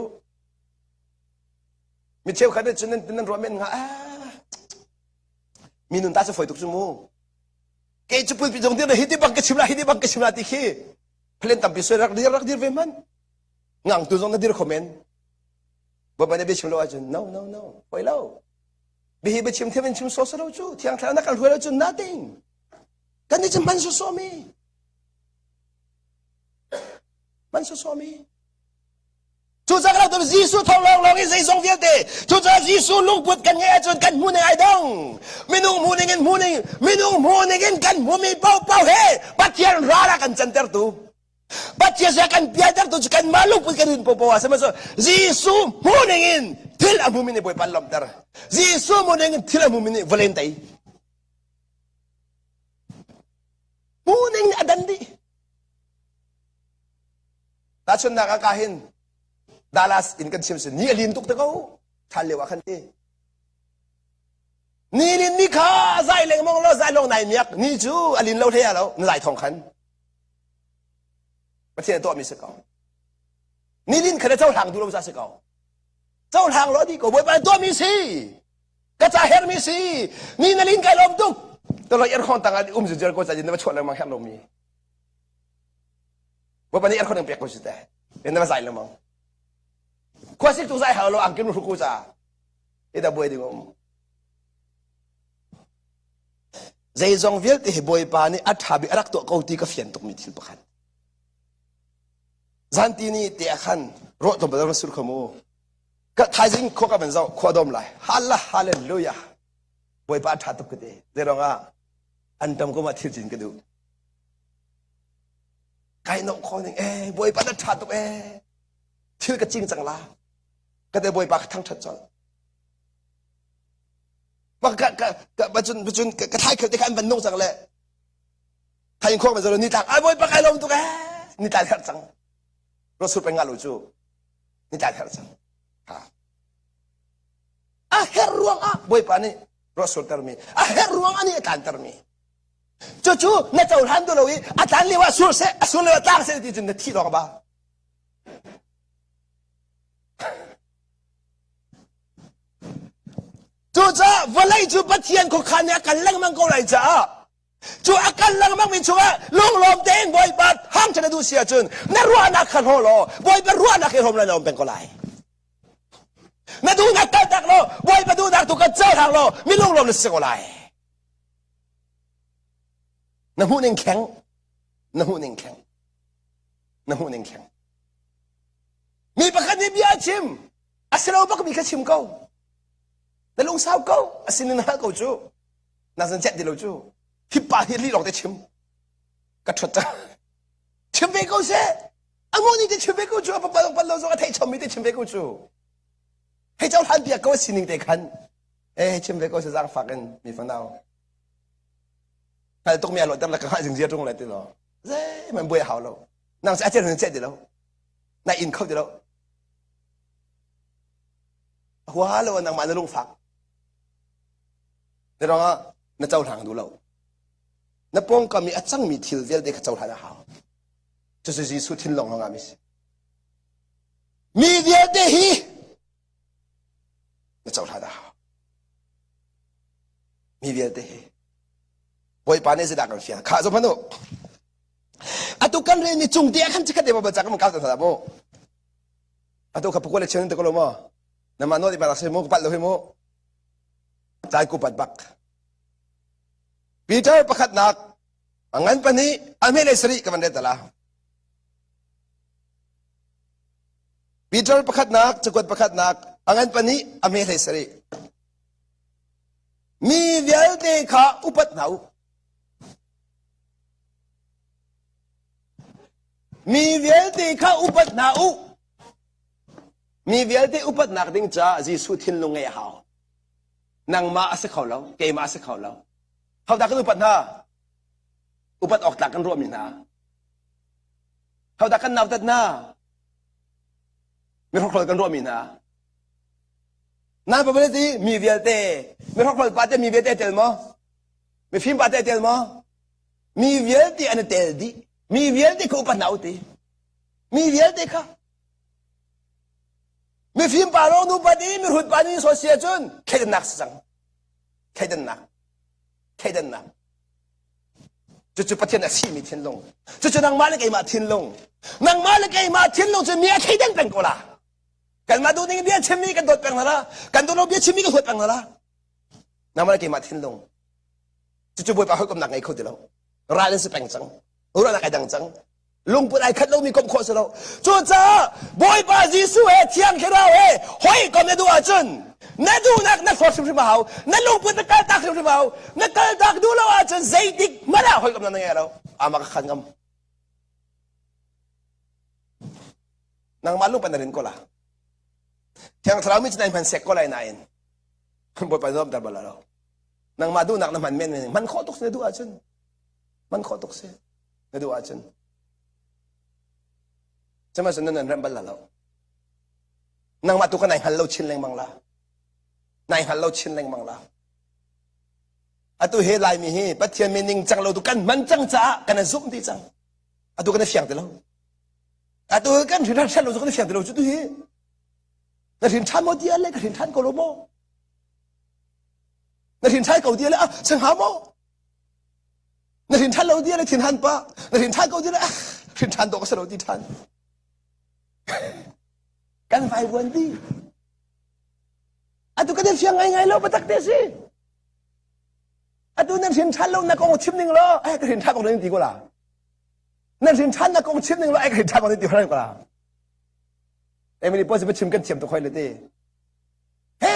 mi cheukhat nih cun nan nan ruah men hnga ah mi nun ta cu foi tuk cu mu kei cu pulpit zong dir hi ti bang ka chim la hi ti bang ka chim la ti khi plen tampi soi rak dir rak dir ve hmanh ngang tu zong na dir kho men Bawipa nih bia chim lo ahcun no no no hoi lo bihi biachim thiam in chim sawsawh lo cu thiang thlarau na kan hruai lo cu nothing kan nih cu hman sawsawh mi hman sawsawh mi Cucaah kan rak Jesuh thawng lawnglawng i zeizong vialte cucaah Jesuh lungput kan ngeih ahcun kan hmu ning ai dong minung hmu ning in hmu ning minung hmu ning in kan hmumi paohpaoh he Pathian ral ah kan cantertu. Pathian sia kan pialter tu cu kanmah lungput kan in popo ah sihmanhsehlaw Jesuh hmu ning in thil a hmumi nih Bawipa an lawmhter. Jesuh hmu ning in thil a hmumi nih vawlei an tei. Hmu ning a dan dih. Tahchunhnak ah ka hin Dallas in kan chim si ni a lin tuk te ko ṭhal lio ah khan ti. Ni lin ni kha zai lengmang lo zai lawng nai miak ni cu a lin lo hlei lo na zai thong khan. Pathian a tuahmi si ko. Ni lin kha na cohlang duh lo ca si ko. Cohlang lo di ko Bawipa na tuahmi si. Ka ca hermi si. Ni na lin kai lawm tuk. Tolo aircon tang ah um zuziar ko ca na va chuah lengmang herh lomi. Bawipa nih aircon in pek ko si te. Na va zai lengmang. Khuasik tu zai hau lo angkin ru ko ca. Ida buai ding um. Zeizong vialte hi Bawipa nih a ṭha bik a rak tuah ko ti ka fian tukmi thil pakhat. Zanti ni te ah khan ruah tlawmpal rak sur kho mu. Ka thaizing khua ka van zoh khua dawm lai. Halla hallelujah. Bawipa a ṭha tuk ka ti. Zeiruang ah an tam ko ma thil cin ka duh. Kai no kho ning eh Bawipa na ṭha tuk eh. Thil ka cing cang la. Ka te Bawipa ka thangṭhat colh. Ka ka ka bacun bacun ka thai khel te kha an van nung cang le thai khok ma zalo ni tlak ai bawipa kai lom tuk eh ni tlak herh cang rosur pe nga lo cu ni tlak herh cang ha a herh ruang ah bawipa nih rosur ter mi a herh ruang ah nih a tlan ter mi cucu na cohlan tu lo i a tlan lio ah sur seh a sur lio ah tlang seh ti cun na thi lawng ba Cucaah vawlei cu Pathian khuakhan nih a kal lengmang ko lai caah cu a kal lengmang mi chungah lunglawm tein Bawipa thangṭhat na duh si ahcun na ruahnak kha hlaw law Bawipa ruahnak hi hrawm lai na um peng ko lai. Na duhnak kaltak law Bawipa duhnak tu ka cohlang law mi lunglawm na si ko lai. Na hmuh ning kheng na hmuh ning kheng na hmuh ning kheng mi pakhat nih bia a chim a si lo bak mi kha chim ko na lungsau ko a sin in hal ko cu na zan chet ti lo cu hi pa hi li lawng te chim ka ṭhut ta chim ve ko seh a ngo ni te chim ve ko cu a papa pan lo zong a thei chom mi te chim ve ko cu hei cohlan piak ko a sining te khan eh chim ve ko se zaang fak in mi fanau hngal tuk mi a lawter le ka hngah zingzia ṭung le ti lo zei man buai hau lo nang a cel chet ti lo na in kho ti lo Hua lo nangmah na lungfak. Na ruangah na cohlang duh lo. Na pawngkam i a cangmi thil vialte kha cohlan a hau. Cucu Jesuh thinlung lawngah mi si. Mi vialte hi na cohlan a hau. Mi vialte hi. Bawipa nih zeidah kan fial? Khah zoh hmanh u. Atu kan relmi cung te ah khan chikkhat te ba ca kan kal hna mu. Atu kha pakua le chian te ko lo maw? Nama nawl i se mu ka palh lo hi mu. Cai ku pat bak. Peter pakhatnak a ngan pahnih a hme le sarih ka van ret la. Peter pakhatnak cakuat pakhatnak a ngan pahnih a hme hlei sarih. Mi vialte kha upat hna u. Mi vialte kha upat hna u. Mi vialte upatnak ding caah Jesuh thinlung ngeih a hau. Nangmah a si kho lo, keimah a si kho lo. Hodah kan upat hna? Upat awk tlak kan ruahmi hna. Hodah kan nautat hna? Mihrokhrol kan ruahmi hna. Na pa ti mi vialte, mihrokhrol pa te mi vialte tel maw? Mifim pa te tel maw? Mi vialte an i tel dih. Mi vialte kha upat hna u ti. Mi vialte kha. Mifim pa lawng nu pat i mihrut pa nih sawi si ahcun thleidannak si cang. Thleidannak. Thleidannak. Cucu Pathian a simi thinlung. Cucu nangmah le keimah thinlung. Nangmah le keimah thinlung cu mi a thleidan peng ko la. Kanmah duh ning bia chimmi kan dawt peng hna la. Kan duh lo bia chimmi kan huat peng hna la. Nangmah le keimah thinlung. Cucu Bawipa hawikomnak ngei kho ti lo. Ral in si peng cang. Ruahnak ai dang cang. Lungput ai khat lomi komh khawh si lo. Cucaah Bawipa Jesuh he Thiang Thlarau he hawikom na duh ahcun na duhnak na hlawt hrimhrim a hau. Na lungput na kaltak hrimhrim a hau. Na kaltak duh lo ahcun zeitik hmanh ah hawikomnak na ngei lo. Amah ka khan ngam. Nangmah lungpan na rin ko la. Thiang Thlarau mi cu nai hman sek ko lai nain Bawipa nuamter bal lo. Nangmah duhnak na hman men men hman khawh tuk si na duh ahcun hman khawh tuk si na duh ahcun Sihmanhsehlaw nan nan remh bal la lo. Nangmah tu ka nai hngal lo chin lengmang la. Nai hngal lo chin lengmang la. Atu he Laimi hi Pathian min ning cang lo tu kan hman cang caah kan zumh ti cang. Atu kan fiang ti lo. Atu kan hrin ṭhan lo cu kan fiang ti lo cu tu hi. Na hrin ṭhan maw ti le ka hrin ṭhan ko lo maw? Na hrin ṭhan ko ti le ah sangha maw? Na hrin ṭhan lo ti le thin han pa. Na hrin ṭhan ko ti le ah hrin ṭhan dawh ka si lo ti ṭhan. Kan vaivuan di. Atu kan i fiang ngaingai lo biatak te si. Atu nan hrin ṭhan lo na kong chim ning law, eh ka hrin ṭhan kong nan ti ko la. Nan hrin ṭhan na kong chim ning law, eh ka hrin ṭhan kong nan ti ko la. Emily pawl si chim kan thiam tuk hoi le te. He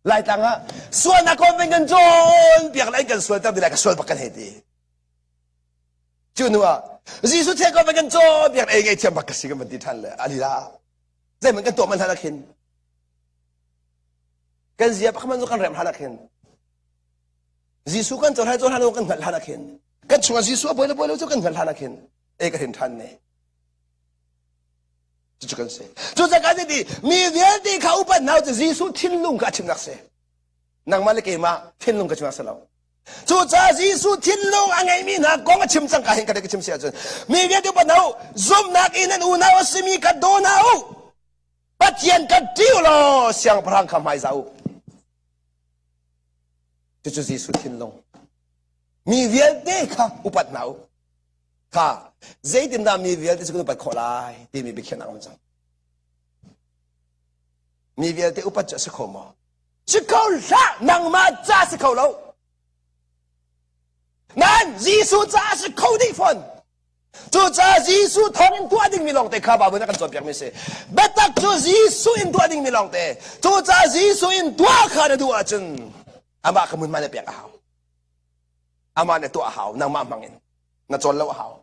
Laitlang ah sualnak kong kan cawn piak lai kan sual ter di lai ka sual bak kan hei ti. Cu hnu ah Jesuh thiang kong kan cawn piak ei ngei thiam bak ka si kan van ti ṭhan le ali la. Zeihmanh kan tuah man hlan ah khin kan zia pakhat man cu kan rem hlan ah khin Jesuh kan cohlan cohlan lo kan hngalh hlan ah khin kan chungah Jesuh a bawi le bawi lo cu kan hngalh hlan ah khin e ka hrin ṭhan ne cucu kan si cucaah kan ti mi vialte kha upat hna cu Jesuh thinlung kha a chimnak si nangmah le keimah thinlung ka chimnak si lo cucaah Jesuh thinlung a ngeimi hna kong a chim cang ka hin ka ka chim si ahcun mi vialte upat hna u zumhnak in nan unau a simi kha daw hna u Pathian ka ṭih u law siangpahrang kha hmaizah u cucu Jesuh thinlung mi vialte kha upat hna u kha zeitindah mi vialte cu kan upat khawh lai timi biakhiahnak um cang mi vialte upat cu a si kho maw si kho hlah nangmah ca si kho lo nan Jesuh ca a si kho dih fawn Cucaah Jesuh thawng in tuah dingmi lawngte kha Baibal nih a kan cawnpiakmi si. Biatak cu Jesuh in tuah dingmi lawngte. Cucaah Jesuh in tuah kha na duh ahcun amah kha hmunhma na pek a hau. Amah na tuah a hau, nangmah hmang in. Na cawn lo a hau.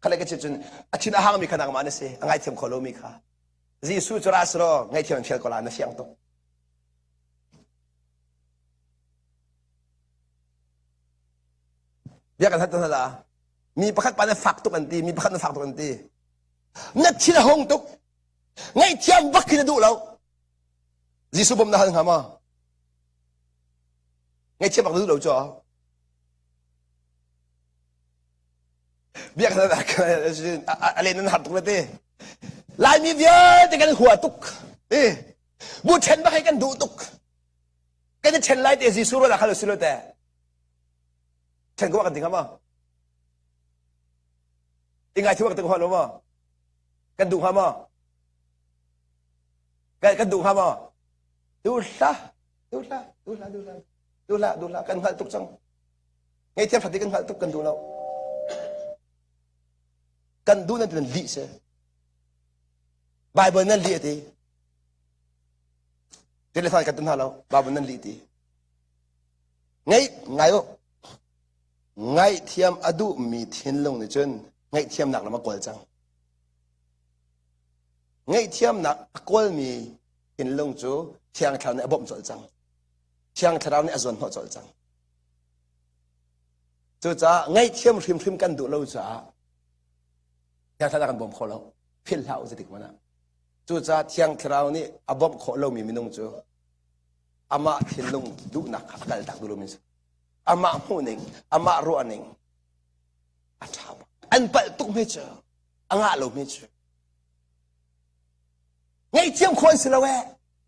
Khalai ka chim cun a thin a hangmi kha nangmah na si, a ngaithiam kho lomi kha. Jesuh cu ra selaw ngaihthiam an fial ko la na fiang tuk. Bia kan hat hna mi pakhat pa na fak tuk an ti mi pakhat na fak tuk an ti na thin a hung tuk ngaihthiam bak khi na duh lo Jesuh bawm na hal hnga maw ngaihthiam bak na duh lo cu bia kan a len nan har tuk le te Laimi vialte kan hua tuk eh bu ṭhen bak hi kan duh tuk kan i ṭhen lai te Jesuh ruah khal si lo te ṭhen ko kan ti hnga maw i ngai thiam kan ti hnga lo maw kan duh hnga maw kan kan duh hnga maw duh hlah duh hlah duh hlah duh hlah duh hlah duh hlah kan hngalh tuk cang ngaihthiam hrat kan hngalh tuk kan duh lo kan duh nan ti nan lih si Bible nan lih ati Telefon kan tu hna lo Bible nan lih ti Ngaih ngai u. Ngaihthiam a duhmi thinlung nih cun ngaihthiamnak lam a kawl cang. Ngaihthiamnak a kawlmi thinlung cu Thiang Thlarau nih a bawmh colh cang. Thiang Thlarau nih a zuanhnawh colh cang. Cucaah ngaihthiam hrimhrim kan duh lo caah Thiang Thlarau kan bawm kho lo. Philh hlah u zeitik hmanh ah. Cucaah Thiang Thlarau nih a bawmh khawh lomi minung cu amah thinlung duhnak kha a kaltak duh lomi amah hmuhning amah ruahning a ṭha an palh tuk mi cu a ngah lo mi cu ngaihthiam khawh an si lo eh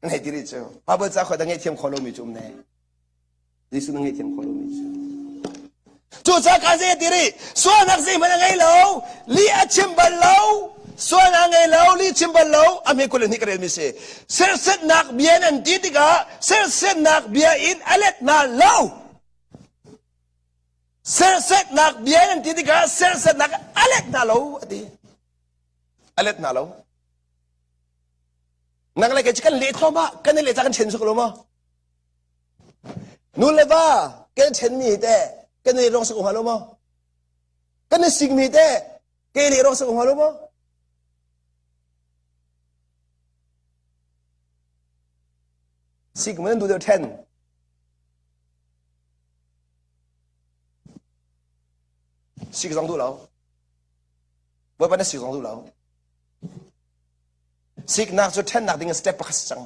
ngei ti rih cu Bible ca khawh da ngaihthiam khawh lomi cu um ne Jesuh na ngaihthiam khawh lomi cu Cucaah ka zei ti rih sualnak zeihmanh a ngei lo li a chim bal lo sualnak ngei lo li chim bal lo a hme 22 ka relmi si serhsatnak bia nan ti tikah serhsatnak bia in a let hna lo serhsatnak bia nan ti tikah serhsatnak a let hna lo a ti a let hna lo nang le kei cu kan leh thluahmah kan i leh ca kan chen suk lo maw Nu le va kan ṭhenmi hi teh kan i rong sak hnga lo maw? Kan i sikmi teh ke nih rong sak hnga lo maw? Sik man duh deuh ṭhen. Sik zong duh lo. Bawipa na sik zong duh lo. Siknak cu ṭhennak ding in step pakhat si cang.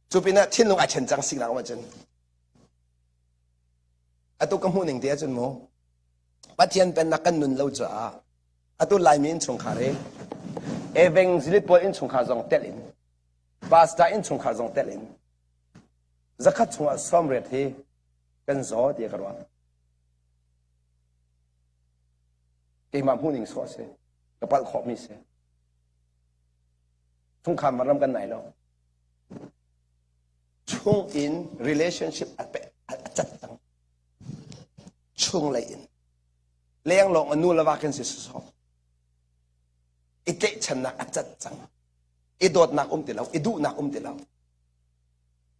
Cu pinah thinlung ai ṭhen cang siknak um ahcun. Atu ka hmuh ning te ahcun mu Pathian pennak kan nun lo caah atu Laimi innchungkhar hi evangelist pawl innchungkhar zong telh in pastor innchungkhar zong telh in zakhat chungah sawmriat hi kan zaw tiah ka ruah. Keimah hmuhning sawh a si. Ka palh khawhmi si. Chungkhar ram kan nai lo. Chung in relationship a pe a cat cang. Chung lei in. Leng lawng a nu le va kan si sawh. I tlaihchannak a cat cang. I dawtnak um ti lo, i duhnak um ti lo.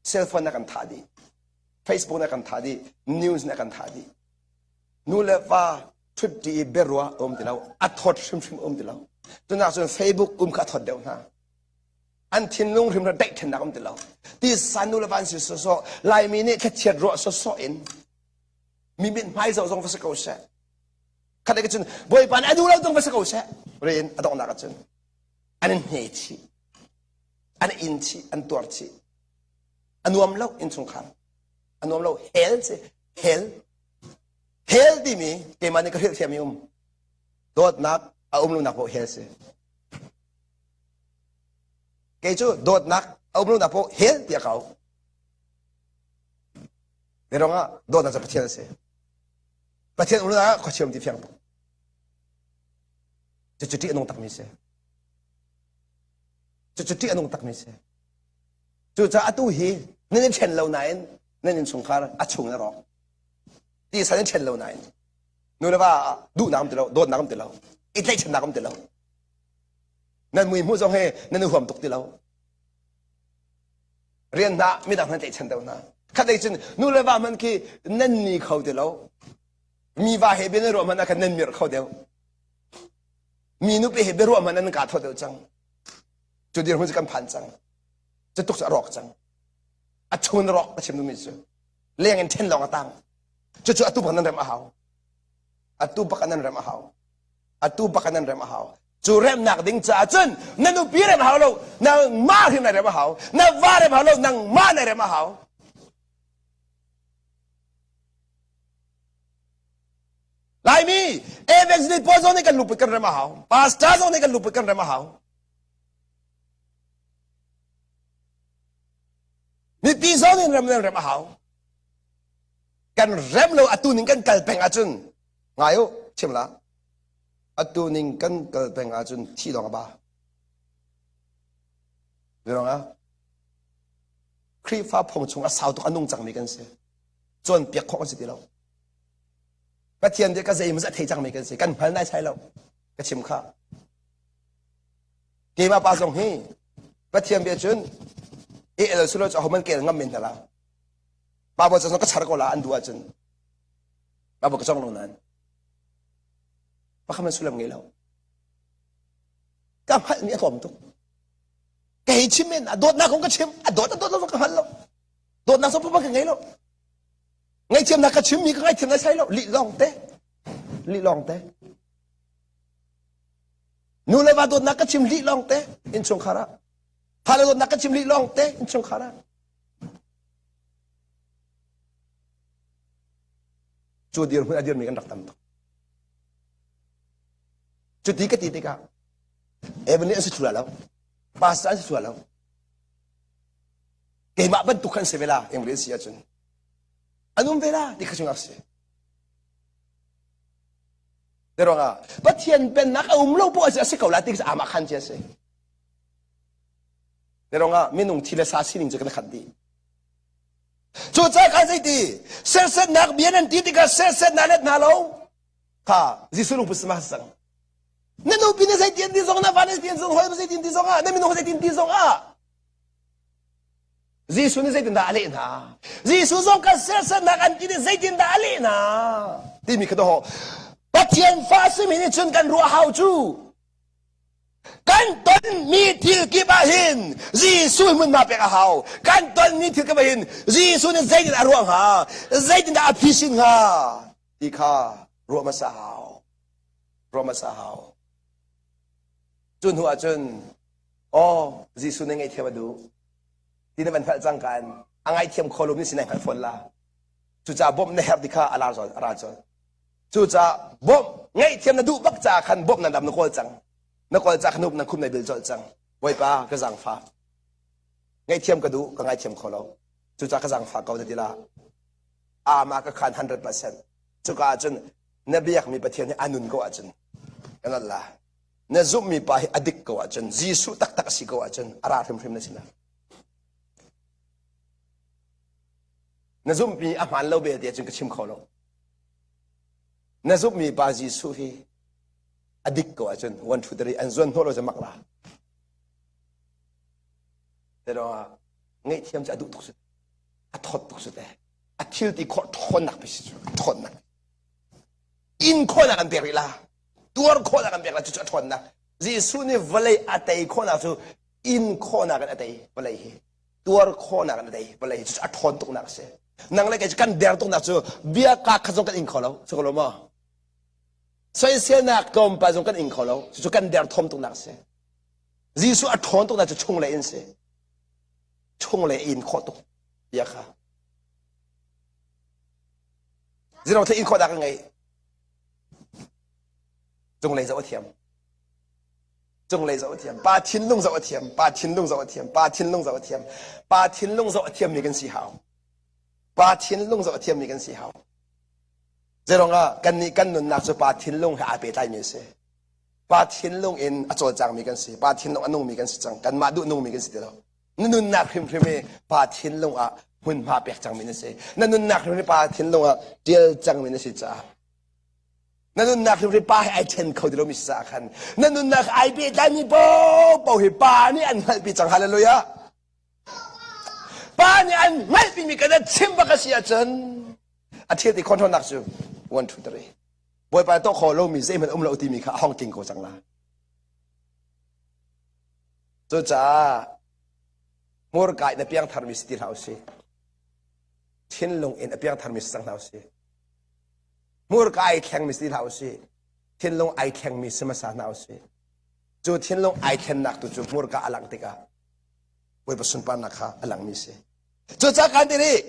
Cell phone na kan thah dih. Facebook na kan thah dih. News na kan thah dih. Nu le va ṭhutṭi i biaruah a um ti lo. A thawt hrimhrim a um ti lo. Tunak cun Facebook um kha a thawt deuh hna. An thinlung hrimhrim daihṭhennak um ti lo. Tisa nu le va an si sawsawh. Laimi nih thlachiat ruah sawsawh in mi mit hmai zoh zong va si ko seh. Khat lei cun Bawipa nih a duh lo zong va si ko seh. Rian a donghnak ah cun an in hne chih. An in chih, an tuar chih. A nuam lo innchungkhar. A nuam lo hell si. Hell. Hell timi keimah nih ka hrilh thiam i um. Dawtnak a um lonak paoh hell si. Kei cu dawtnak a um lonak paoh hell tiah ka auh. Mirong ah dawtnak cu Pathian a si. Pathian um lonak ah khuachia um ti fiang tuk. Cucu ṭih a nung takmi si. Cucu ṭih a nung takmi si. Cucaah atu hi nan i ṭhen lo nain nan innchungkhar a chung in a rawk. Ti san in ṭhen lo nain nu le va duhnak um ti lo, dawtnak um ti lo, i tlaihchannak um ti lo. Nan mui hmuh zong hi nan i huam tuk ti lo. Rian hna midang nan tlaihchan deuh hna. Khat lei cun nu le va hmanh khi nan ni kho ti lo. Mi va he bia nan ruah hmanh ah khan nan mirh kho deuh. Mi nupi he biaruah hmanh nan kaa thaw deuh cang. Cu dirhmun cu kan phan cang. Cu tuk cu a rawk cang. A chun rawk a chim duhmi cu leng in ṭhen lawng a tang. Cucu atu bak nan rem a hau. Atu bak nan rem a hau. Atu bak nan rem a hau. Cu remnak ding caah cun na nupi rem hau lo, nangmah hrim na rem a hau. Na va rem hau lo, nangmah na rem a hau. Laimi evangelist pawl zong nih kan luput kan rem a hau. Pastor zong nih kan luput kan rem a hau. Mipi zong nih rem rem a hau. Kan rem lo atu ning kan kal peng ahcun ngai u chim la. Atu ning kan kal peng ahcun thi lawng a ba. Ruang ah Khrihfa phung chung a sau tuk a nung cangmi kan si. Cawnpiak khawh kan si ti lo. Pathian bia ka zeimaw a thei cangmi kan si. Kan hngal nai sai lo. Ka chim kha. Keimah pa zong hi Pathian bia cun e el sulo cu ahoman kel ngam men hna la. Bible ca zong ka char ko la an duh ahcun. Bible ka cong lo nain. Pakhat man sulam ngei lo. Ka hngalhmi a tlawm tuk. Ka hei chim men a dawtnak kong ka chim a dawt a dawt lo ka hngal lo. Dawtnak zong ka ngei lo. Ngaihthiamnak ka chimmi ka ngaithiam ngai sai lo. Lih lawng te. Lih lawng te. Nu le va dawtnak ka chim lih lawng te innchungkhar ah. Fale dawtnak ka chim lih lawng te innchungkhar ah. Cu dirhmun a dirmi kan rak tam tuk. Cuti ka ti tikah Evan nih an si thlu lo. Pastor an si thlu lo. Keimah bantuk khan si ve la, engvil an si ahcun. An um ve la ti kha chungah si. Te ruangah Pathian pennak a um lo poah a si ko la ti khi amah khan ci a si. Te ruangah minung thi le sa sining cu kan khat dih. Cucaah kha zeiti sersetnak bia nan ti tikah sersetnak let hna lo kha Jesuh lungput si ma sang. Na nupi na zeitin ti zong na va na zeitin zong hawi zeitin ti zong ah na minung zeitin ti zong ah Jesuh nih zeitindah a leh hna? Jesuh zong kan sersernak an ti nih zeitindah a leh hna? Timi kha daw Pathian fa simi nih cun kan ruah hau cu. Kan tonmi thil kip ah hin Jesuh hmunhma pek a hau. Kan tonmi thil kip ah hin Jesuh nih zeitin a ruah hnga? Zeitindah a phisin hnga? Ti kha ruah hmasa hau. Ruah hmasa hau. Cu hnu ah cun, aw, Jesuh nih ngaihthiam a duh. Ti na van hngalh cang kan a ngaithiam kho lo ni sin ai hngalh fawn la. Cucaah bawmh na herh ti kha a lar zawn, a ral zawn. Cucaah bawmh ngaihthiam na duh bak caah khan bawmh nan lam na kawl cang. Na kawl caah khan nan khum nai bil colh cang. Bawipa ka zaangfah. Ngaihthiam ka duh, ka ngaithiam kho lo. Cucaah ka zaangfah ko na ti la. Ama ka khan 100%. Cuka ah cun na biakmi Pathian hi a nun ko ahcun kan al la. Na zumhmi pa hi a dik ko ahcun Jesuh taktak a si ko ahcun a ra hrimhrim na sinah. Na zumhmi a hmaan lo belte ahcun ka chim kho lo. Na zumhmi pa Jesuh hi a dik ko ahcun one two three an zuan hnawh lo cu mak la. Te ah ngaihthiam cu a duh tuk su a thawt tuk su te a thil ti khawh ṭhawnnak pe si cu ṭhawnnak in khawhnak an pek rih la tuar khawhnak an pek la cucu a ṭhawnnak Jesuh nih vawlei a tei khawhnak cu in khawhnak in a tei vawlei hi tuar khawhnak in a tei vawlei hi cucu a ṭhawn tuknak a si nang le kei cu kan der tuknak cu bia ka khat zong kan ing kho lo si ko lo maw soiselnak tlawmpal zong kan ing kho lo cucu kan derthawm tuknak a si Jesuh a ṭhawn tuknak cu chung le in si chung le in khawh tuk bia kha Zero the in khawh dah ka ngei cunglei zoh a thiam cunglei zoh a thiam pa thinlung zoh a thiam pa thinlung zoh a thiam pa thinlung zoh a thiam pa thinlung zoh a thiammi kan si hau pa thinlung zoh a thiammi kan si hau Zeirong kan nih kan nunnak cu pa thinlung he aa pehtlaimi a si. Pa thinlung in a cawlcangmi kan si. Pa thinlung a nungmi kan si cang. Kanmah duh nungmi kan si ti lo. Na nunnak hrimhrim hi pa thinlung ah hmunhma pek cangmi na si. Na nunnak hrimhrim pa thinlung ah ṭial cangmi na si caah na nunnak hrimhrim pa he ai ṭhen kho ti lomi si caah khan na nunnak ai pehtlaimi paohpaoh hi pa nih an hngalhpi cang. Hallelujah. Pa nih an hngalhpimi kan chim bak a si ahcun a thil ti controlnak cu 1 2 3 Bawipa tuah kho lomi zeihmanh um lo timi kha a hong tling ko cang la. Cucaah hmurka in a piangtharmi si ti hlah usih. Thinlung in a piangtharmi si cang hna usih. Hmurka ai thlengmi si ti hlah usih. Thinlung ai thlengmi si hmasa hna usih. Cu thinlung ai thlennak tu cu hmurka a langh tikah Bawipa sunparnak kha a langmi si. Cucaah kan ti rih,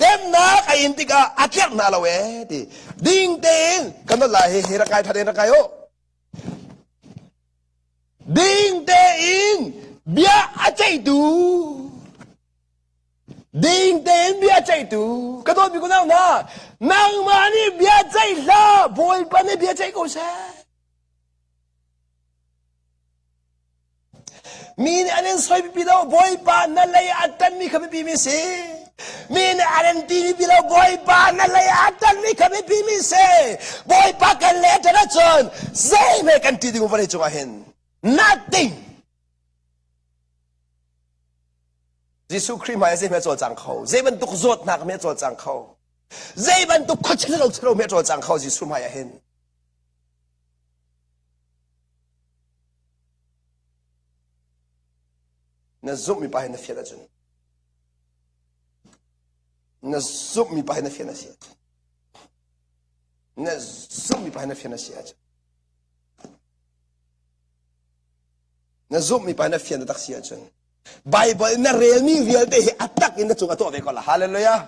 temnak a in tikah a tlerh hna lo ee ti. Ding tein kan dot lai hi hi rak kai that in rak kai u. Ding tein bia a ceihtu ding tein bia ceihtu ka dawtmi kunau hna nangmah nih bia ceih hlah Bawipa nih bia ceih ko seh. Mi nih an in soi pipi lo Bawipa na lei a ṭanmi kha biapi mi si. Mi nih an in ti pipi lo Bawipa na lei a ṭanmi kha biapi mi si. Bawipa kan lei a ṭan ahcun zeihme kan ṭi ding vawlei cungah hin nothing. Jesuh Khrih hmai ah zeihme a cawlcang kho zei bantuk zawtnak hme a cawlcang kho zei bantuk khuachia lo chalo hme a cawlcang kho Jesuh hmai ah hin Na zumhmi pa hi na fian ahcun na zumhmi pa hi na fian a si ahcun na zumhmi pa hi na fian a si ahcun na zumhmi pa hi na fian tak si ahcun Bible na relmi vialte hi a tak in na cung a tuah ve ko la hallelujah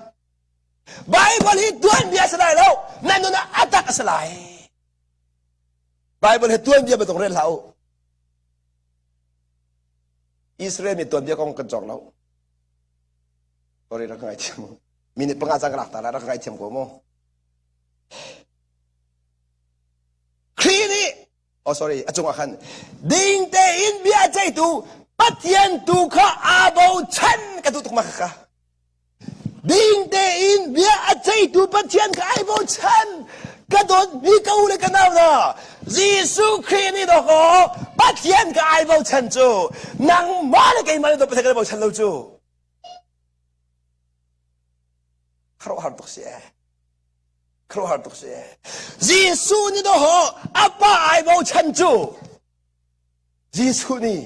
Bible hi tuanbia a si lai lo na nun ah a tak a si lai Bible hi tuanbia bantuk rel hlah u. Israel mi tuanbia kong kan cawk lo. Sorry, rak ngaithiam. Minute panga cang ka lak ta la, rak ngaithiam ko mu. Khrih nih, oh sorry, a cungah khan, ding tein bia ceihtu Pathian tu kha aa bochan ka duh tuk ma kha. Ding tein bia a ceihtu Pathian kha ai bochan. Ka dawtmi ka u le ka nau hna, Jesuh Khrih nih dawkaw Pathian ka ai bochan cu nangmah le keimah nih Pathian kan i bochan lo cu. Khuaruahhar tuk si ee. Khuaruahhar tuk si ee. Jesuh nih dawkaw a pa ai bochan cu. Jesuh nih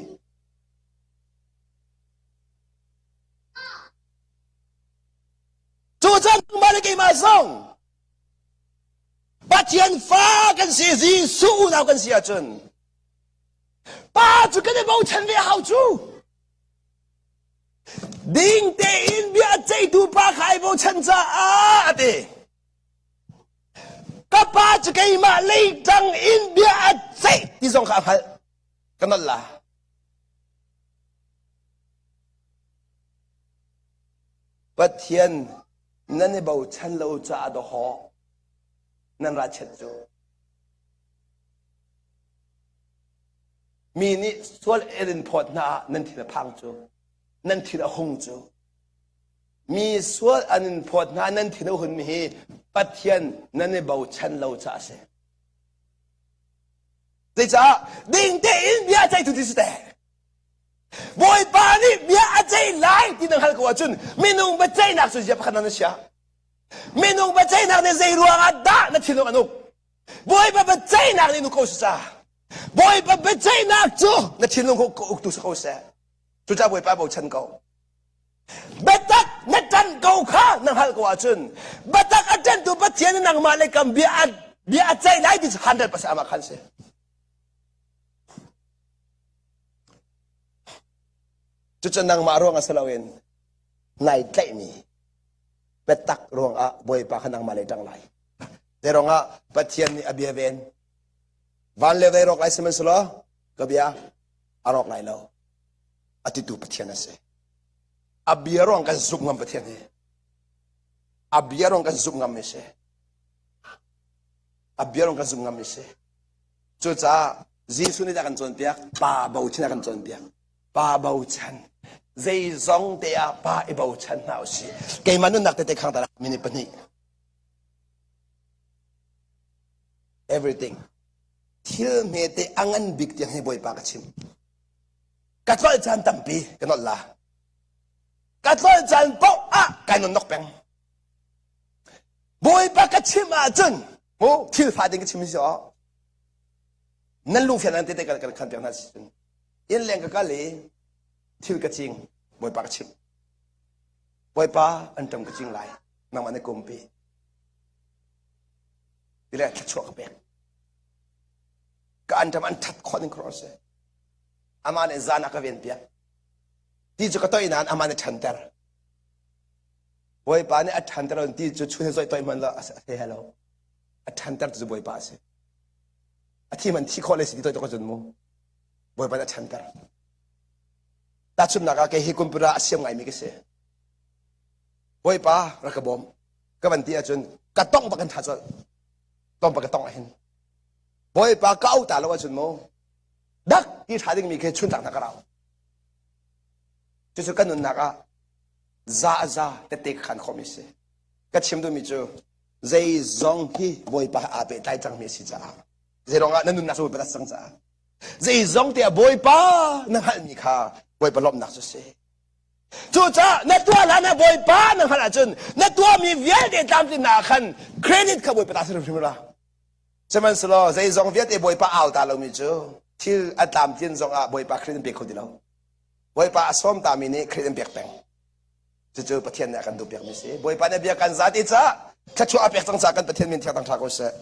Cu caan nangmah le keimah zong Pathian fa kan si Jesuh unau kan si ahcun Pa cu kan i bochan ve hau cu. Ding tein bia a ceihtu pa kha ai bochan caah a ti. Ka pa cu keimah lei ṭang in bia a ceih ti zong kha a hngalh. Ka nolh la. Pathian nan i bochan lo caah dawhawh nan ralchiat cu. Mi nih sual in phawt hna ah nan thin a phang cu, nan thin a hung cu. Mi sual an in phawt hna nan thin a hunmi hi Pathian nan i bochan lo caah a si. Zeicah ding tein bia ceihtu ti si teh. Bawipa nih bia a ceih lai ti na hngalh ko ahcun minung biaceihnak cu zia pakhat na sia. Minung biaceihnak nih zei ruangah dah na thinlung an uk? Bawipa biaceihnak nih nu ko si ca. Bawipa biaceihnak cu na thinlung ko uktu si ko seh. Cucaah Bawipa bochan ko. Biatak na ṭan ko kha na hngalh ko ahcun biatak a ṭantu Pathian nih nangmah le kam bia a bia a ceih lai ti cu 100% amah khan si. Cucu nangmah ruang ah si loin nai tlaihmi biatak ruangah Bawipa kha nangmah lei ṭang lai. Zei ruangah Pathian nih a bia ven. Van le vei rawk lai sihmanhsehlaw ka bia a rawk lai lo. A titu Pathian a si. A bia ruang kan zumh ngam Pathian hi. A bia ruang kan zumh ngam mi si. A bia ruang kan zumh ngam mi si. Cucaah Jesuh nih a kan cawnpiak, pa bochan a kan cawnpiak. Pa bochan. Zeizong te ah pa i bochan hna usih. Keimah nunnak tete khang ta minute pahnih. Everything. Thil hmete a ngan bik tiang hi Bawipa ka chim. Ka tlolh caan tampi ka nolh la. Ka tlolh caan paoh ah kai nonnok peng. Bawipa ka chim ahcun mu thil fa ding ka chim si aw. Nan lungfian nan tete kan kan khan piak hna si cun inn leng ka kal i thil ka cing Bawipa ka chim. Bawipa an ṭam ka cing lai nangmah na kumpi. Ti le thluachuah ka pek. Ka an ṭam an ṭhat khawh ning khawh si. Amah nih zan a ka ven piak. Ti cu ka toih nain amah nih ṭhanter. Bawipa nih a ṭhanter lo ti cu chun he zoih toih hmanh lo a he lo. A ṭhanter tu cu Bawipa a si. A thi man thi khawh le si ti toih tuk ahcun mu. Bawipa nih a ṭhanter. Tahchunhnak ah kei hi computer a siam ngaimi ka si. Bawipa rak ka bawm. Ka van ti ahcun ka tongh bak in ṭha colh. Tongh bak ka tongh ahhin. Bawipa ka auh ta lo ahcun mu dak ti ṭha dingmi khi chuntlak hna ka rau. Cucu kan nunnak ah za a za tette ka khan khawhmi si. Ka chim duhmi cu zeizong hi Bawipa aa pehtlai cangmi a si caah zeiruangah na nunnak cu Bawipa ta cang caah zeizong te ah Bawipa na hngalhmi kha Bawipa lawmhnak cu si. Cucaah na tuah hlan ah Bawipa na hngalh ahcun na tuahmi vialte tlamtlinnak ah khan credit kha Bawipa ta si hrimhrim la. Sihmanhsehlaw zeizong vialte Bawipa au ta lomi cu thil a tlamtlin zongah Bawipa credit an pe kho ti lo. Bawipa a sawm tami nih credit an pek peng. Cucu Pathian nih a kan duhpiakmi si. Bawipa nih bia kan zat i caah thluachuah a pek cang caah kan Pathian min thiang thang ṭha ko seh.